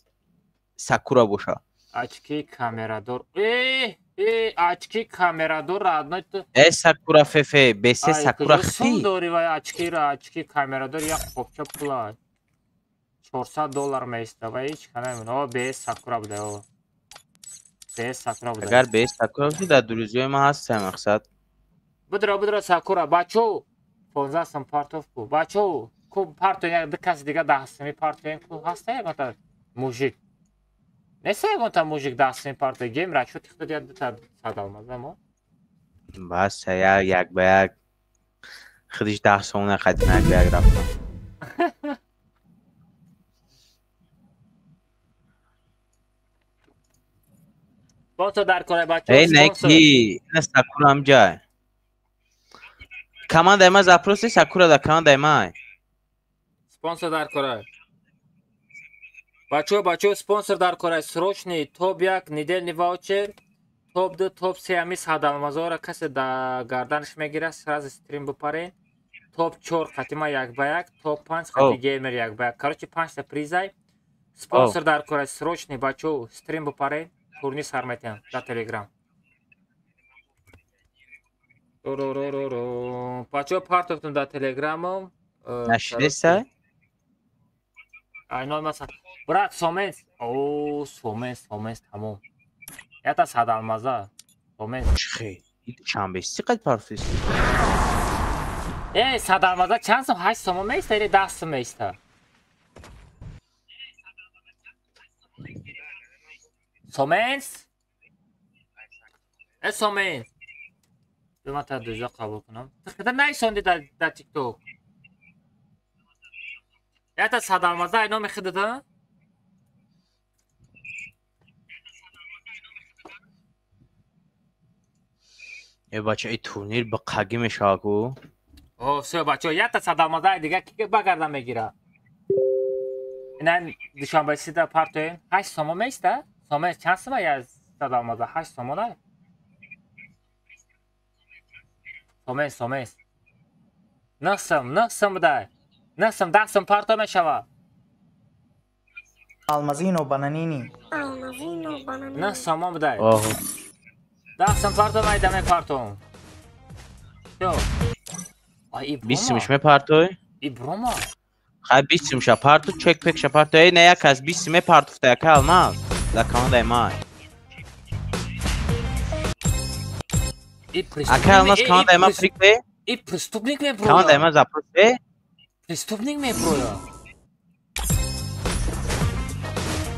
Сакура боша. Очки камерадор. Э, э, очки камерадор родной ту. Э, Сакура фефе, бесе Сакура хти. Сум дори вай очки ра, очки камерадор як хобча пула. $400 меиста вай ҳеч кана. О, бе Сакура буда, о. Бе Сакура буда. Агар бе Сакура буда дар друзьяи ма ҳаста мақсад. Будро, будро Сакура, бачо. 15 сум партов ку. Бачо, ку парто як ду каси дига 10 суми партоем ку ҳаста ягонта мужик. Неста ягонта мужик 10 суми парто гем ра чо тихта дия дута сад алмаза мо. Бас як ба як худиш 10 сомона қадим як ба як рафтам. Спонсор дар кора бачо. Эй, неки, на Сакура ҳамҷай. Командаи ма запрос Сакура да командаи ма. Спонсор дар кора. Бачо, бачо, спонсор дар кора срочный топ 1 недельный ваучер, топ 2, топ 3 ами сад алмазора касе да гарданш мегира, сразу стрим бипарен. Топ 4 қати ма як ба як, топ 5 қати геймер як ба як. Короче 5 та призай. Спонсор дар кора срочный бачо, стрим бипарен, турнир сар метиҳам дар Телеграм. Бачо партофтум дар Телеграмом. Нашидеса? Ай ной маса. Брат, Соменс. О, Соменс, Соменс тамом. Ята сад алмаза. Соменс. Чихе, чанд бести қад партофтеси? Э, сад алмаза чанд сум? 8 сомон меиста или 10 сум меиста? Соменс? Э, Соменс. Ман та друзья қабул кунам. Ту хида наисонди дар ТикТок. Ята сад алмаза ай номи хидата? Э, бача, ин турнир ба қагӣ мешавад ку? О, всё, бачо, ята сад алмаза ай дига ки ба гардан мегира? Ина Душанбе сида партоем. 8 сомон меиста? Сомон чанд сум ай сад алмаза? 8 сомон ай? Соменс, Соменс. 9 сум, 9 сум будай. 9 сум, 10 сум парто мешава. Алмазино бананини. Алмазино бананини. 9 сомон будай. 10 сум парто майда мепартом. Всё. Ай, и 20 сумш мепартой? И брома. Хай 20 сумша парту, чек пекша парту. Эй, не як аз 20 сум мепартуфта яка алмаз. Да командаи май. Ака алмаз командаи ма прикве? И преступник меброя. Командаи ма запрос бе? Преступник меброя.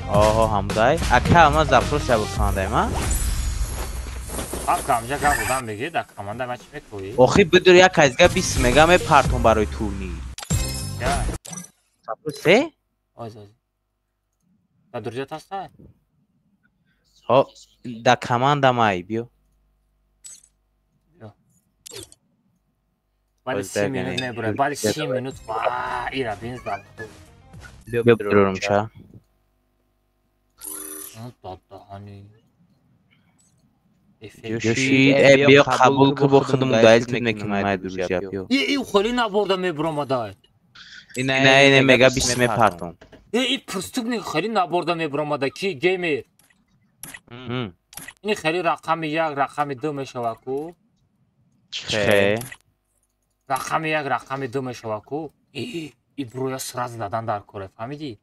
Оҳо, ҳамдай. Ака алмаз запрос ябо командаи ма? Ака амҷа гап одам бигир, дар командаи ма чӣ мекӯӣ? Охи бидур як азга 20 мега мепартон барои турнир. Я. Запрос бе? Оз, оз. Дар друзьят ҳаста? Ҳо, дар команда май биё. Баъди 30 минут мебурад. Баъди 30 минут. Ва, ира бинз дар. Биё бидурам ча. Дадаҳани. Ёшид, э биё қабул ку бо худам удалить мекунам ай друзья биё. Э, и хеле наборда мебуромадай. Ина ина мега 20 мепартон. Э, и преступник хеле наборда мебуромада ки геймер. Ин хеле рақами 1, рақами 2 мешава ку. Че? Рақами 1, рақами 2 мешава ку. И броя сразу задан дар кора, фаҳмидӣ?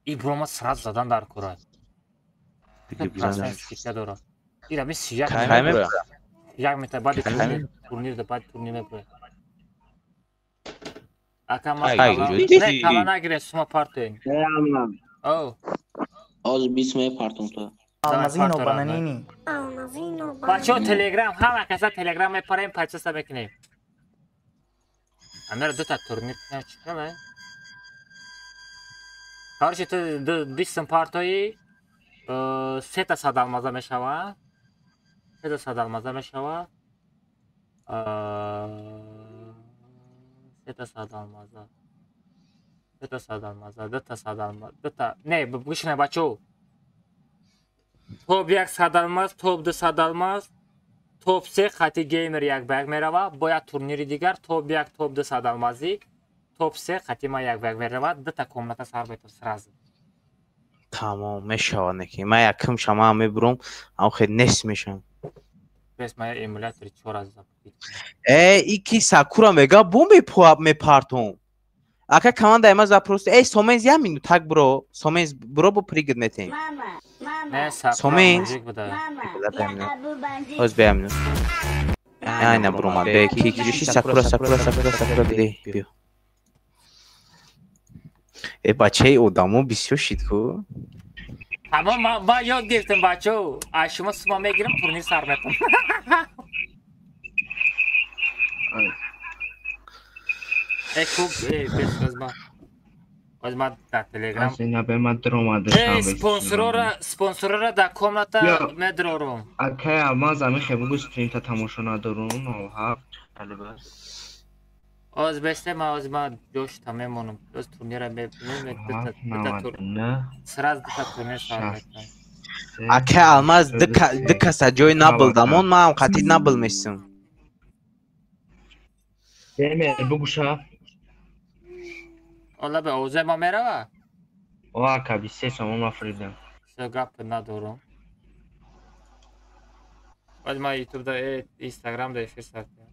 И брома сразу задан дар кора. Ира ми 31 як метр баъди турнир да баъди турнир меброя. Ака ма не кала нагире сума партоем. О. Оз 20 мепартом то. Алмазино бананини. Бачо Телеграм, ҳама каса Телеграм мепарем, пайчаса мекунем. Амера дута турнир кунам чӣ кала? Короче, ту 20 партои сета садалмаза мешава. Сета садалмаза мешава. Сета садалмаза. Сета садалмаза, дута садалмаза, дута. Не, гӯш бачо. Топ 1 садалмаз, топ 2 садалмаз. Топ 3 хати геймер як ба як мерава. Бояд турнири дигар топ 1, топ 2 садалмазӣ. Топ 3 хати ма як ба як мерава. Дута комната сар метавон сразу. Тамом мешавад неки. Ман якум шама мебурам, ам хел нест мешам. Бес ма эмулятори 4 аз запустить. Э, ики Сакура мега бу мепартом. Ака команда ма запрос. Эй, Соменз я минут так бро. Соменз бро бу пригид метем. Не, Сакура Соменз. мужик буда. Оз беам. Айна бро ма бе ки ки Сакура Сакура Сакура Сакура биде. Биё. Э, бачаи одамо бисёр шид ку. Тамом, ма ёд гирифтам бачо. Аз шумо сума мегирам, турнир сар метам. Э, куб, э, бес аз ма. Аз ма дар Телеграм. Аз ина бе ма даромада Э, спонсорора, спонсорора дар комната медрорум. Акай, ман замин хе бугу стримта тамошо надорум, 97 хеле бас. Оз бесте ма оз ма ҷошта мемонам. Оз турнира мебинем, дута тур. Сразу дута турнир сар метам. Ака Алмаз ду каса ҷои набл дамон, ман ҳам қатъи набл месим. Деме, бугуша. Ола бе овозе ма мерава? О, ака, 23 сомон ма фуридам. Всё, гап надорум. Баъд ма ютуб да инстаграм да эфир сар кардам.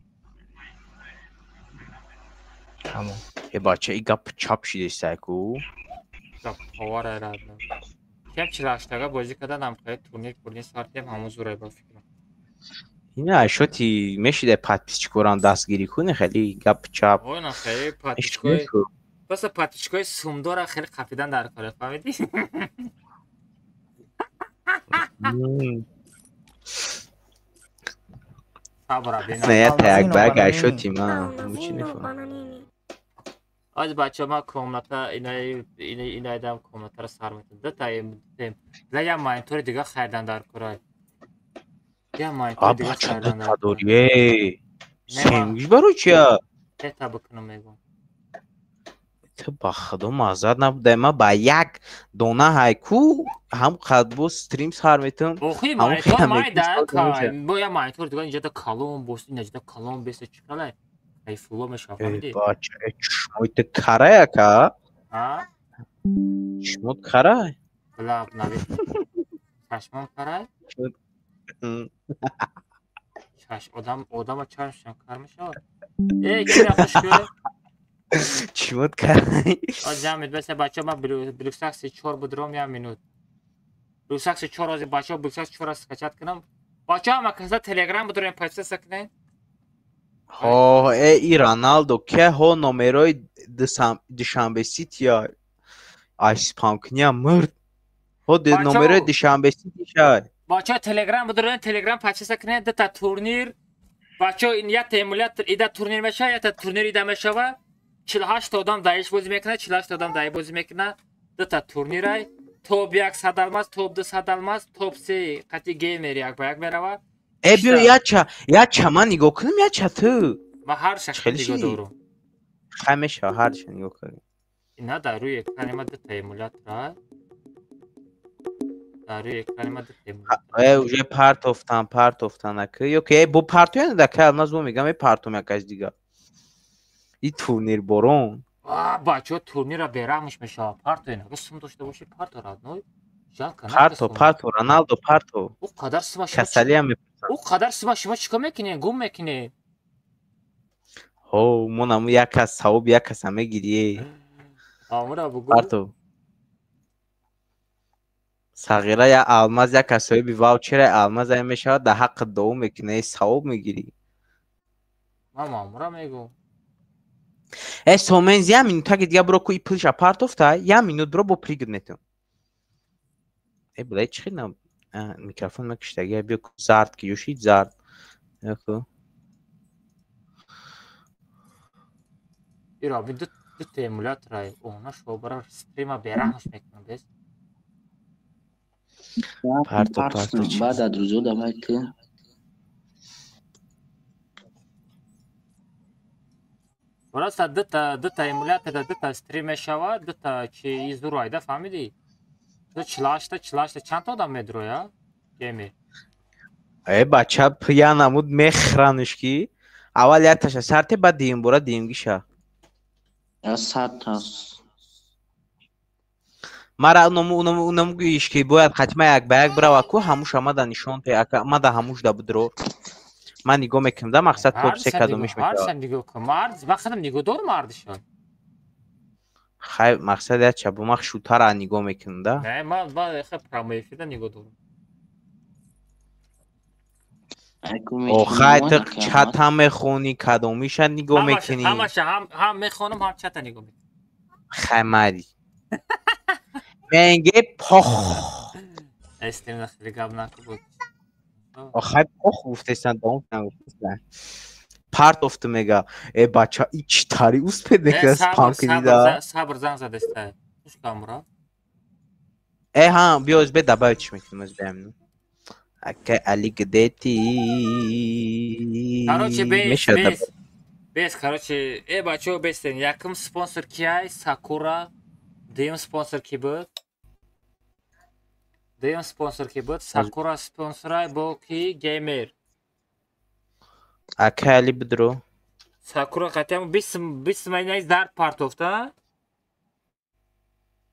Тамом. Э, бача, и гап чап шидестай ку. Гап повара радно. Кем 48-тага бозӣ кардан ҳам хеле турнир турнир сар кардем, ҳамон зурай ба фикрам. Ина ашоти мешида подписчикорам дастгирӣ кунӣ, хеле гап чап. Ой, на хеле подписчикои просто подписчикои сумдора хеле қапидан дар кор, фаҳмидӣ? Сабра бина. Не, я так баг ашоти ма, мучи нефаҳмам. Аз бача ма комната ина ина ина дам комнатаро сар метам. Дута им. Ла я монитори дига харидан дар кор. Я монитори дига бача харидан дар дута кор. дорӣ. Эй, семгиш барои чия? Сета бикунам мегӯм. Ту ба худо маъзарат набуда. Ма ба як дона ҳайку ҳам қад бо стрим сар метам. Охи ҳамон монитор хеле майда мекушад, кай. Бо я монитор дига инҷа да калон бос, инҷа да калон беса чӣ калай? Кайфулло мешава, Э, фаҳмидӣ? бача, э, чишмои ту карай ака? А? Чишмот карай? Бла, нави. Чашмам карай? Чаш одам одама чашмам кар мешавад? Э, кира хушкӯ? Чишмот карай? Оз ҷамъ беса бача ма Блюксакс 4 будром я минут. Блюксакс 4 ози бача Блюксакс 4 скачать кунам. Бача ма каса Телеграм будрем подписаться кунед. Ҳо, э, и Роналдо ке ҳо номерои Душанбе Сити ай спамкуния мурд. Ҳо Бачаҳо! номерои Душанбе Сити шай. Бача Телеграм будрем Телеграм подписаться кунед дута турнир. Бача ин як эмулятор ида турнир мешава, якта турнир ида мешава. 48 та одам даиш бозӣ мекунад, 48 та одам даи бозӣ мекунад. Дута турнирай. Топ 1 садалмаз, топ 2 садалмаз, топ 3 қати геймер як ба як мерава. Э, биё яча, яча ман нигоҳ кунам, яча ту. Ма ҳар шахс Хеле нигоҳ шидӣ? дорум. Хай мешава, ҳарча нигоҳ кунем. Ина дар рӯи экрани ма дута эмулятор ай. Дар рӯи экрани ма дута эмулятор. Э, уже партофтан, партофтан ака. Ё ки э, бо партоя да кай Алмаз бо мегам, э партом якаш дига. И турнир борон. А, бачаҳо турнира бераҳмш мешава. Парто ина. Агар сум дошта бошӣ парто родной. Жалко Парто, парто, Роналдо, парто. Ӯ қадар сума шумо Касалиам ӯ қадар сума шумо чикор мекунед? Гум мекунед. Ҳо, мо наму як кас савоб як каса мегирӣ. Амра бугу. Парто. Сағира я Алмаз як кас соҳиби ваучера Алмаз ай мешавад, дар ҳаққи дуо мекунӣ, савоб мегирӣ. Ман мамура мегӯм. Э, Соменз я минутаки дига бро ку и пулша партофта, я минут бро бо пригид метам. Э, бля, чӣ хел микрофон макиштаги, биё ку зард ки ёшид зард. Яку. Иро би ду эмулятора она шобара стрима бераҳмаш мекунам бес. Парто парто. Баъд аз рӯзо давай ки. Просто дута эмулятора дута стрим мешавад, дута чи изуру айда фаҳмидӣ? Ду 48та 48та чанд та одам медроя? Геймер. Э бача пия намуд мехраниш ки аввал якташа сарте баъд дуюм бора дуюмгиша. Я сад тас. Мара уному гӯиш ки бояд хатма як ба як бирава ку ҳамуш омада нишон те ака мада ҳамуш да бидро. Ман нигоҳ мекунам да мақсад топ се кадомиш мешавад. Ҳарсам нигоҳ кун. Мард ман худам нигоҳ дорам ардишон. Хай мақсад як чабу мах шутара нигоҳ мекунам да. Не, ман хай прямой эфирда нигоҳ дорам. Охай ту чата мехонӣ кадомиша нигоҳ мекунӣ? Ҳамаша ҳам мехонам ҳам чата нигоҳ мекунам. Хай мари. Менге пох. Эстем хеле гап накун. Охай пох гуфтесан давом нагуфтесан. Партофту мега. Э бача и чӣ тари успед мекунад спам кинида. Сабр занг задеста. Хуш камра. Э ҳа биё аз бе добавить мекунам аз беамну. Ака Али где ты? Короче, бес, бес. Бес, короче, э бачо бестен. Якум спонсор киай Сакура. Дуюм спонсор ки буд? Дуюм спонсор ки буд? Сакура спонсорай бо ки геймер. Ака Али бидро. Сакура қатиам 20 майнаи зард партофта.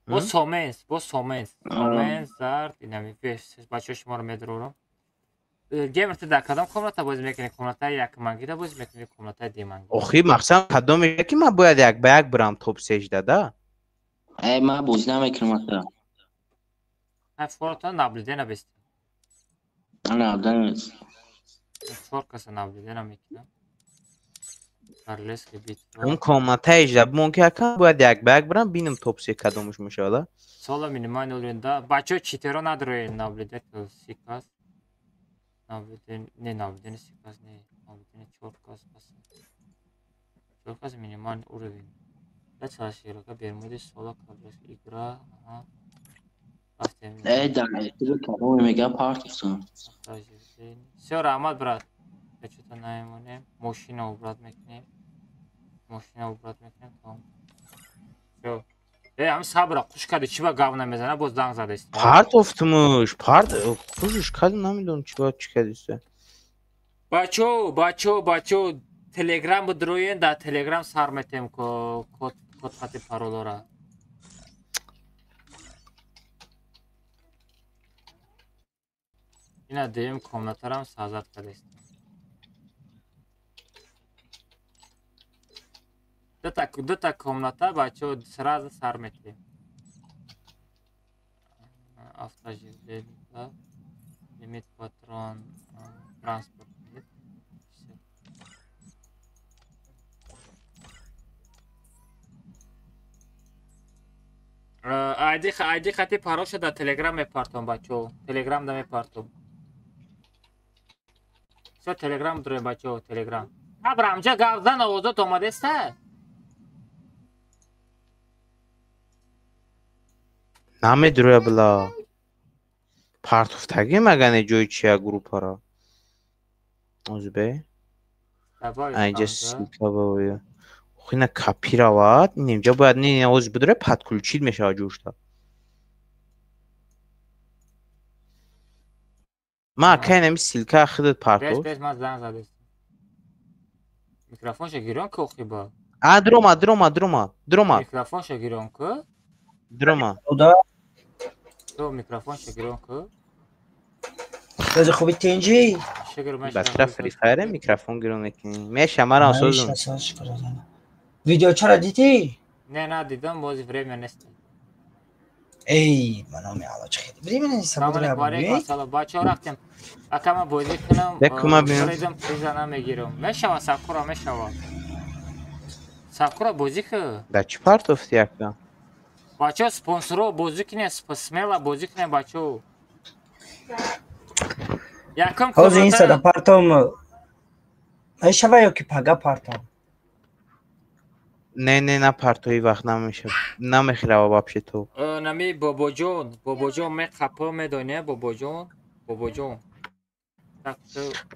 Бо соменс, бо соменс. Соменс зард инами бес. Бачо шуморо медрорам. Геймер ту дар кадом комната бозӣ мекунӣ? Комнатаи якмангида бозӣ мекунӣ, комнатаи диманги? Охи мақсад кадоме ки ман бояд як ба як бирам топ сежда да? Э ман бозӣ намекунам ака. Ҳай фората наблюдена бест. Наблюдена. Чор каса наблюдена мекунам. Королевский битва. Он комнатаи ежда бимон ки ака бояд як ба як бирам бинам топ се кадомаш мешавад. Соло минимальный уровень да. Бачо читеро надрои наблюдатель сикас. Наблюдение, не наблюдение сикас, не наблюдение чор кас пас. Чор кас минимальный уровень. Началась игрока Бермуды соло королевская игра. Ага. Э, да, это кого мега партия. Всё, Рамат, брат. Я что-то наимонем. Мошина убрать мекнем. Мошина убрать мекнем. Там. Всё. Э, ам сабра, хуш кади, чиба гав намезана, боз данг задест. Партофтумуш, парт, хушиш кади намедонам чиба чӣ кадиста. Бачо, бачо, бачо, Телеграм бидроен, да Телеграм сар метем код код хати паролора. Ина дуюм комнатарам сазад кадест. Дута комната бачо сразу сар метем. Автоживление, лимит патрон, транспорт. Айди хати пароша да Телеграм мепартом бачо. Телеграм да мепартом. Всё Телеграм дроем бачо, Телеграм. Абрамҷа гавзан овозот омадеста? Намедроя била. Партофтаги магане ҷои чия группара. Озбе. Айҷа ссылка бавоя. Охина копировать, инҷа бояд не оз бидре подключить мешавад ҷӯшта. Ма акай нами ссылка худат партоф. Бес, бес, ман занг задест. Микрофонша гирён ку охиба. А дрома, дрома, дрома, дрома. Микрофонша гирён ку? Дрома. То микрофонша гирён ку? Рӯзи хуби тинҷӣ? Бача Фри Файр микрофон гирён мекунӣ. Меша марам созум. Видео чаро дидӣ? Не, надидам, бози время нест. Эй, ба номи Алло, чӣ хеле время нест. Салом алейкум, салом. Бачаҳо рафтем. Ака ман бозӣ кунам, призам приза намегирам. Мешава Сакура, мешава. Сакура бозӣ ку. Да чӣ партофти ака? Бачаҳо спонсоро бозӣ кунед, смело бозӣ кунед бачаҳо. Якум ҳозир ин сада партом мешава ё ки пага партом? Не, не, на партои вақт намеша. Намехирава вообще то. Нами бобоҷон, бобоҷон меқапо медоне, бобоҷон, бобоҷон.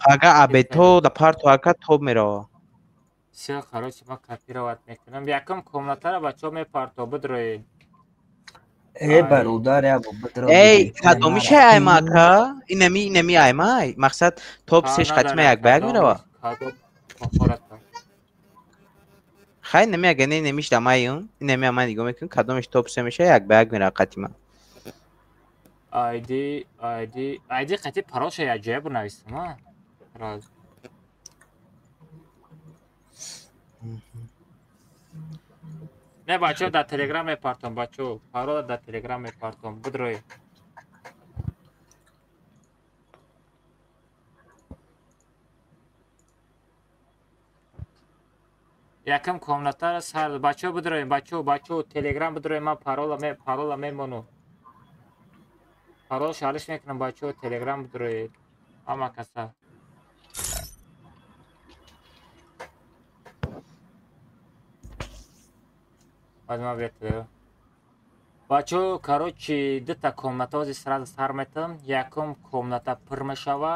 Ага абето да парто ака топ мерава. Всё, короче, ман копировать мекунам. Якум комнатара бачаҳо мепарто, бидроед. Э, бародар, я бидро. Эй, кадомиша айма ака? Инами, инами айма? Мақсад топ сеш хатима як ба як мерава? Хай инами ага не инамиш дамайюн, инами ама нигоҳ мекунам, кадомиш топ се меша як ба як мерава қатима. ID, ID, ID қати паролша якҷоя бинависам, а? Раз. Не, бачаҳо, дар телеграм мепартом, бачаҳо, парола дар телеграм мепартом, бидроед. Якам комнатара сар, бачаҳо бидроед, бачаҳо, бачаҳо, телеграм бидроед, ман парола мемонам. Парол шариш мекунам, бачаҳо, телеграм бидроед. Ҳама каса. Бачаҳо, короче, дута комната ҳозир сразу сар метам. Якум комната пур мешава.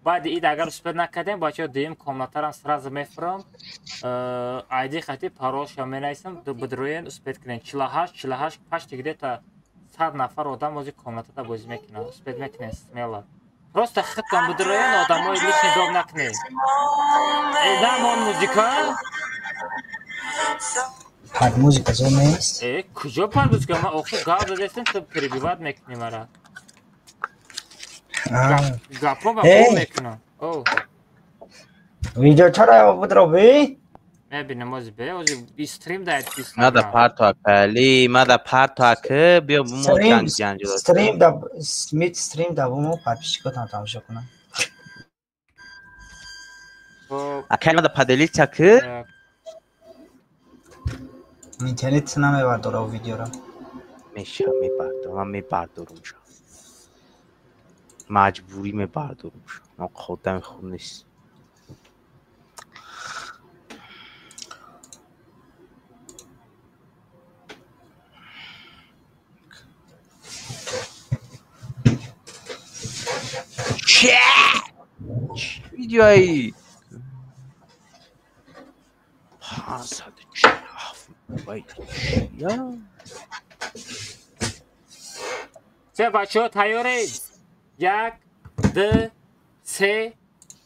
Баъди ид агар успед накардем, бачаҳо, дуюм комнатарам сразу мефурам. Айди хати паролша менависам, бидроен, успед кунем. 48, 48, пашти где-то 100 нафар одам ҳозир комнатада бозӣ мекунанд. Успед мекунем смело. Просто худтон бидроен, одамои лишний доб накунед. Дамон музика. Под музика зо нест? Э, куҷо под музика? Ман охир гап задестам, ту перебивать мекунӣ мара. Гапо ба хуб мекунам. О. Видео чаро бидро би? Мебинам ҳозир бе, ҳозир стрим да Мада парто акали, мада парто ак, биё бумо ҷанг ҷанҷ. Стрим да смит стрим да бумо подписчикотон тамошо кунам. Акай мада поделиться к интернет намебардора видеоро. Меша мебардорам, ман мебардорумша. Маҷбурӣ мебардорумша. Ман одами хуб нест. Че? Видеои 547 вай чия? Се бачаҳо тайёред? 1, 2, 3,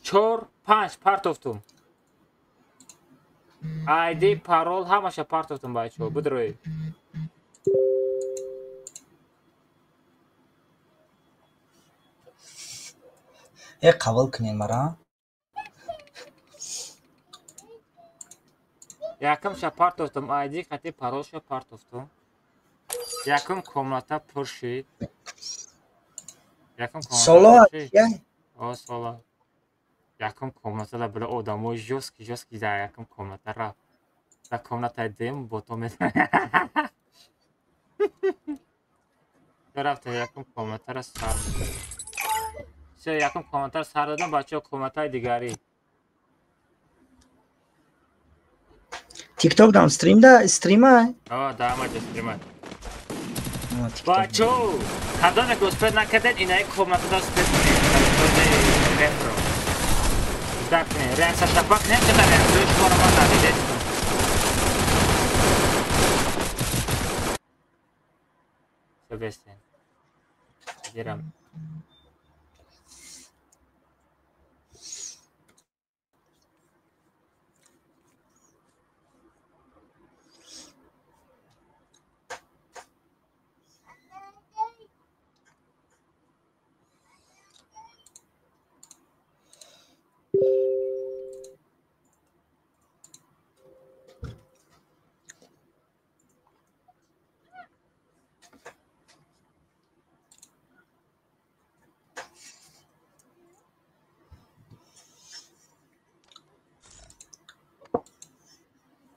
4, 5 партофтум. ID, парол ҳамаша партофтум, бачаҳо, бидроед. Э, қабул кунед мара. Якумша партофтум, ID қати паролша партофтум. Якум комната пур шид. Якум комната Соло? О, соло. Якум комнатада била одамои жёсткий, жёсткий дар якум комната рафт. Дар комнатаи дуюм бото рафта якум комнатара сар. Всё, якум комнатара сар додам, бачаҳо, комнатаи дигарӣ. ТикТок дам стрим да стрима? О, да, маҷа стрима. Бачаҳо, кадоме ки успед накардед, инаи комнатада успед кунед. Ретро. Ждать кунед. Реакция шапак кунед, чата реакцияи шуморо ман надидестам. Всё, бестен. Дирам.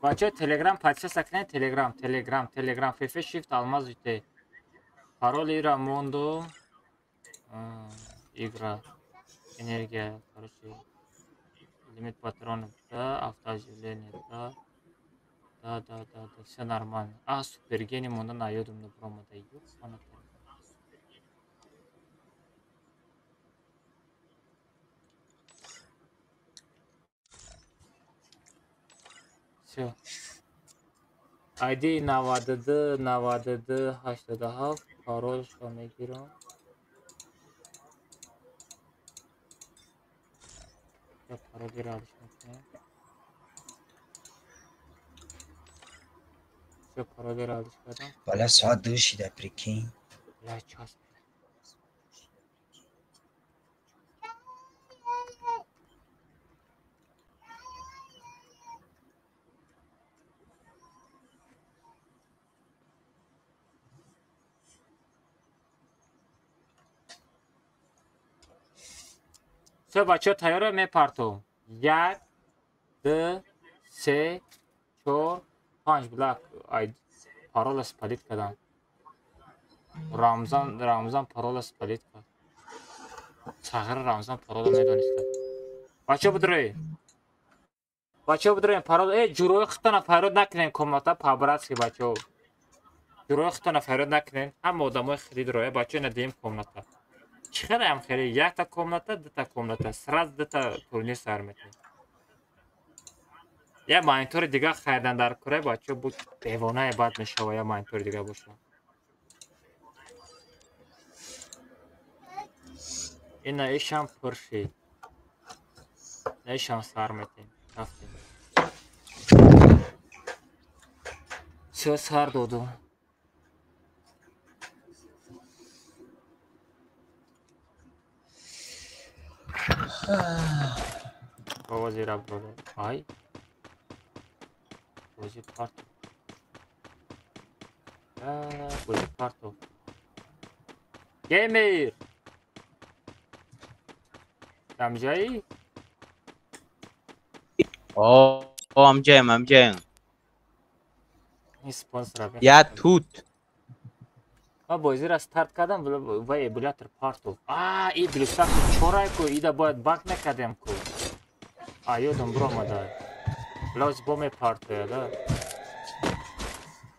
Бачаҳо, телеграм подписаться кунед, телеграм, телеграм, телеграм, фф shift алмаз ит. Пароли ира мондум. Игра. Энергия, короче. Лимит патронов, да, автооживление, да. Да, да, да, да, все нормально. А, супергений монда наёдум набромада. Ёбана. Все. ID 92 92 87 паролшо мегирам. Я парол гиралиш мекунам. Все, парол гиралиш кардам. Бала соат 2 шида, прикинь. Бля, час. Все, бачаҳо тайёра мепартом. 1, 2, 3, 4, 5. Бля, ай парола спалит кардам. Рамзан парола спалит кард. Сағира Рамзан парола медонист. Бачаҳо бидроед. Бачаҳо бидроед парол. Ҷурои худтона фарёд накунед комната по-братски бачаҳо. Ҷурои худтона фарёд накунед. Ҳама одамои хеле дроя бачаҳо ина дием комната. Чӣ хеле хеле якта комната, дута комната, сразу дута турнир сар метавад. Я монитори дигар харидан дар кура бачаҳо буд девонае бад мешава я монитори дигар боша. Ина ишам пур шид. Ишам сар метем. Рафтем. Всё сар додум. Бовози раб ай. Бози парту. Бози парту. Геймер! Амҷаи? О, амҷаем, амҷаем. Ин спонсора. Я тут. Ман бозиро старт кардам ва эмулятор партов. А, и блюсак чорай ку, ида бояд бак мекардем ку. А, ёдам биромада. Лоз бо мепартоя, да?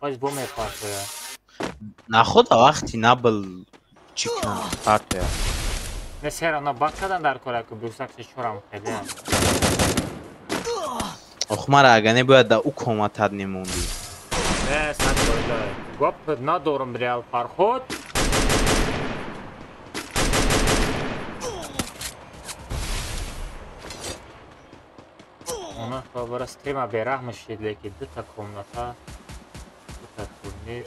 Лоз бо мепартоя. Нахуда вақти набл чӣ кунам партоя. Не сера на бак кардан дар кора ку блюсак чорам хеле. Ох, мара ага не бояд да ӯ коматад немондӣ. Не, сад гоп надорам реал Фарход. Она бара стрима бераҳм шид, лекин дута комната, дута турнир.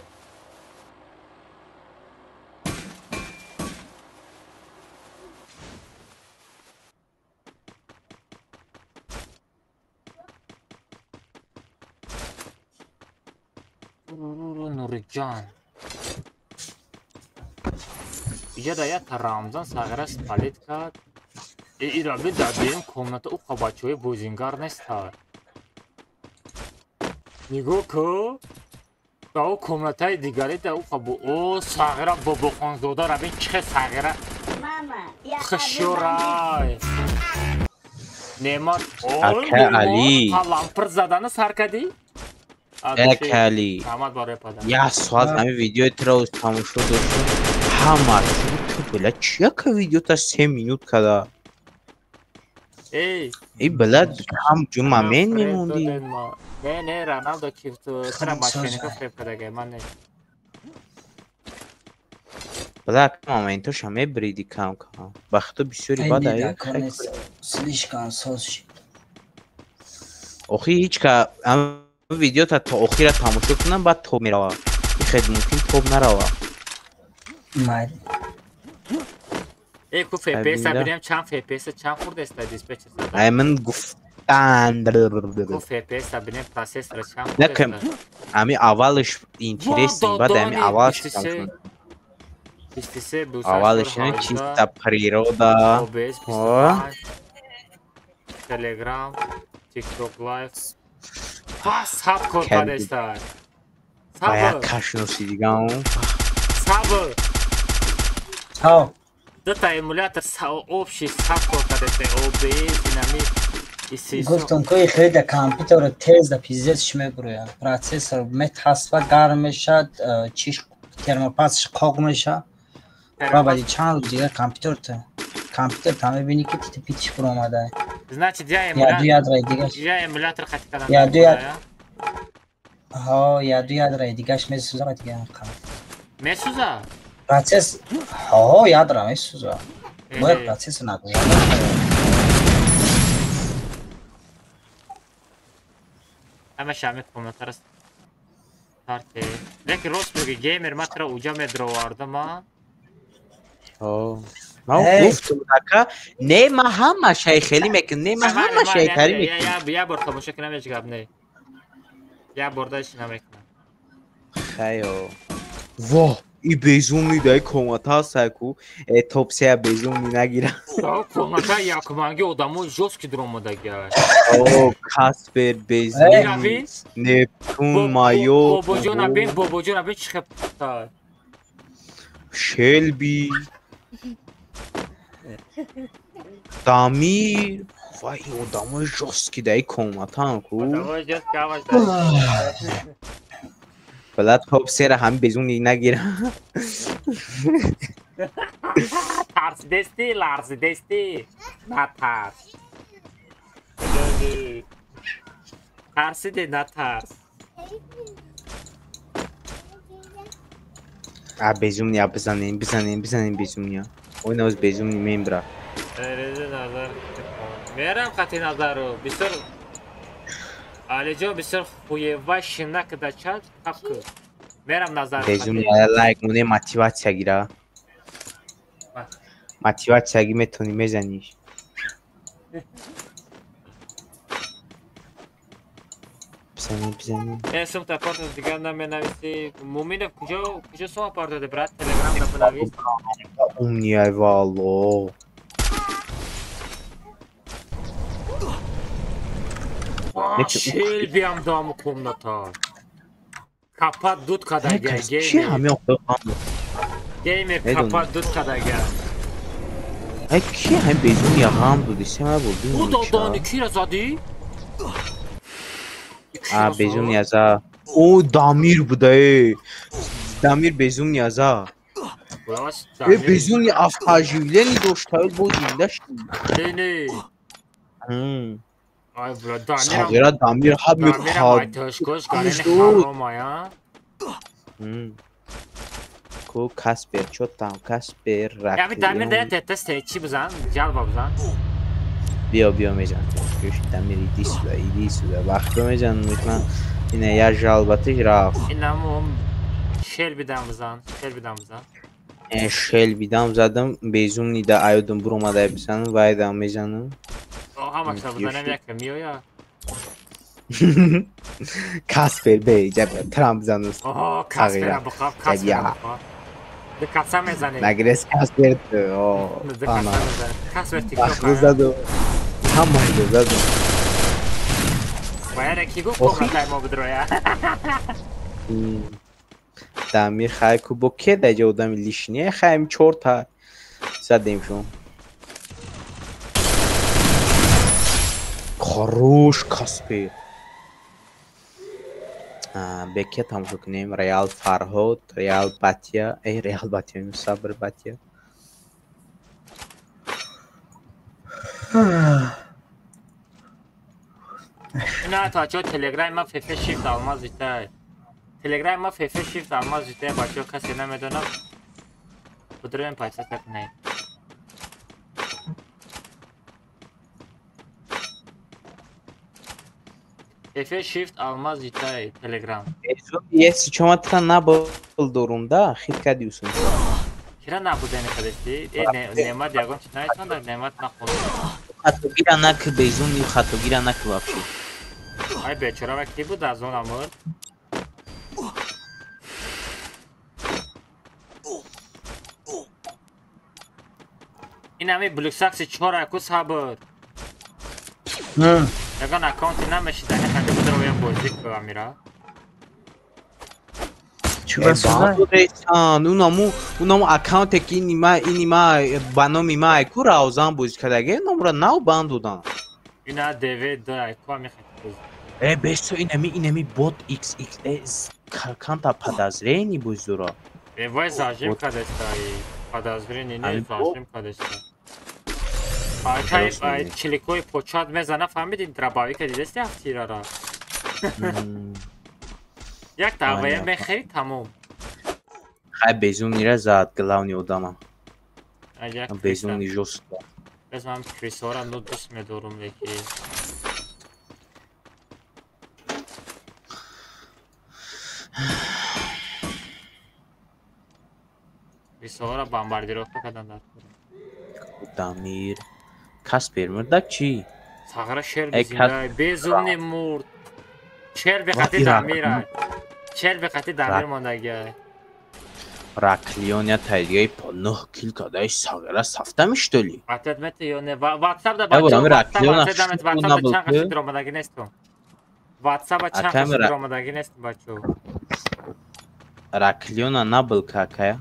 Нуриҷон. Иҷа да якта Рамзан сағира спалит кард. Ира бида дуюм комната уқа бачаҳои бозингар нестад. Нигоҳ ку. Да ӯ комнатаи дигари да уқа бо о сағира Бобохонзода ра бин чихе сағира. Хушёрай. Неъмат. Ака Али. Лампир задана сар кардӣ? Экали. Я соат ҳамин видеои туро тамошо доштам. Ҳама ту била чия ка видеота 3 минут када. Эй, эй била ҳам ҷу момент мемонди. Не, не, Роналдо ки тура машинка фреб кадага, ман не. Била моментоша мебриди кам кам. Бахто бисёри бад ай. Слишком соз шид. Охи ҳеҷ ка видеота то охира тамошо кунам, баъд тоб мерава. Хел мумкин тоб нарава. Майли. Эй, ку FPS бинем чанд FPS чанд хурдеста диспетчер. Ай ман гуфтан. Ку FPS бинем процессор чанд хурдеста. Ами аввалш интересный, баъд ами аввалш 23 аввалш чисто природа. OBS 25 Telegram, TikTok Live. Пас саб кор кардеста. Сабр. Як кашноси дигам. Сабр. Ҳо. Дута эмулятор общий саб кор кардеста. OBS, инами Гуфтам ки хеле да компютер тез да пиздец мебурӯяд. Процессор метаспа гарм мешад, чиш термопастш қоқ мешад. Ва баъди чанд рӯз дигар компютер та мебинӣ ки тити питиш буромада. Значит, я эмулятор хати кардам. Я ду яд. Ҳо, я ду ядраи дигаш месӯзад дигар. Месӯзад? Процесс ҳо, ядра месӯзад. Бояд процессор нагузарад. Ҳамаша ҳами комнатара старте. Лекин рост мегӯӣ, геймер ман туро уҷа медровардам, а? Ҳо. Ман гуфтам ака, не ман ҳамашаи хеле мекунам, не ман ҳамашаи тари мекунам. Я бор тамошо кунам ҳеҷ гап не. Я бор даш намекунам. Хайо. Воҳ, и безумный дай комната ҳаст ку, топ сея безумный нагира. Комната якманги одамо жёсткий дуромадагия. О, Каспер безумный, Нептун, Майо. Бобоҷон абин, бобоҷон абин чӣ хел. Шелби. Дамир. Вай, одамои жёсткий дай комнатаан ку. Одамои жёсткий ҳамаш. Бала топ сера ҳами безумный нагира. Тарсидести, ларзидести. Натарс. Тарсиде, натарс. А безумный бизанем, бизанем, бизанем безумный. Ой, навоз безумный мембра. Мерам қати назару. Бисёр Алиҷон бисёр хуева шинак да чат тапку. Мерам назар. Безумный лайк моне мотиватсия гира. Мотиватсия ги метони мезаниш. Бизанем, бизанем. Сум та порта дигар наменависи. Муминов куҷо куҷо сум апардади брат? Телеграм да бинавис. Умния валло. Шелбиам дам комната. Капа дуд кадага геймер. Чи ҳами геймер капа дуд кадага. Ай ки ҳами безумия ғам дуди сема буд. Ӯ додани кира задӣ? А безумия за. О Дамир буда э. Дамир безумия за. Э безумия автоживление дошта буд зинда шуд. Не не. Ай бля, Дамир. Дамир ҳами хад. Ку Каспер, чо там Каспер рак. Ями Дамир да тест чи бизан, ҷалба бизан. Биё, биё мезан. Гӯш Дамир иди сюда, иди сюда. Вақт мезан, мекунам. Ина я жалбатиш рафт. Инамум шел бидам бизан, шел бидам бизан. Шел бидам задам, безумный да аёдум буромада бизанам, вайдам мезанам. Ҳамаша бизанам як миёя. Каспер бе, ҷаб Трамп занус. Оҳо, Каспер бухаб, Каспер бухаб. Ду каса мезанем. Нагрес Каспер ту. О, ана. Каспер тикток. Заду. Ҳамаро заду. Баяра ки гуфт комнатай мо бидроя. Дамир хай ку бо ке даҷа одами лишний, хайм чорта задем шон. Хорош Каспер. Беке тамошо кунем. Реал Фарҳод, Реал Батия, Реал Батия, Сабр Батия. Ина то чо Телеграм ма фф шифт алмаз итай. Телеграм ма фф шифт алмаз итай бачо касе намедонам. Будроем пайса так не. Ф Shift алмаз итай Telegram. Ес чоматра набол дорум да хит кадиусум. Кира набудани кадести? Э Немат ягон чи наитонда Немат наход. Хатогира нак безумный хатогира нак вообще. Ай бечора ва ки буд аз он амр? Ин ҳами Блюксакси 4 аку сабр. Ягон аккаунти намешида, ханди будро бозӣ ку амира. Унаму аккаунте ки ини ма ба номи ма ку Равзан бозӣ кардаге, номро нав банд додан. Ина ДВ дай ко мехоҳад. Э бесо инами бот XXS камта подозрение буздура. Э вай зажим кадеста подозрение не зажим кадеста. Ай чиликои почат мезана фаҳмидин драбавика дидести ҳафтирара. Як тавая мехари тамом. Хай безумнира зад главный одама. Безумный жёстко. Без ман крисора ну дӯст медорум леки. Крисора бомбардировка кардан дар. Дамир Каспер мурдак чӣ? Сағра шер безинда безумный мурд. Шер беқати Дамира. Шер беқати Дамир мондагиай. Раклионя тайдигаи по 9 кил кадаи сағира сафтами что ли? Ответ мете ё не? WhatsApp да бачо. WhatsApp да чанд қаши дромадаги нестум. WhatsApp чанд қаши дромадаги нестум бачо. Раклиона набыл какая?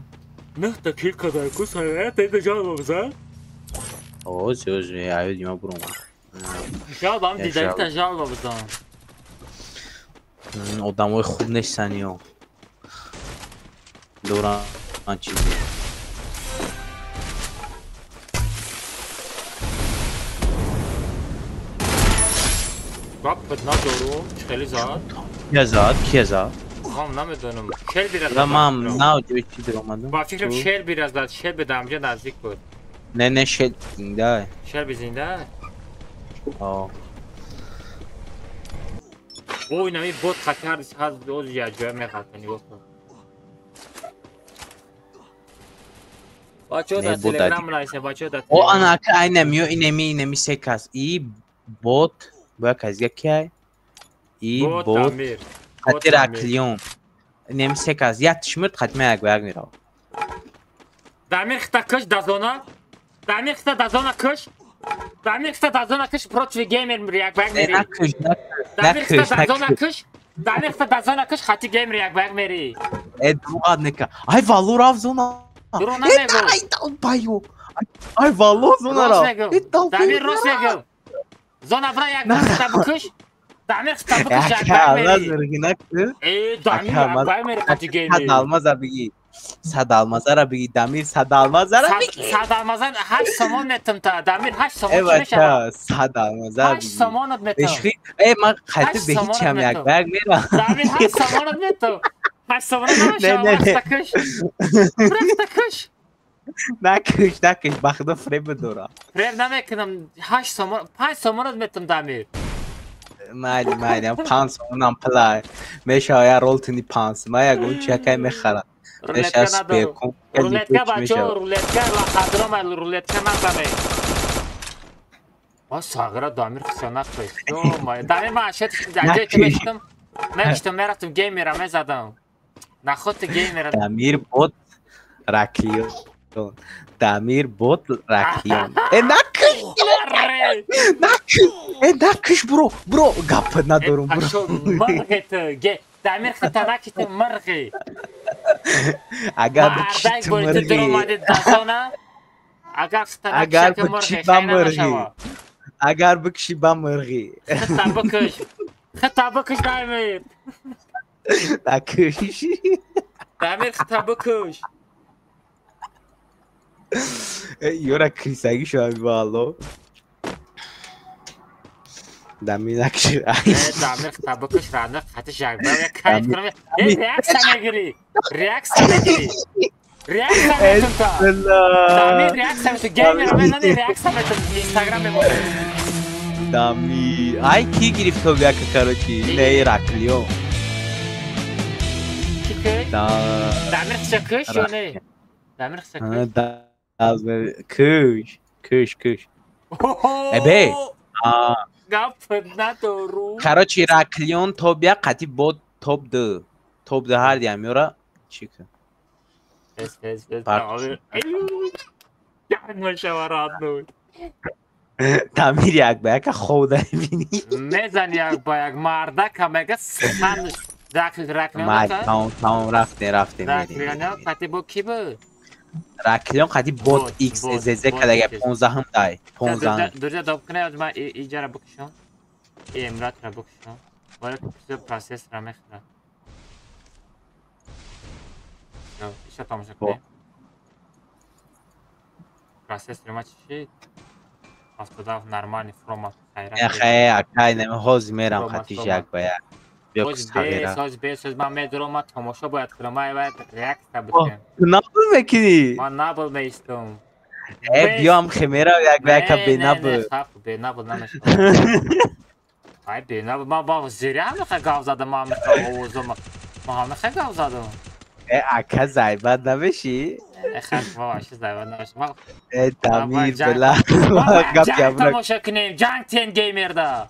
9 та кил кадаи ку сағира тайда жалоб за? Оз, оз, аю дима бурум. Жалобам дидаги та жалоб за. Одамои хуб нестан ё. Доран чизе. Гап надорум, хеле зад. Кия зад? Кия зад? Ман намедонам. Шер бираз. Ман на ҷои чи даромадам? Ба фикрам шер бираз зад, шер ба дамҷа наздик буд. Не, не, шер зинда. Шер би зинда? О. Ой, нами бот хатар ҳаз оз я ҷоя мехалтани нигоҳ кун. Бачо дар Телеграм нависе, бачо дар О, ана ака ай намиё, инеми се кас. И бот, боя казига киай? И бот хати Раклион. Инеми се кас. Як тишмирд хатма як ба як мерав. Дамир хита куш дазона. Дамир хита дазона куш. Дамир хита дазона куш против геймер як ба як мери. Накуш, Дамир хита дазона куш. Дамир хита дазона куш хати геймер як ба як мери. Э дуғат нека. Ай валу рафт зона. Дурӯғ намегӯ. Ай долбаю. Ай валло зона рафт. Дамир рост мегӯ. Зона бра як хита бикуш. Дамир хита бикуш як ба як мери. Э Дамир як ба як мери хати геймер. Сад алмаза бигӣ. Сад алмазара бигӣ. Дамир сад алмазара бигӣ. Сад алмаза 8 сомон метам та. Дамир 8 сомон чӣ мешавад? Сад алмаза 8 сомонат метам. Э ман хати бе ҳеҷ ҳам як ба як мерам. Дамир 8 сомонат метам. 8 сомонат намешавад. Хита куш. Хита куш. Накуш, накуш, ба худо фреб дорам. Фреб намекунам. 8 сомон, 5 сомонат метам Дамир. Майли, майли, 5 сомонам пулай. Мешава я ролтини 5. Ман ягон чиякай мехарам. Рулетка надорам. Рулетка бачо, рулетка лахадрома, рулетка назане. Ва сағира Дамир хисона куш. Дамир ман ашет ҷое ки мешитам, мешитам мерафтам геймера мезадам. Наход геймера. Дамир бот Раклион. Дамир бот Раклион. Э накуш! Накуш! Э накуш бро, бро гап надорум бро. Мырғи ту, Дамир хита накишти мырғи. Агар бикиши ту мырғи. Агар хита накиши мырғи. Агар бикиши ба мырғи. Хита бикиш. Хита бикиш Дамир. Накуш. Дамир хита бикиш. Ёра крисаги шуами ба Алло. Дамир накуш. Дамир хита бикиш ранда хати жагба як кайф кунам. Э реаксия мегири. Реаксия мегири. Реаксия метум та. Дамир реаксия метум. Геймер мезани реаксия метум. Инстаграм мемонам. Дамир. Ай ки гирифт то бияка короче. Не Раклион. Ки куш? Дамир хита куш ё не? Дамир хита куш. Куш, куш, куш. Э бе. Гап надорум. Короче Раклион то бия қати бот топ 2. Топ 2 ҳар диам ёра чӣ кун? Бес, бес, бес. Як мешава родной. Дамир як ба яка хоб бинӣ. Мезани як ба як мардака мега сан Раклион. Тамом, тамом рафтем, рафтем. Раклион қати бо ки буд? Раклион қати бот X ZZ кадага 15 дай. 15. Дурҷа доб кунед, ман иҷара бикушам. Эмулятора бикушам. Бояд ки процессора мехӯрад. Иша тамошо кунем. Процессори ма чӣ шид? 77 нормальный формат хайрат. Хай, акай, нема ҳозир мерам хатиш як ба як. Биё кус соз бесоз ман медурам, ман тамошо бояд кунам, ман бояд реаксия бикунам. Ту набл мекунӣ? Ман набл меистам. Э, биём хемера як ба яка бенабл. Бенабл намешавад. Ай бенабл, ман ба зери ҳамиха гав задам, ман ҳамиха овозам, ман ҳамиха гав задам. Э, ака зайбат намешӣ? Э, хак, баба, чиз зайбат намешӣ. Э, дамир била. Гап тамошо кунем, ҷанг тен геймерда.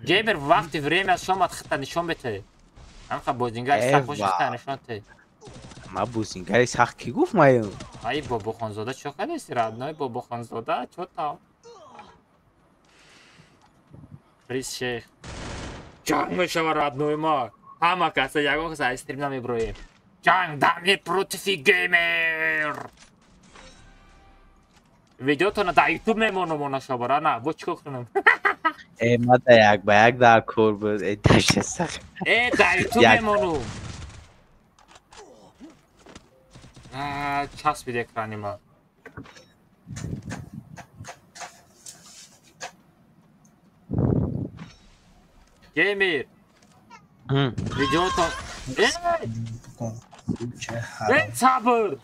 Геймер вақти время шомад хита нишон бите. Ҳамха бозингари сахт боши хита нишон те. Ма бозингари сахт ки гуфт маем? Ай Бобохонзода чо кардеси? Родной Бобохонзода чо там? Приз шейх. Ҷанг мешава родной ма. Ҳама каса ягон каса аз стрим намеброем. Ҷанг Дамир против геймер. Видеотона дар YouTube мемонам она шабара на, бо чикор кунам? Э, ма да як ба як дар кор буд. Э, даша сахт. Э, дар YouTube мемонам. Часпид экрани ма. Геймер. Видеотон. Э, сабр.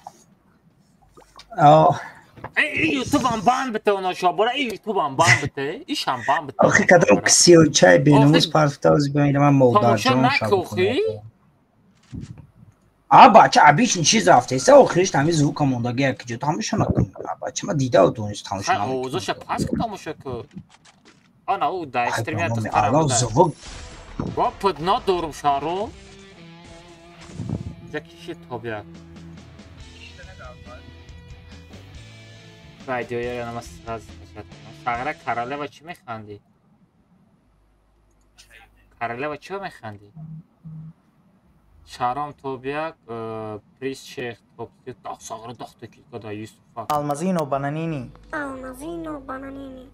Эй, ютубам бан бите оно шабора, эй ютубам бан бите, ишам бан бите. Охи кадом ксио чай беномус парфтауз бина ман модарҷон шаб. А бача обычный чиз рафтеса охириш ҳами звука мондаги як ҷо тамошо накун. Бача ма дида дониш тамошо накун. Овозаша пас ки тамошо ку. Ана ӯ дар стримя духтара. Звук. Ба пудно дорум шаро. Як шит тобяк. Видеоя намас сразу Сағра королева чӣ механдӣ? Королева чӣ механдӣ? Шаром тобяк, приз шех топ Сағра дохта килка да Юсуфа. Алмазино бананини. Алмазино бананини.